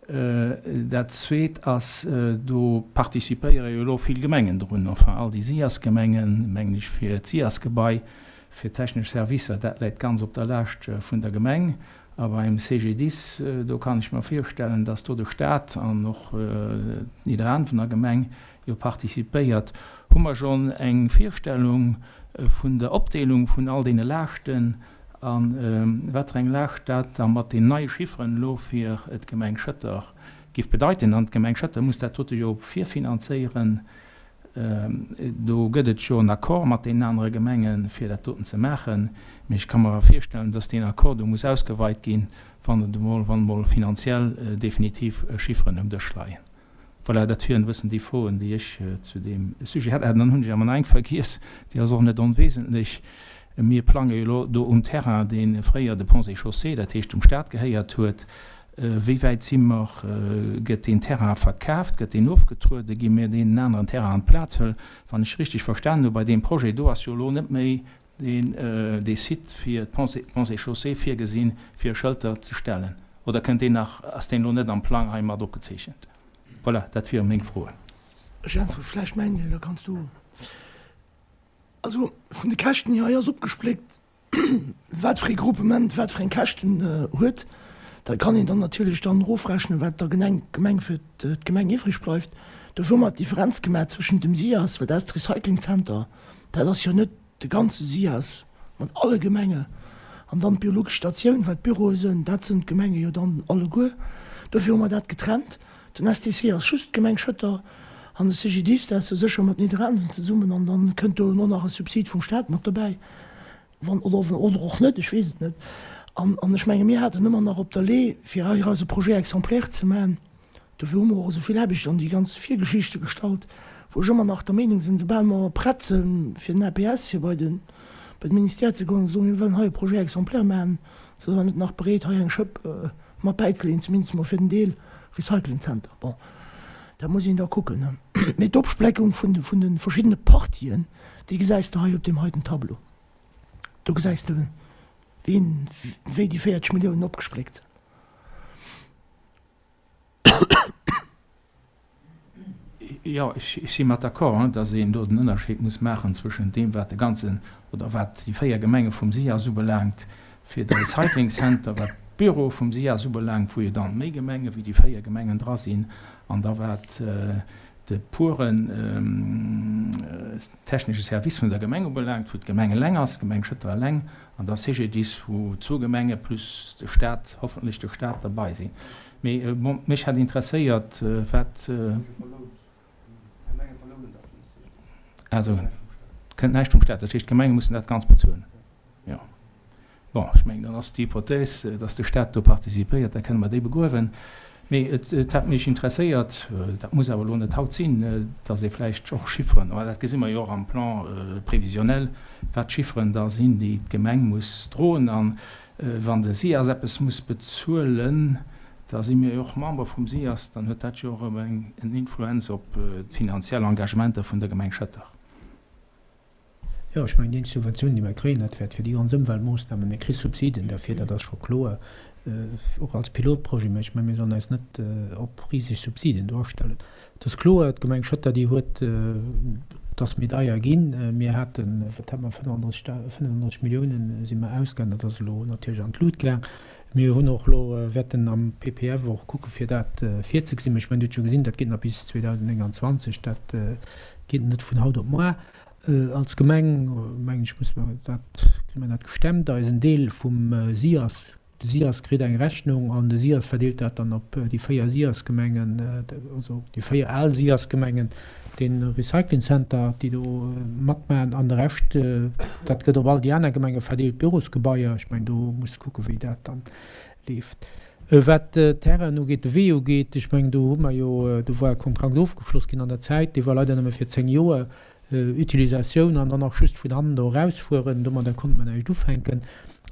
Dat Zweet ass, do participéiere jo elo vill Gemengen drun, enfin all déi SIAS-Gemengen, mengen ech, fir d'SIAS-Gebai, fir d'technesch Servicer, dat läit ganz op der Laascht vun der Gemeng. A beim CGDIS, do kann ech mer virstellen, dass do de Stat an och d'Nidderaanwener Gemeng jo participéiert. Hu mer schonn eng Virstellung vun der Opdeelung vun all deene Laaschten a wat fir eng Laascht dat da mat den neie Chifferen elo fir d'Gemeng Schëtter giff bedeiten? An d'Gemeng Schëtter muss dat dote jo virfinanzéieren. Do gëtt et jo en Accord mat deenen anere Gemengen, fir dat doten ze maachen. Mee ech ka mer awer virstellen, dass deen Accord do muss ausgeweit ginn, wann et emol, wann emol finanziell definitiv Chifferen um Dësch leien. Voilà, dat wieren e bëssen déi Froen, déi ech zu deem Sujet hat. Ah, dann hunn ech awer nach eng vergiess, déi ass och net onwesentlech. Mir plange jo elo do um Terrain, dee fréier de Ponts et Chaussées, dat heescht dem Stat gehéiert huet, Wéi wäit si mer? Gëtt deen Terrain verkaaft? Gëtt deen ofgetrueden? Gi mir deen en aneren Terrain an d'Plaz? Well, wann ech richteg verstanen hu, bei deem Projet do ass jo elo net méi deen, dee Site fir d'Ponts et Chaussées virgesinn, fir e Schëlter ze stellen. Oder kënnt deen nach, ass deen elo net am Plang hei mat opgezeechent? Voilà, dat wiere meng Froen. Ech äntwere vläicht mäin Deel, da kanns du. Also vun de Käschten hier, hei ass opgespléckt, wat fir ee Groupement wat fir eng Käschten huet, da kann een dann natierlech dann erofrechnen, wat der Gemeng fir d'Gemeng iwwreg bleift. Dofir hu mer d'Differenz gemaach zwëschent dem SIAS, well dat ass de Recyclingzenter, dat ass jo net de ganze SIAS mat alle Gemenge, an dann d'biologesch Statioun, wat d'Büroe sënn, dat sënn d'Gemenge jo dann alleguer. Dofir hu mer dat getrennt. Den STC ass just d'Gemeng Schëtter an de CGDIS, dat ass jo sécher mat Nidderaanwen zesummen an dann kënnt do elo nach e Subsid vum Staat mat dobäi, wann oder oder och net, ech weess et net. An an ech menge mir haten ëmmer nach op der Lee fir hei eise Projet exemplaire ze man, dofir hu mer och esou vill Aarbecht an déi ganz Virgeschichte gestallt, wou ech ëmmer nach der Meenung sinn, soubal mer prett sinn fir den APS fir bei de bei de Ministère ze goen, soen mir wëllen hei e Projet exemplaire man, se sinn net nach bereet hei eng Schëpp mat bäizeleeën, zumindest mol fir den Deel Recycling Center. Bon, dat muss een da kucken. Mee d'Opspleckung vun de vun de verschiddene Partien, déi gesäis de hei op deem heiten Tableau. Do gesäis de wien, wéi déi 40 Milliounen opgespléckt sinn. Jo, ech si mat d'accord, datt een do den Ënnerscheed muss maachen zwëschent deem, wat de ganzen, oder wat déi 4 Gemenge vum SIAS ubelaangt fir de Recycling Center, wat d'Büroe vum SIAS ubelaangt, wou jo dann méi Gemenge wéi déi 4 Gemengen dra sinn, an da wat de puren technesche Service vun der Gemeng ubelaangt, wou d'Gemeng eleng ass, d'Gemeng Schëtter eleng, an da CGDIS, wou zwou Gemenge plus de Stat, hoffentlech de Stat derbei sinn. Mee bon, mech hätt interesséiert, wat. Also, et kënnt näischt vum Staat. Dat heescht, d'Gemenge mussen dat Ganzt bezuelen. Jo. Bon, ech mengen, dann ass déi Hypothèse, dass de Staat do participéiert, da kënne mer déi begruewen. Mee et hätt mech interesséiert, dat muss awer elo net haut sinn, dass ee vläicht och Chifferen, mä dat gesi mer jo och am Plan prévisionnel, wat d'Chifferen da sinn, déi d'Gemeng muss droen. A wann de SIAS eppes muss bezuelen, da si mir jo och Member vum SIAS, dann huet dat jo och erëm eng Influenz op d'finanziell Engagementer vun der Gemeng Schëtter. Jo, ech mengen, déi Subventioun, déi mer kréien, dat wäert fir déi ganz Ëmweltmoossnamen, mir kri Subsiden derfir, dat ass scho kloer, och als Pilotprojet, mä ech mengen, mir sollen eis net op riseg Subsiden do astellen. Et ass kloer, d'Gemeng Schëtter, déi huet, et ass méi deier ginn, mir haten, wat hate mer, 35, 35 Milliounen si mer ausgaang, dat ass elo natierlech an d'Lut gaang. Mir hunn och elo, wäerten am PPF och kucke fir dat virzegesinn, mä ech mengen, Dir hutt scho gesinn, dat geet nach bis 2029, dat geet net vun haut op moar. Als Gemeng, mengen ech, musse mer dat, kréie mer dat gestemmt, eisen Deel vum SIAS, de SIAS kritt eng Rechnung an de SIAS verdeelt dat dann op déi 4 SIAS-Gemengen, also déi 4 al SIAS-Gemengen, dee Recycling Center, déi do matmaachen an de Rescht, dat gëtt op all déi aner Gemenge verdeelt, d'Bürosgebaier. Ech mengen, do muss kucke wéi dat dann leeft. Wat d'Terrainen ugeet, de Wee ugeet, ech mengen, do hu mer jo, do war e Kontrakt ofgeschloss ginn an der Zäit, dee war leider nëmme fir 10 Joer Utilisatioun an dann och just vun hannen do erausfueren. Domadder konnte mer näischt ufänken.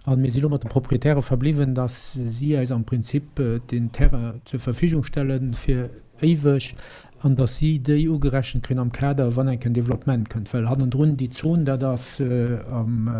A mir si lo mat de Proprietäre verbliwwen, datt si eis am Prinzip den Terrain zur Verfügung stelle fir éiweg an datt si déi ugerechent kréien am Kader, wann eng Kéier en Développement kënnt. Well hannendrun déi Zon, dat ass am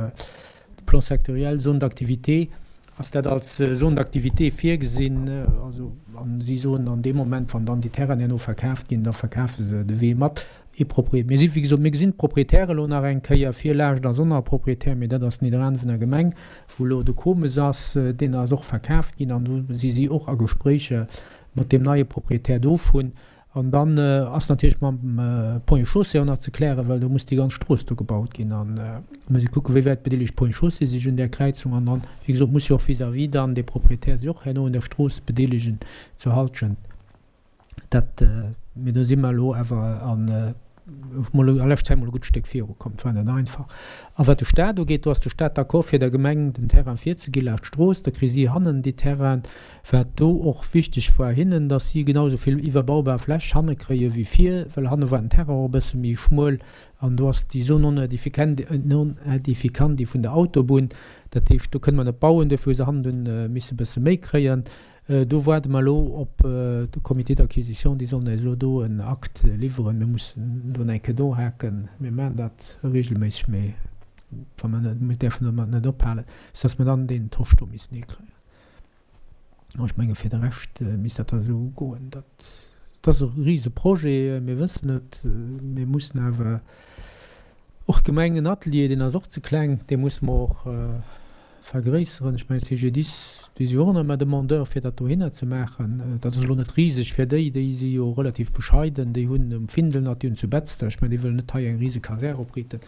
Plan sectoriel Zone d'activité, ass dat als Zone d'activité virgesinn. Also, a si soen an deem Moment, wann dann déi Terrainen herno verkaaft ginn, da verkafe se de Wee mat. Ee Propri-, mir si wéi gesot, mir gesinn d'Proprietäre elo nach eng Kéier, fir Laascht a Sonnerproprietär, mee dat ass Nidderaanwener Gemeng, wou elo de Comes ass, deen ass och verkaaft ginn an do si si och a Gespréicher mat deem neie Proprietär dovun. An dann ass natierlech mam Ponts et Chaussées och nach ze klären, well do muss déi ganz Strooss do gebaut ginn. An da muss ee kucken, wéi wäit bedeelegt d'Ponts et Chaussées sech un där Kräizung. An dann, wéi gesot, muss jo och vis-à-vis dann dee Proprietär sech och herno un der Strooss bedeelegen zur Halschent. Dat, mee do si mer elo awer an mol a leschter Zäit mol e gutt Stéck virukomm. Et war net einfach. A wat de Staat ugeet, do ass de Staat d'accord fir der Gemeng den Terrain virzeginn, laanscht d'Strooss, da kri si hannen déi Terrainen. Wat do och wichteg war hinnen, datt si genau esou vill iwwerbaubar Fläch hanne kréie wéi vir, well hanne war den Terrain och e bësse méi schmuel an do ass déi Zone non aedificandi vun der Autobunn. Dat heescht, do kënne mer net bauen, duerfir hu se hannen dunn misse e bësse méi kréien. Do waarde mer elo op de Comité d'acquisition, déi sollen eis elo do en Akt liwweren. Mir mussen do nach eng Kéier nohaken. Mir maachen dat regelméisseg, mee wa mer net, mir däerfen domat net ophalen, sodass mer dann deen Tosch do missen hikréien. Ech menge fir de Rescht misst dat da esou goen. Dat ass e rise Projet, mir wëssen et. Mir mussen awer och d'Gemengenatelier, deen ass och ze kleng, dee musse mer och vergréisseren. Ech mengen CGDIS, déi si jo och nach ëmmer Demandeur fir dat dohinner ze maachen. Dat ass elo net riseg fir déi, déi si jo relativ bescheiden, déi hunn um Findel nach, déi hunn zu Betzder, ech mengen déi wëllen net hei eng rise Kasär opriiten.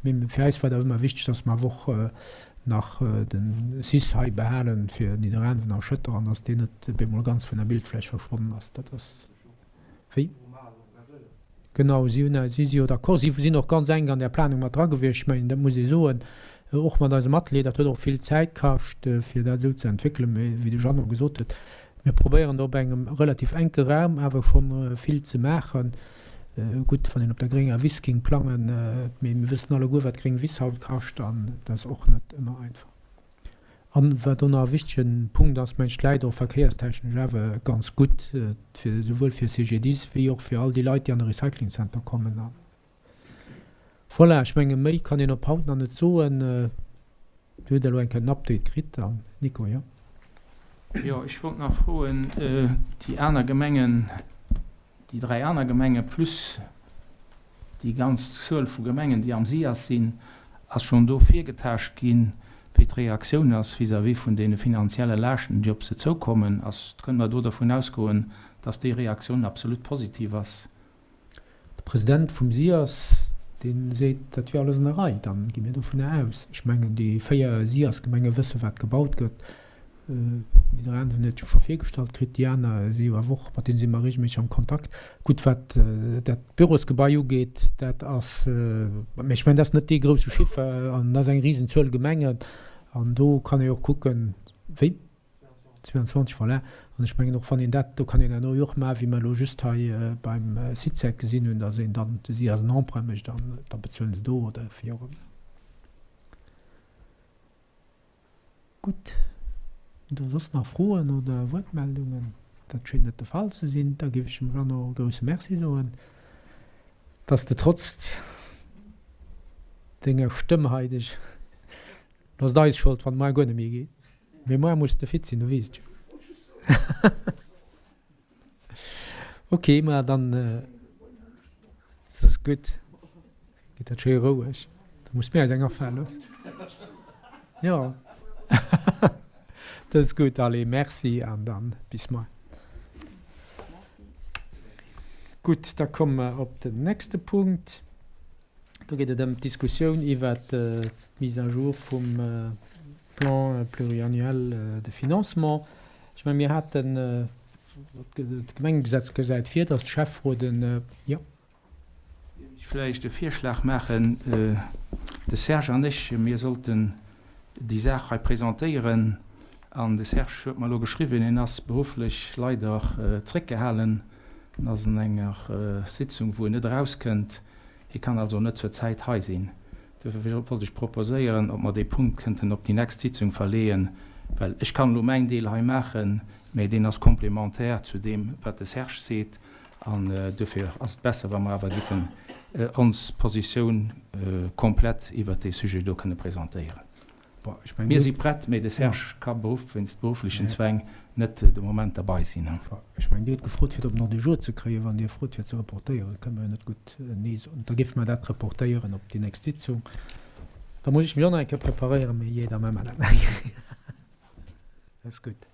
Mee fir eis war et awer ëmmer wichteg, datt mer awer och nach de cis hei behalen fir Nidderaanwen a Schëtter an datt deen net bemol ganz vun der Bildfläch verschwonnen ass. Dat ass wéi? Genau, si hunn, si si jo d'accord. Si sinn och ganz enk an där Planung mat dra gewiescht. Ech mengen, dat muss ee soen, och mat eisem Atelier. Dat huet och vill Zäit kascht, fir dat esou ze entwéckelen. Mee wéi de Jeannot gesot huet, mir probéieren do op engem relativ enke Raum awer schonn vill ze maachen. Gutt, wann een op der grénger Wiss géing plangen, mee mir wëssen alleguer, wat d'gréng Wiss haut kascht an dat ass och net ëmmer einfach. An wat och nach e wichtege Punkt ass, mengt ech, läit och verkéierstechnesch awer ganz gutt, fir esouwuel fir CGDIS wéi och fir all déi Leit, déi an de Recyclingcenter kommen. A voilà, ech menge méi kann een op haut nach net soen. Dir hutt elo eng Kéier den Update kritt. An Nico, jo? Jo, ech wollt nach froen, déi aner Gemengen, Déi 3 aner Gemenge plus déi ganz Zuel vu Gemengen, déi am SIAS sinn, ass schonn do virgetaascht ginn, wéi d'Reaktioun ass vis-à-vis vun deene finanzielle Laaschten, déi op se zoukommen. Ass, kënne mer do dervun ausgoen, dass déi Reaktioun absolut positiv ass? De President vum SIAS, dee seet, dat wier alles an der Rei. Dann gi mir dovunner aus. Ech mengen, déi 4 SIAS-Gemenge wësse wat gebaut gëtt. Nidderaanwen huet jo scho virgestallt kritt, déi aner si jo awer och, mat deene si mer regelméisseg am Kontakt. Gutt, wat dat Bürosgebai ugeet, dat ass, mä ech mengen, dat ass net dee grousse Chiffer an dat ass eng Risenzuel Gemengen an do kann ee jo och kucken, wéi? 22, voilà. An ech mengen och, wann een dat, do kann een herno jo och maachen, wéi mer elo just hei beim Sytec gesinn hunn, datt een dann de si als en Emprunt mécht an da bezuelen se do oder wéi och ëmmer. Gutt, sinn do soss nach Froen oder Wuertmeldungen? Dat schéint net de Fall ze sinn. Da géif ech dem Jeannot e grousse Merci soen, dass de trotz denger Stëmm hei dech, du ass et eis Schold, wann et moar guer net méi geet, mee moar muss de fit sinn, du weess et jo. Ok, ma dann ass gutt. Geet dat schéi roueg. Da muss mir eis eng afale loossen. Jo. Dat ass gutt. Allez, merci an dann bis muer. Gutt, da komme mer op den nächste Punkt. Do geet et ëm d'Diskussioun iwwert d'Mise à jour vum Plan pluriannuel de financement. Ech mengen, mir haten, d'Gemengegesetz gesäit vir, dass d'Schäfferoten, jo. Dierf ech vläicht e Virschlag maachen? De Serge an ech, mir sollten déi Saach hei presentéieren. An de Serge huet mer elo geschriwwen, hien ass berufflech leider zréckgehalen, en ass an enger Sitzung, wou en net erauskënnt. Hie kann also net zur Zäit hei sinn. Duerfir wollt ech proposéieren, ob mer dee Punkt kënnten op déi nächst Sitzung verleeën, well ech kann elo mäin Deel hei maachen, mä deen ass complémentaire zu deem, wat de Serge seet. An duerfir ass et besser, wa mer awer giffen ons Positioun komplett iwwert dee Sujet do kënne presentéieren. Mir si prett, mä de Serge ka wéinst berufflechen Zwäng net de Moment derbei sinn. Ech mengen, Dir hutt gefrot, fir et op den Ordre du jour ze kréien. Wann Dir frot, fir et ze reportéieren, kënne mer jo net gutt Nee soen. Da géife mer dat reportéieren op déi nächst Sitzung. Da muss ech mech och nach eng Kéier preparéieren, mee jee, da maache mer dat nach eng Kéier. Dat ass gutt.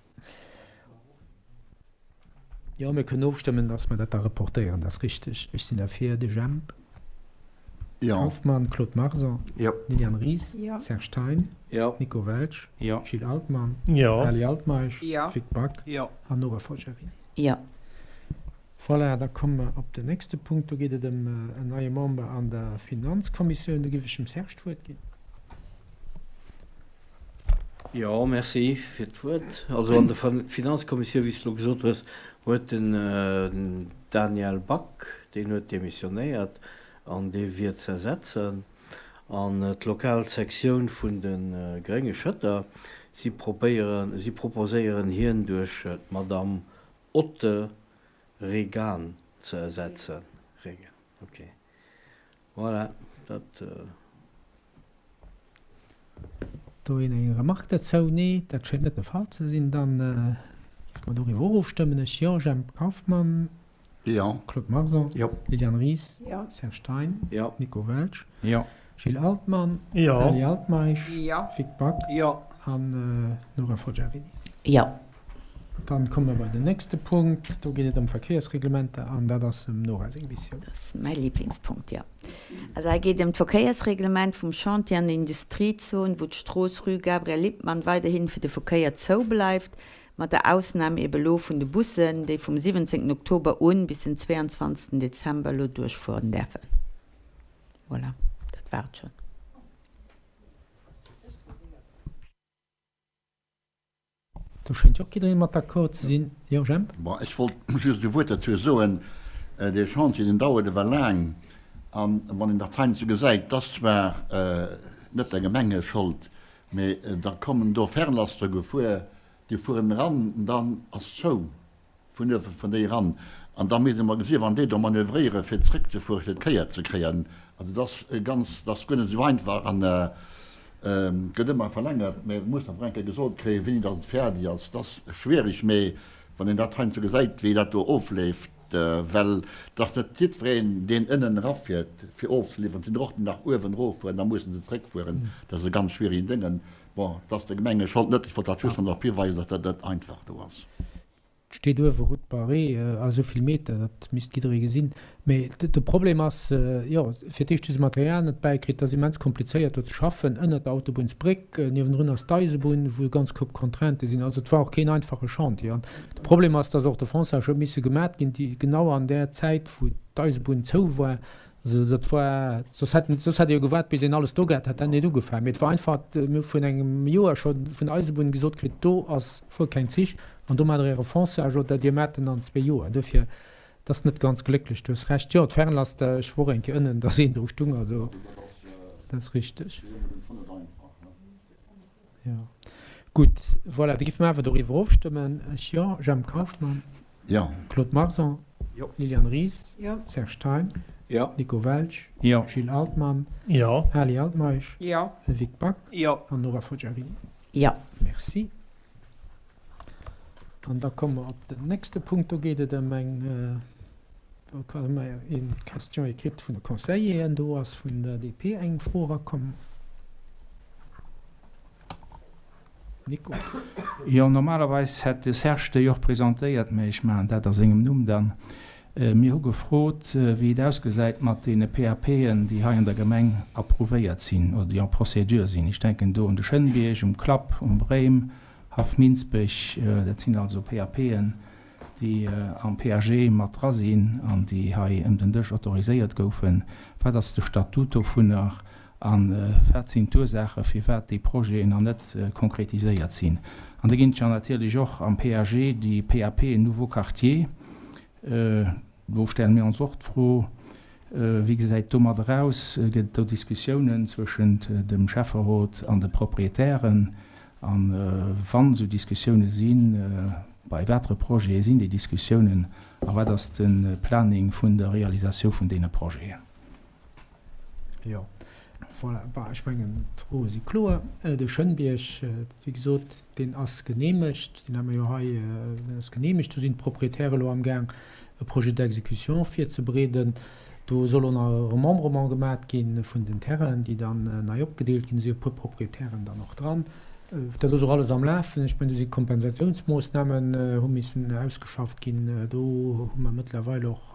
Jo, mir kënnen ofstëmmen, dass mer dat da reportéieren, dat ass richteg. Ech sinn derfir. De Jemp Kauffmann, Claude Marson, Liliane Ries, Serge Thein, Nico Welsch, Gilles Altmann, Ali Altmeisch, Vic Back an Nora Forgiarini. Voilà, da komme mer op den nächste Punkt. Do geet et ëm en neie Member an der Finanzkommissioun. Do géif ech dem Serge d'Wuert ginn. Jo, merci fir d'Wuert. Also an der Finanzkommissioun, wéi s de elo gesot hues, huet den Daniel Back, deen huet demissionéiert an dee wier ze ersetzen. An d'lokal Sektioun vun de Grénge Schëtter, si probéieren, si proposéieren hien duerch d'Madamm Otte Regan ze ersetzen. Regan, okay. Voilà, dat. Do een eng Remarque dozou? Nee, dat schéngt net de Fall ze sinn. Dann géife mer doriwwer och ofstëmmen. Ech, jo. Jemp Kauffmann? Jo. Claude Marson? Jo. Liliane Ries? Jo. Serge Thein? Jo. Nico Welsch? Jo. Gilles Altmann? Jo. Aly Altmeisch? Jo. Vic Back? Jo. An Nora Forgiarini? Jo. Dann komme mer bei den nächste Punkt. Do geet et ëm Verkéiersreglementer an dat ass dem Nora seng Missioun. Dat ass mäi Lieblingspunkt, jo. Also hei geet ëm d'Verkéiersreglement vum Chantier an der Industriezon, wou d'Strooss Rue Gabriel Lippmann weiderhin fir de Verkéier zou bleift, mat der Ausnam ebe lo vun de Bussen, déi vum 17 Oktober un bis den 22 Dezember lo duerchfueren däerfen. Voilà, dat war et schonn. Do schéngt jo och jidderee mat d'accord ze sinn. Jo, Jemp? Bon, ech wollt just e Wuert dozou soen. Dee Chantier, deen dauert ewell laang. An wann een dat heiansdo gesäit, 't ass zwar net der Gemeng hir Schold, mee da kommen do Fernlaster gefuer, déi fueren eran, dann ass zou. Vun uewe vun déi eran. An da misst ee mol gesinn, wann déi do manövréieren, fir zréckzefueren, fir d'Kéier ze kréien. Also dat ass ganz, dat ass guer net esou einfach an gëtt ëmmer verlängert. Mä et muss awer eng Kéier gesot kréien, wéini datt et fäerdeg ass. Dat ass schwierig, mä wann een dat heiansdo gesäit, wéi dat do ofleeft, well et ass net jiddwereen, deen ënnen erafiert, fir ofzeliwweren. Et sinn der och, déi nach uewen eroffueren, da musse se zréckfueren. Dat ass e ganz schwierigen Déngen. Bon, et ass der Gemeng hir Schold net. Ech wollt dat just drop hiweisen, datt dat net einfach do ass. Et steet uewe Route barrée a esou vill Meter, dat misst jidderee gesinn. Mee de Problem ass, jo, fir d'éischt hu se Material net bäikritt, et ass immens komplizéiert do ze schaffen, ënnert der Autobunnsbréck, niewendrun ass d'Eisebunn, wou e ganz Koup Contraintë sinn. Also et war och keen einfache Chantier. An de Problem ass, dass och de Fonçage huet misse gemat ginn, déi genau an där Zäit, wou d'Eisebunn zou war. Also dat war, soss hätt, soss hätt ee jo gewaart, bis een alles do gehat hätt, dann net ugefaangen. Mee et war einfach, mir hu vun engem Joer scho vun der Eisebunn gesot kritt, do ass, fuer keng Zich an do maacht der äre Fonçage oder dir maacht en an zwee Joer. Dofir, et ass net ganz glécklech, du hues Recht. Jo, d'Fernlaster, ech wor eng Kéier ënnen, da ass een dru stung, also dat ass richteg. Jo, gutt, voilà, da géife mer awer doriwwer ofstëmmen. Ech jo, Jemp Kauffmann. Jo. Claude Marson. Jo. Liliane Ries. Jo. Serge Thein. Jo. Nico Welsch. Jo. Gilles Altmann. Jo. Ali Altmeisch. Jo. Vic Back. Jo. An Nora Foggiarini. Jo. Merci. An da komme mer op den nächste Punkt. Do geet et ëm eng, do hu mer eng Question écrite vun de Conseilleren. Do ass vun der DP eng Fro erakomm. Nico. Jo, normalerweis hätt de Serge déi och presentéiert, mä ech maachen dat a sengem Numm dann. Mir hu gefrot, wéi et ausgesäit mat deene PAPen, déi hei an der Gemeng approuvéiert sinn oder déi en procédure sinn. Ech denken do un de Schënnbierg, um Klapp, um Bréim, Haff Minsbech. Dat sinn also PAPen, déi am PAG mat dra sinn an déi hei ëm den Dësch autoriséiert goufen. Wat ass de Statut dovunner a wat sinn d'Ursaache firwat déi Projeten nach net konkretiséiert sinn? An da ginn et jo natierlech och am PAG déi PAP Nouveaux Quartiers. Do stelle mir ons och d'Fro, Wéi gesäit et domadder aus? Gëtt et do Diskussiounen zwëschent dem Schäfferot an de Proprietären? A wann esou Diskussioune sinn, bei watere Projete sinn déi Diskussiounen a wat ass de Planning vun der Realisatioun vun deene Projeten? Jo, voilà. Bon, ech mengen, d'Froe si kloer. De Schënnbierg, wéi gesot, deen ass geneemegt, deen hu mer jo hei, deen ass geneemegt. Do sinn d'Propriétaire elo amgaang, e Projet d'exécution virzebereeden. Do soll och nach e Remembrement gemat gi vun den Terrainen, déi dann nei opgedeelt ginn. Do si e puer Proprietären dann och dran. Dat ass och alles am Lafen. Ech mengen, do si Kompensatiounsmoossnamen hu missen ausgeschafft ginn. Do hu mer mëttlerweil och,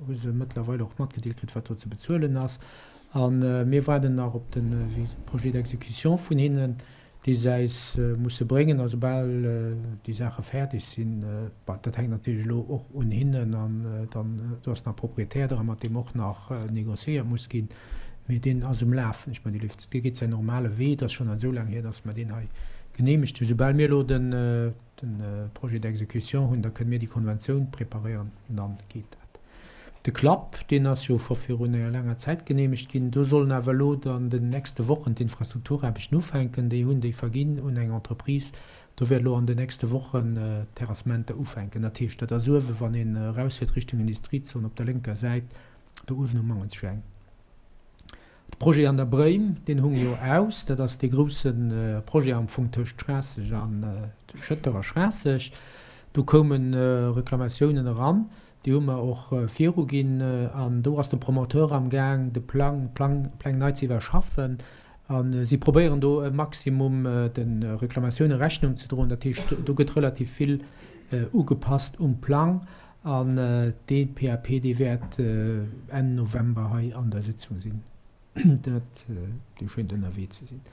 hu se mëttlerweil och matgedeelt kritt, wat do ze bezuelen ass. A mir waarden nach op de Projet d'exécution vun hinnen, dee se äis musse bréngen. A soubal déi Saache fäerdeg sinn, bon, dat hänkt natierlech elo och un hinnen an dann, do ass nach e Proprietär dran, mat deem och nach négociéiert muss ginn, mee deen ass um Lafen. Ech mengen, dee leeft, dee geet säin normale Wee. Et ass schonn esou laang hier, datt mer deen hei geneemegt hunn. Soubal mir elo de Projet d'exécution hunn, da kënne mir déi Konventioun preparéieren an da geet dat. De Klapp, deen ass jo scho virun enger laanger Zäit geneemegt ginn. Do sollen awer elo an den nächste Wochen d'Infrastrukturaarbechten ufänken. Déi hunn déi verginn un eng Entreprise. Do wäert elo an den nächste Wochen d'Terrassementer ufänken. Dat heescht, dat ass uewen, wann een erausfiert Richtung Industriezon op der lénker Säit, do uewen um Mangelsscheng. De Projet an der Bréim, deen hung jo aus. Dat ass dee grousse Projet am Fong tëscht Schraasseg an Schëtter a Schraasseg. Do koume Reklamatiounen eran, déi hu mer och viruginn. An do ass de Promoteur amgaang, de Plang, d'Pläng nei ze iwwerschaffen. A si probéieren do e Maximum de Reklamatioune Rechnung ze droen. Dat heescht, do gëtt relativ vill ugepasst um Plang. An dee PAP, dee wäert Enn November hei an der Sitzung sinn. Dat, dee schéint ënnerwee ze sinn.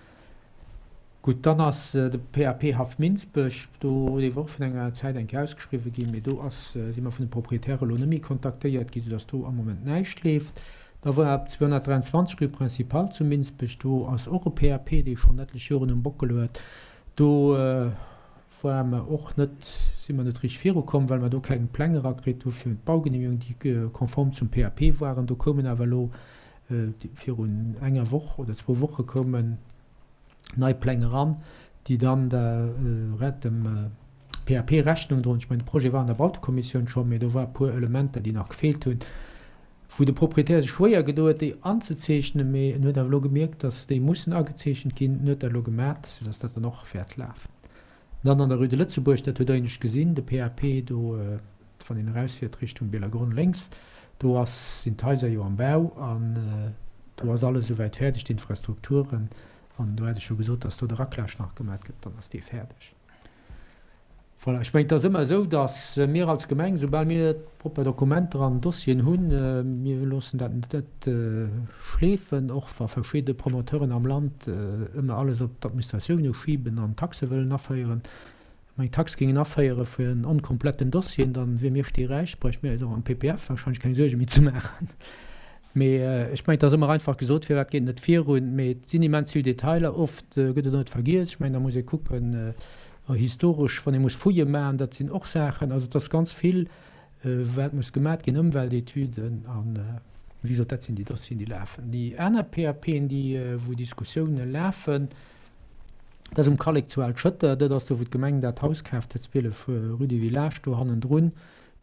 Gutt, dann ass de PAP Haff Minsbech, do, dee war och vun enger Zäit eng Kéier ausgeschriwwen ginn, mee do ass, si mer vun de Proprietäre elo net méi kontaktéiert ginn, soudass do am Moment näischt leeft. Da war op 223 rue Principale zu Minsbech, do ass och e PAP, dee schonn etlech Joren um Bockel huet. Do War mer och net, si mer net richteg virukomm, well mer do keng Pläng erakritt hu fir d'Baugenehmigung, déi konform zum PAP waren. Do koumen awer elo virun enger Woch oder zwou Woche koumen nei Pläng eran, déi dann der, dem PAP Rechnung droen. Ech mengen, de Projet war an der Bautekommissioun scho, mee do war e puer Elementer, déi nach gefeelt hunn, wou de Proprietär sech schwéier gedo huet, déi anzezeechnen. Mee en huet awer elo gemierkt, dass déi mussen agezeechent ginn. En huet dat elo gemat, soudass dat dann och wäert lafen. Dann an der Rue de Lëtzebuerg, dat huet Der éinescht gesinn, de PAP do, wann een erausfiert Richtung Bielerbronn lénks, do ass, sinn d'Haiser jo am Bau an do ass alles esouwäit fäerdeg, d'Infrastrukturen. An do hat ech jo gesot, dass do de Raclage nach gemat gëtt, dann ass dee fäerdeg. Voilà, ech mengen, et ass ëmmer esou, datt mir als Gemeng, soubal mir propper Dokumenter an Dossieren hunn, mir loossen dat net schleefen, och wa verschidde Promoteuren am Land ëmmer alles op d'Administratioune schiben an Taxe wëllen aféieren. Wa mer eng Tax géingen aféiere fir en onkompletten Dossier, dann wier mir steeräich, bräichte mir eis och am PPF wahrscheinlech keng Suerge méi ze maachen. Mee ech mengen, et ass ëmmer einfach gesot, firwat geet et net virun? Mee et sinn immens vill Detailer, oft gëtt et och net vergiess. Ech mengen, da muss ee kucken, historesch, wann ee muss Fouillë maachen, dat sinn och Saachen. Also et ass ganz vill, wat muss gemat ginn, Ëmweltetüden an, wéi gesot, dat sinn déi Dossieren, déi lafen. Déi aner PAPen, déi, wou Diskussioune lafen, dat ass um Kallek zu Al-Schëtter, dat ass do, wou d'Gemeng dat Haus kaaft huet, 12 rue du Village, do hannendrun.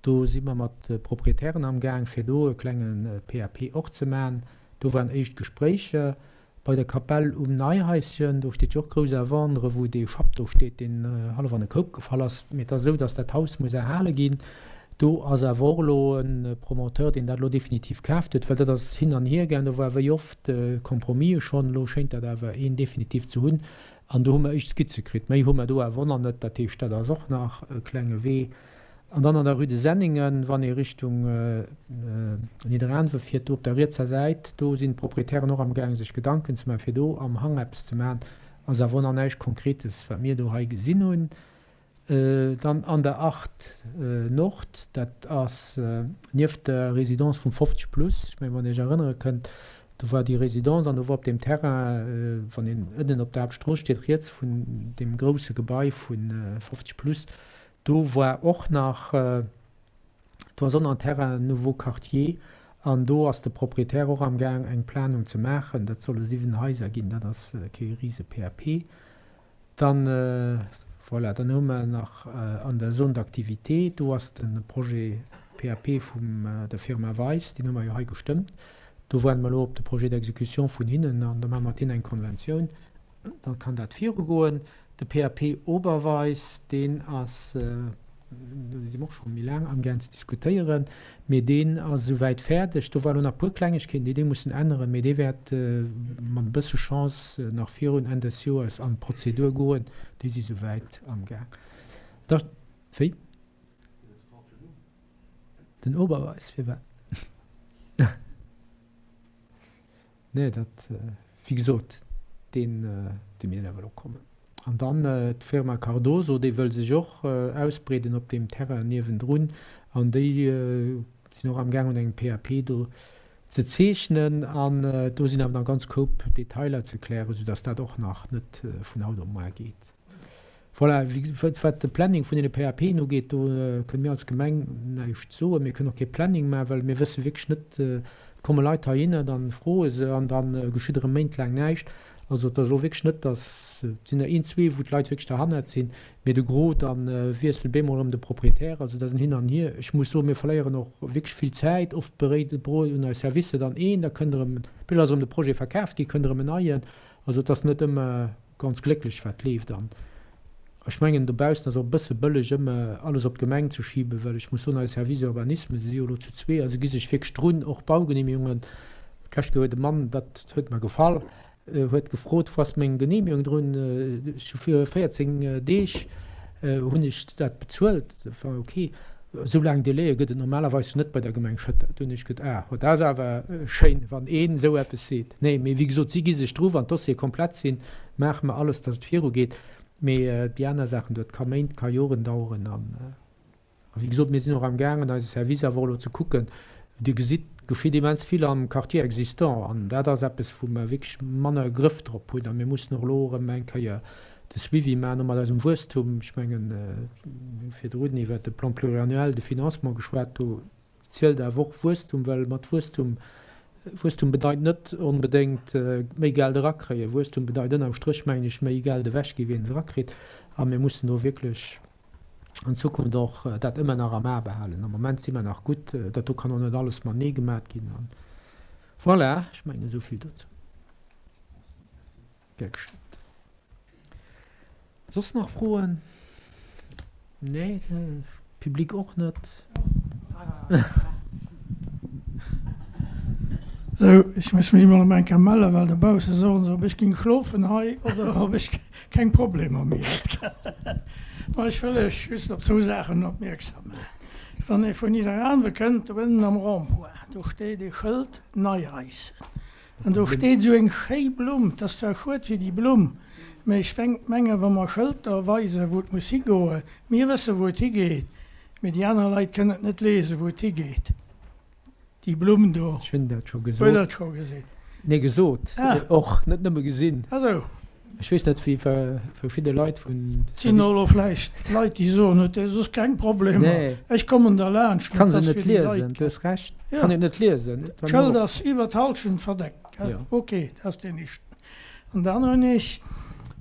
Do si mer mat de Proprietären amgaang, fir do e klenge PAP och ze maachen. Do waren éischt Gespréicher. Bei der Kapell um Neihaischen, do steet jo och grouss à vendre, wou dee Schapp do steet, deen hallef an e Koup gefall ass. Mee et ass esou, datt dat Haus muss erhale ginn. Do ass awer och elo e Promoteur, deen dat elo definitiv kaaft huet, well dat ass hin an hier gaang. Do war wéi oft Compromisë schonn. Elo schéint dat awer een definitiv ze hunn. An do hu mer éischt Skizze kritt. Méi hu mer do awer och nach net. Dat heescht, dat ass och nach e klenge Wee. An dann an der Rue de Senningen, wann ee Richtung Nidderaanwe fiert, do op der rietser Säit, do sinn d'Proprietären och amgaangen, sech Gedanken ze maachen, fir do am Hang eppes ze maachen. Ass awer och nach näischt Konkretes, wat mir do hei gesinn hunn. Dann an der 8 Nord, dat ass nieft der Résidence vum 50 plus, ech mengen, wann Dir Iech erënnere kënnt, do war déi Résidence an do war op deem Terrain, wann een ënnen op der Haaptstrooss steet, riets vun deem grousse Gebai vu 50 plus, Do war och nach, do ass och nach en Terrain nouveau quartier an do ass de Proprietär och amgaang eng Planung ze maachen. Dat solle 7 Haiser ginn, dat ass kee rise PAP. Dann, voilà, dann hu mer nach an der Zone d'activité, do ass de Projet PAP vum der Firma Weis, deen hu mer jo hei gestëmmt. Do waarde mer elo op de Projet d'exécution vun hinnen an da maache mer mat hinnen eng Konventioun. Da kann dat virugoen. De PAP Oberweis, deen ass, do si mer och scho méi laang amgaang ze diskutéieren, mee deen ass esouwäit fäerdeg. Do war elo nach e puer Klengegkeeten, déi dee mussen änneren, mee dee wäert mat e bësse Chance nach virun Enn des Joers an d'Prozedur goen. Déi si souwäit amgaang. Da, wéi? Den Oberweis, firwat? Nee, dat, wéi gesot, deen, dee misst awer elo kommen. An dann d'Firma Cardoso, déi wëll sech och ausbreeden op deem Terrain niewendrun. An déi sinn och amgaang un engem PAP do ze zeechnen. An do sinn awer nach e ganz Koup Detailer ze klären, soudass dat och nach net vun haut op muar geet. Voilà, wat de Planning vun deene PAPen ugeet, do kënne mir als Gemeng näischt soen. Mir kënnen och kee Planning maachen, well mir wësse wierklech net, et komme Leit heihinner, da froe se an da geschitt erëm méintlaang näischt. Also et ass elo wierklech net, datt, et sinn der een, zwee, wou d'Leit wierklech derhannert sinn, mee de Gros, da wiesselt bemol erëm de Proprietär. Also dat ass en Hin an Hier. Ech muss soen, mir verléieren och wierklech vill Zäit. Oft beréit un eis Servicer dann een, da kënnt erëm, bemol ass erëm de Projet verkaaft ginn, kënnt erëm en neien. Also et ass net ëmmer Ganz glécklech wat leeft an ech mengen dobaussen ass och e bësse bëlleg ëmmer alles op d'Gemeng ze schiben, well ech muss soen eis Service Urbanisme, se si jo elo zu zwee a se gi sech wierklech drun, och Baugenehmigungen, d'lescht Kéier huet e Mann, dat huet mer gefall, huet gefrot, wou ass meng Genehmigung drun, ech hu fir 14 Deeg hunn ech dat bezuelt, enfin ok, esou laang Délaië gëtt et normalerweis net bei der Gemeng Schëtter. Do hunn ech gesot, ah, dat ass awer schéin, wann een esou eppes seet. Nee, mee wéi gesot, si gi sech dru, wann d'Dossiere komplett sinn, maache mer alles, datt et virugeet. Mee déi aner Saachen do, dat ka Méint, ka Joren daueren. An, a wéi gesot, mir sinn och amgaangen, eise Service awer och elo ze kucken. Dir gesitt, et geschitt immens vill am Quartier existant an dat ass eppes, wou mer wierklech manner e Grëff drop hunn. A mir mussen och elo erëm eng Kéier de Suivi maachen, och mat eisem Wuesstum. Ech mengen, mir hu virdrun iwwert de Plan pluriannuel de financement geschwat. Do zielt awer och Wuesstum, well mat Wuesstum, Wuesstum bedeit net onbedéngt méi Geld erakréien. Wuesstum bedeit ënnerm Stréch, mengen ech, méi Geld ewechgi wéi een erakritt. A mir mussen do wierklech an Zukunft och dat ëmmer nach am A behalen. Am Moment si mer nach gutt, dat do kann och net alles matenee gemat ginn. An voilà, ech mengen esou vill dozou. Gär geschéngt. Soss nach Froen? Nee, Public och net. Sou, ech muss mech emol eng Kéier mellen, well dobausse soen se, ob ech géing schlofen hei oder ob ech keng Problemer méi hätt. Ma ech wëll lech just op zwou Saachen opmierksam maachen. Wann ee vun Nidderaanwe kënnt, do ënnen am Rond-point, do steet ee Schëld Neieissen. An do steet esou eng schéi Blumm. 't ass zwar schued fir déi Blumm, mä ech mengen, wa mer Schëlter weisen, wou et muss higoen, mir wësse wou et higeet, mä déi aner Leit kënnen et net lesen, wou et higeet. Déi Blumm do. Ech hunn dat scho gesot. Huet Der et scho gesinn? Nee, gesot och, net nëmme gesinn. Ah sou. Ech weess net, wéi verschidde Leit vun. Et sinn och elo vläicht Leit, déi soen, huet dee soss keng Problemer, ech kommen da laanscht. Kann se net liesen, du hues Recht, kann een net liesen. D'Schëld ass iwwer d'Hallschent verdeckt, gell? Ok, dat ass deen éischten. An dann hunn ech,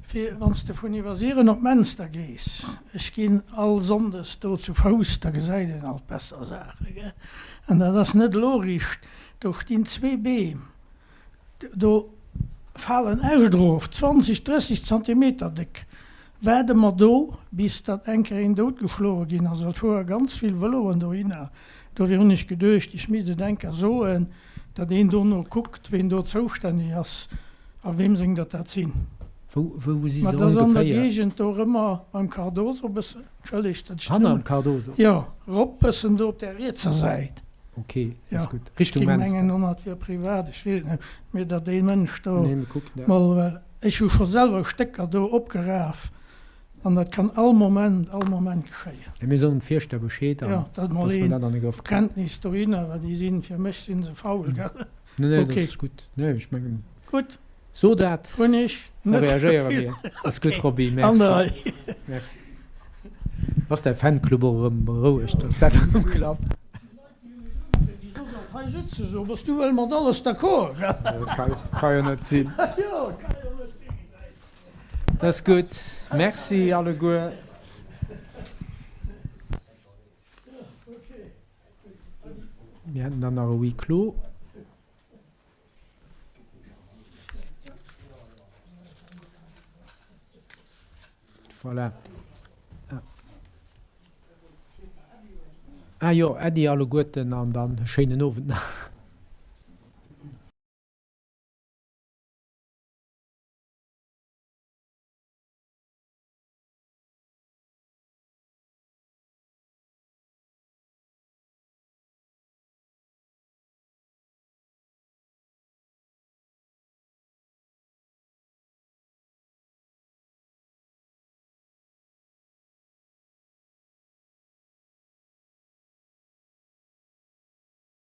fir wann s de vun Iwwersiren op Menster gees, ech ginn all Sonndes do zu Fouss, da gesäit een alt besser Saache, gell? An dat ass net elo richt, do stinn zwee Beem, do falen Äscht erof, 20, 30 Zantimeter déck. Waarde mer do, bis datt eng Kéier een doutgeschloe ginn ass, well et fuere ganz vill Vëloen dohinner. Dofir hunn ech geduecht, ech misst et eng Kéier soen, datt een dono kuckt, ween do zoustänneg ass a weem seng datt dat sinn. Wou, wou si se ongeféier? Ma dat ass an der Géigend do erëmmer beim Cardoso bëssen, entschëllegt, datt ech den Hanner dem Cardoso? Jo, rop bëssen do op där rietser Säit. Ok, ass gutt. Richtung Menster. Ech géing mengen, honnert wier privat, ech weess et net, mee datt ee Mënsch do mol, well ech hu scho selwer Stécker do opgeraf an dat kann all Moment, all Moment geschéien. Mee mir soen dem Fierschter Bescheed an datt mer dat an de Grëff kréien. Kenntnis dohinner, well déi sinn, fir mech si se faul, gell? Nee, nee, dat ass gutt. Nee, ech mengen. Gutt. So dat. Hunn ech net. Da reagéiere mir. Ass gutt, Roby. Merci. Merci. Ass däi Fanclub och erëm berouegt, datt dat erëm klappt? Déi soss alt hei sëtzen, so bass du wëll mat alles d'accord, gell? Dat ka jo net sinn. Jo, ka jo net sinn. Dat ass gutt. Merci alleguer. Mir hätten dann nach e Huis clos. Voilà. Ah jo, Äddi alleguerten an dann e schéinen Owend nach.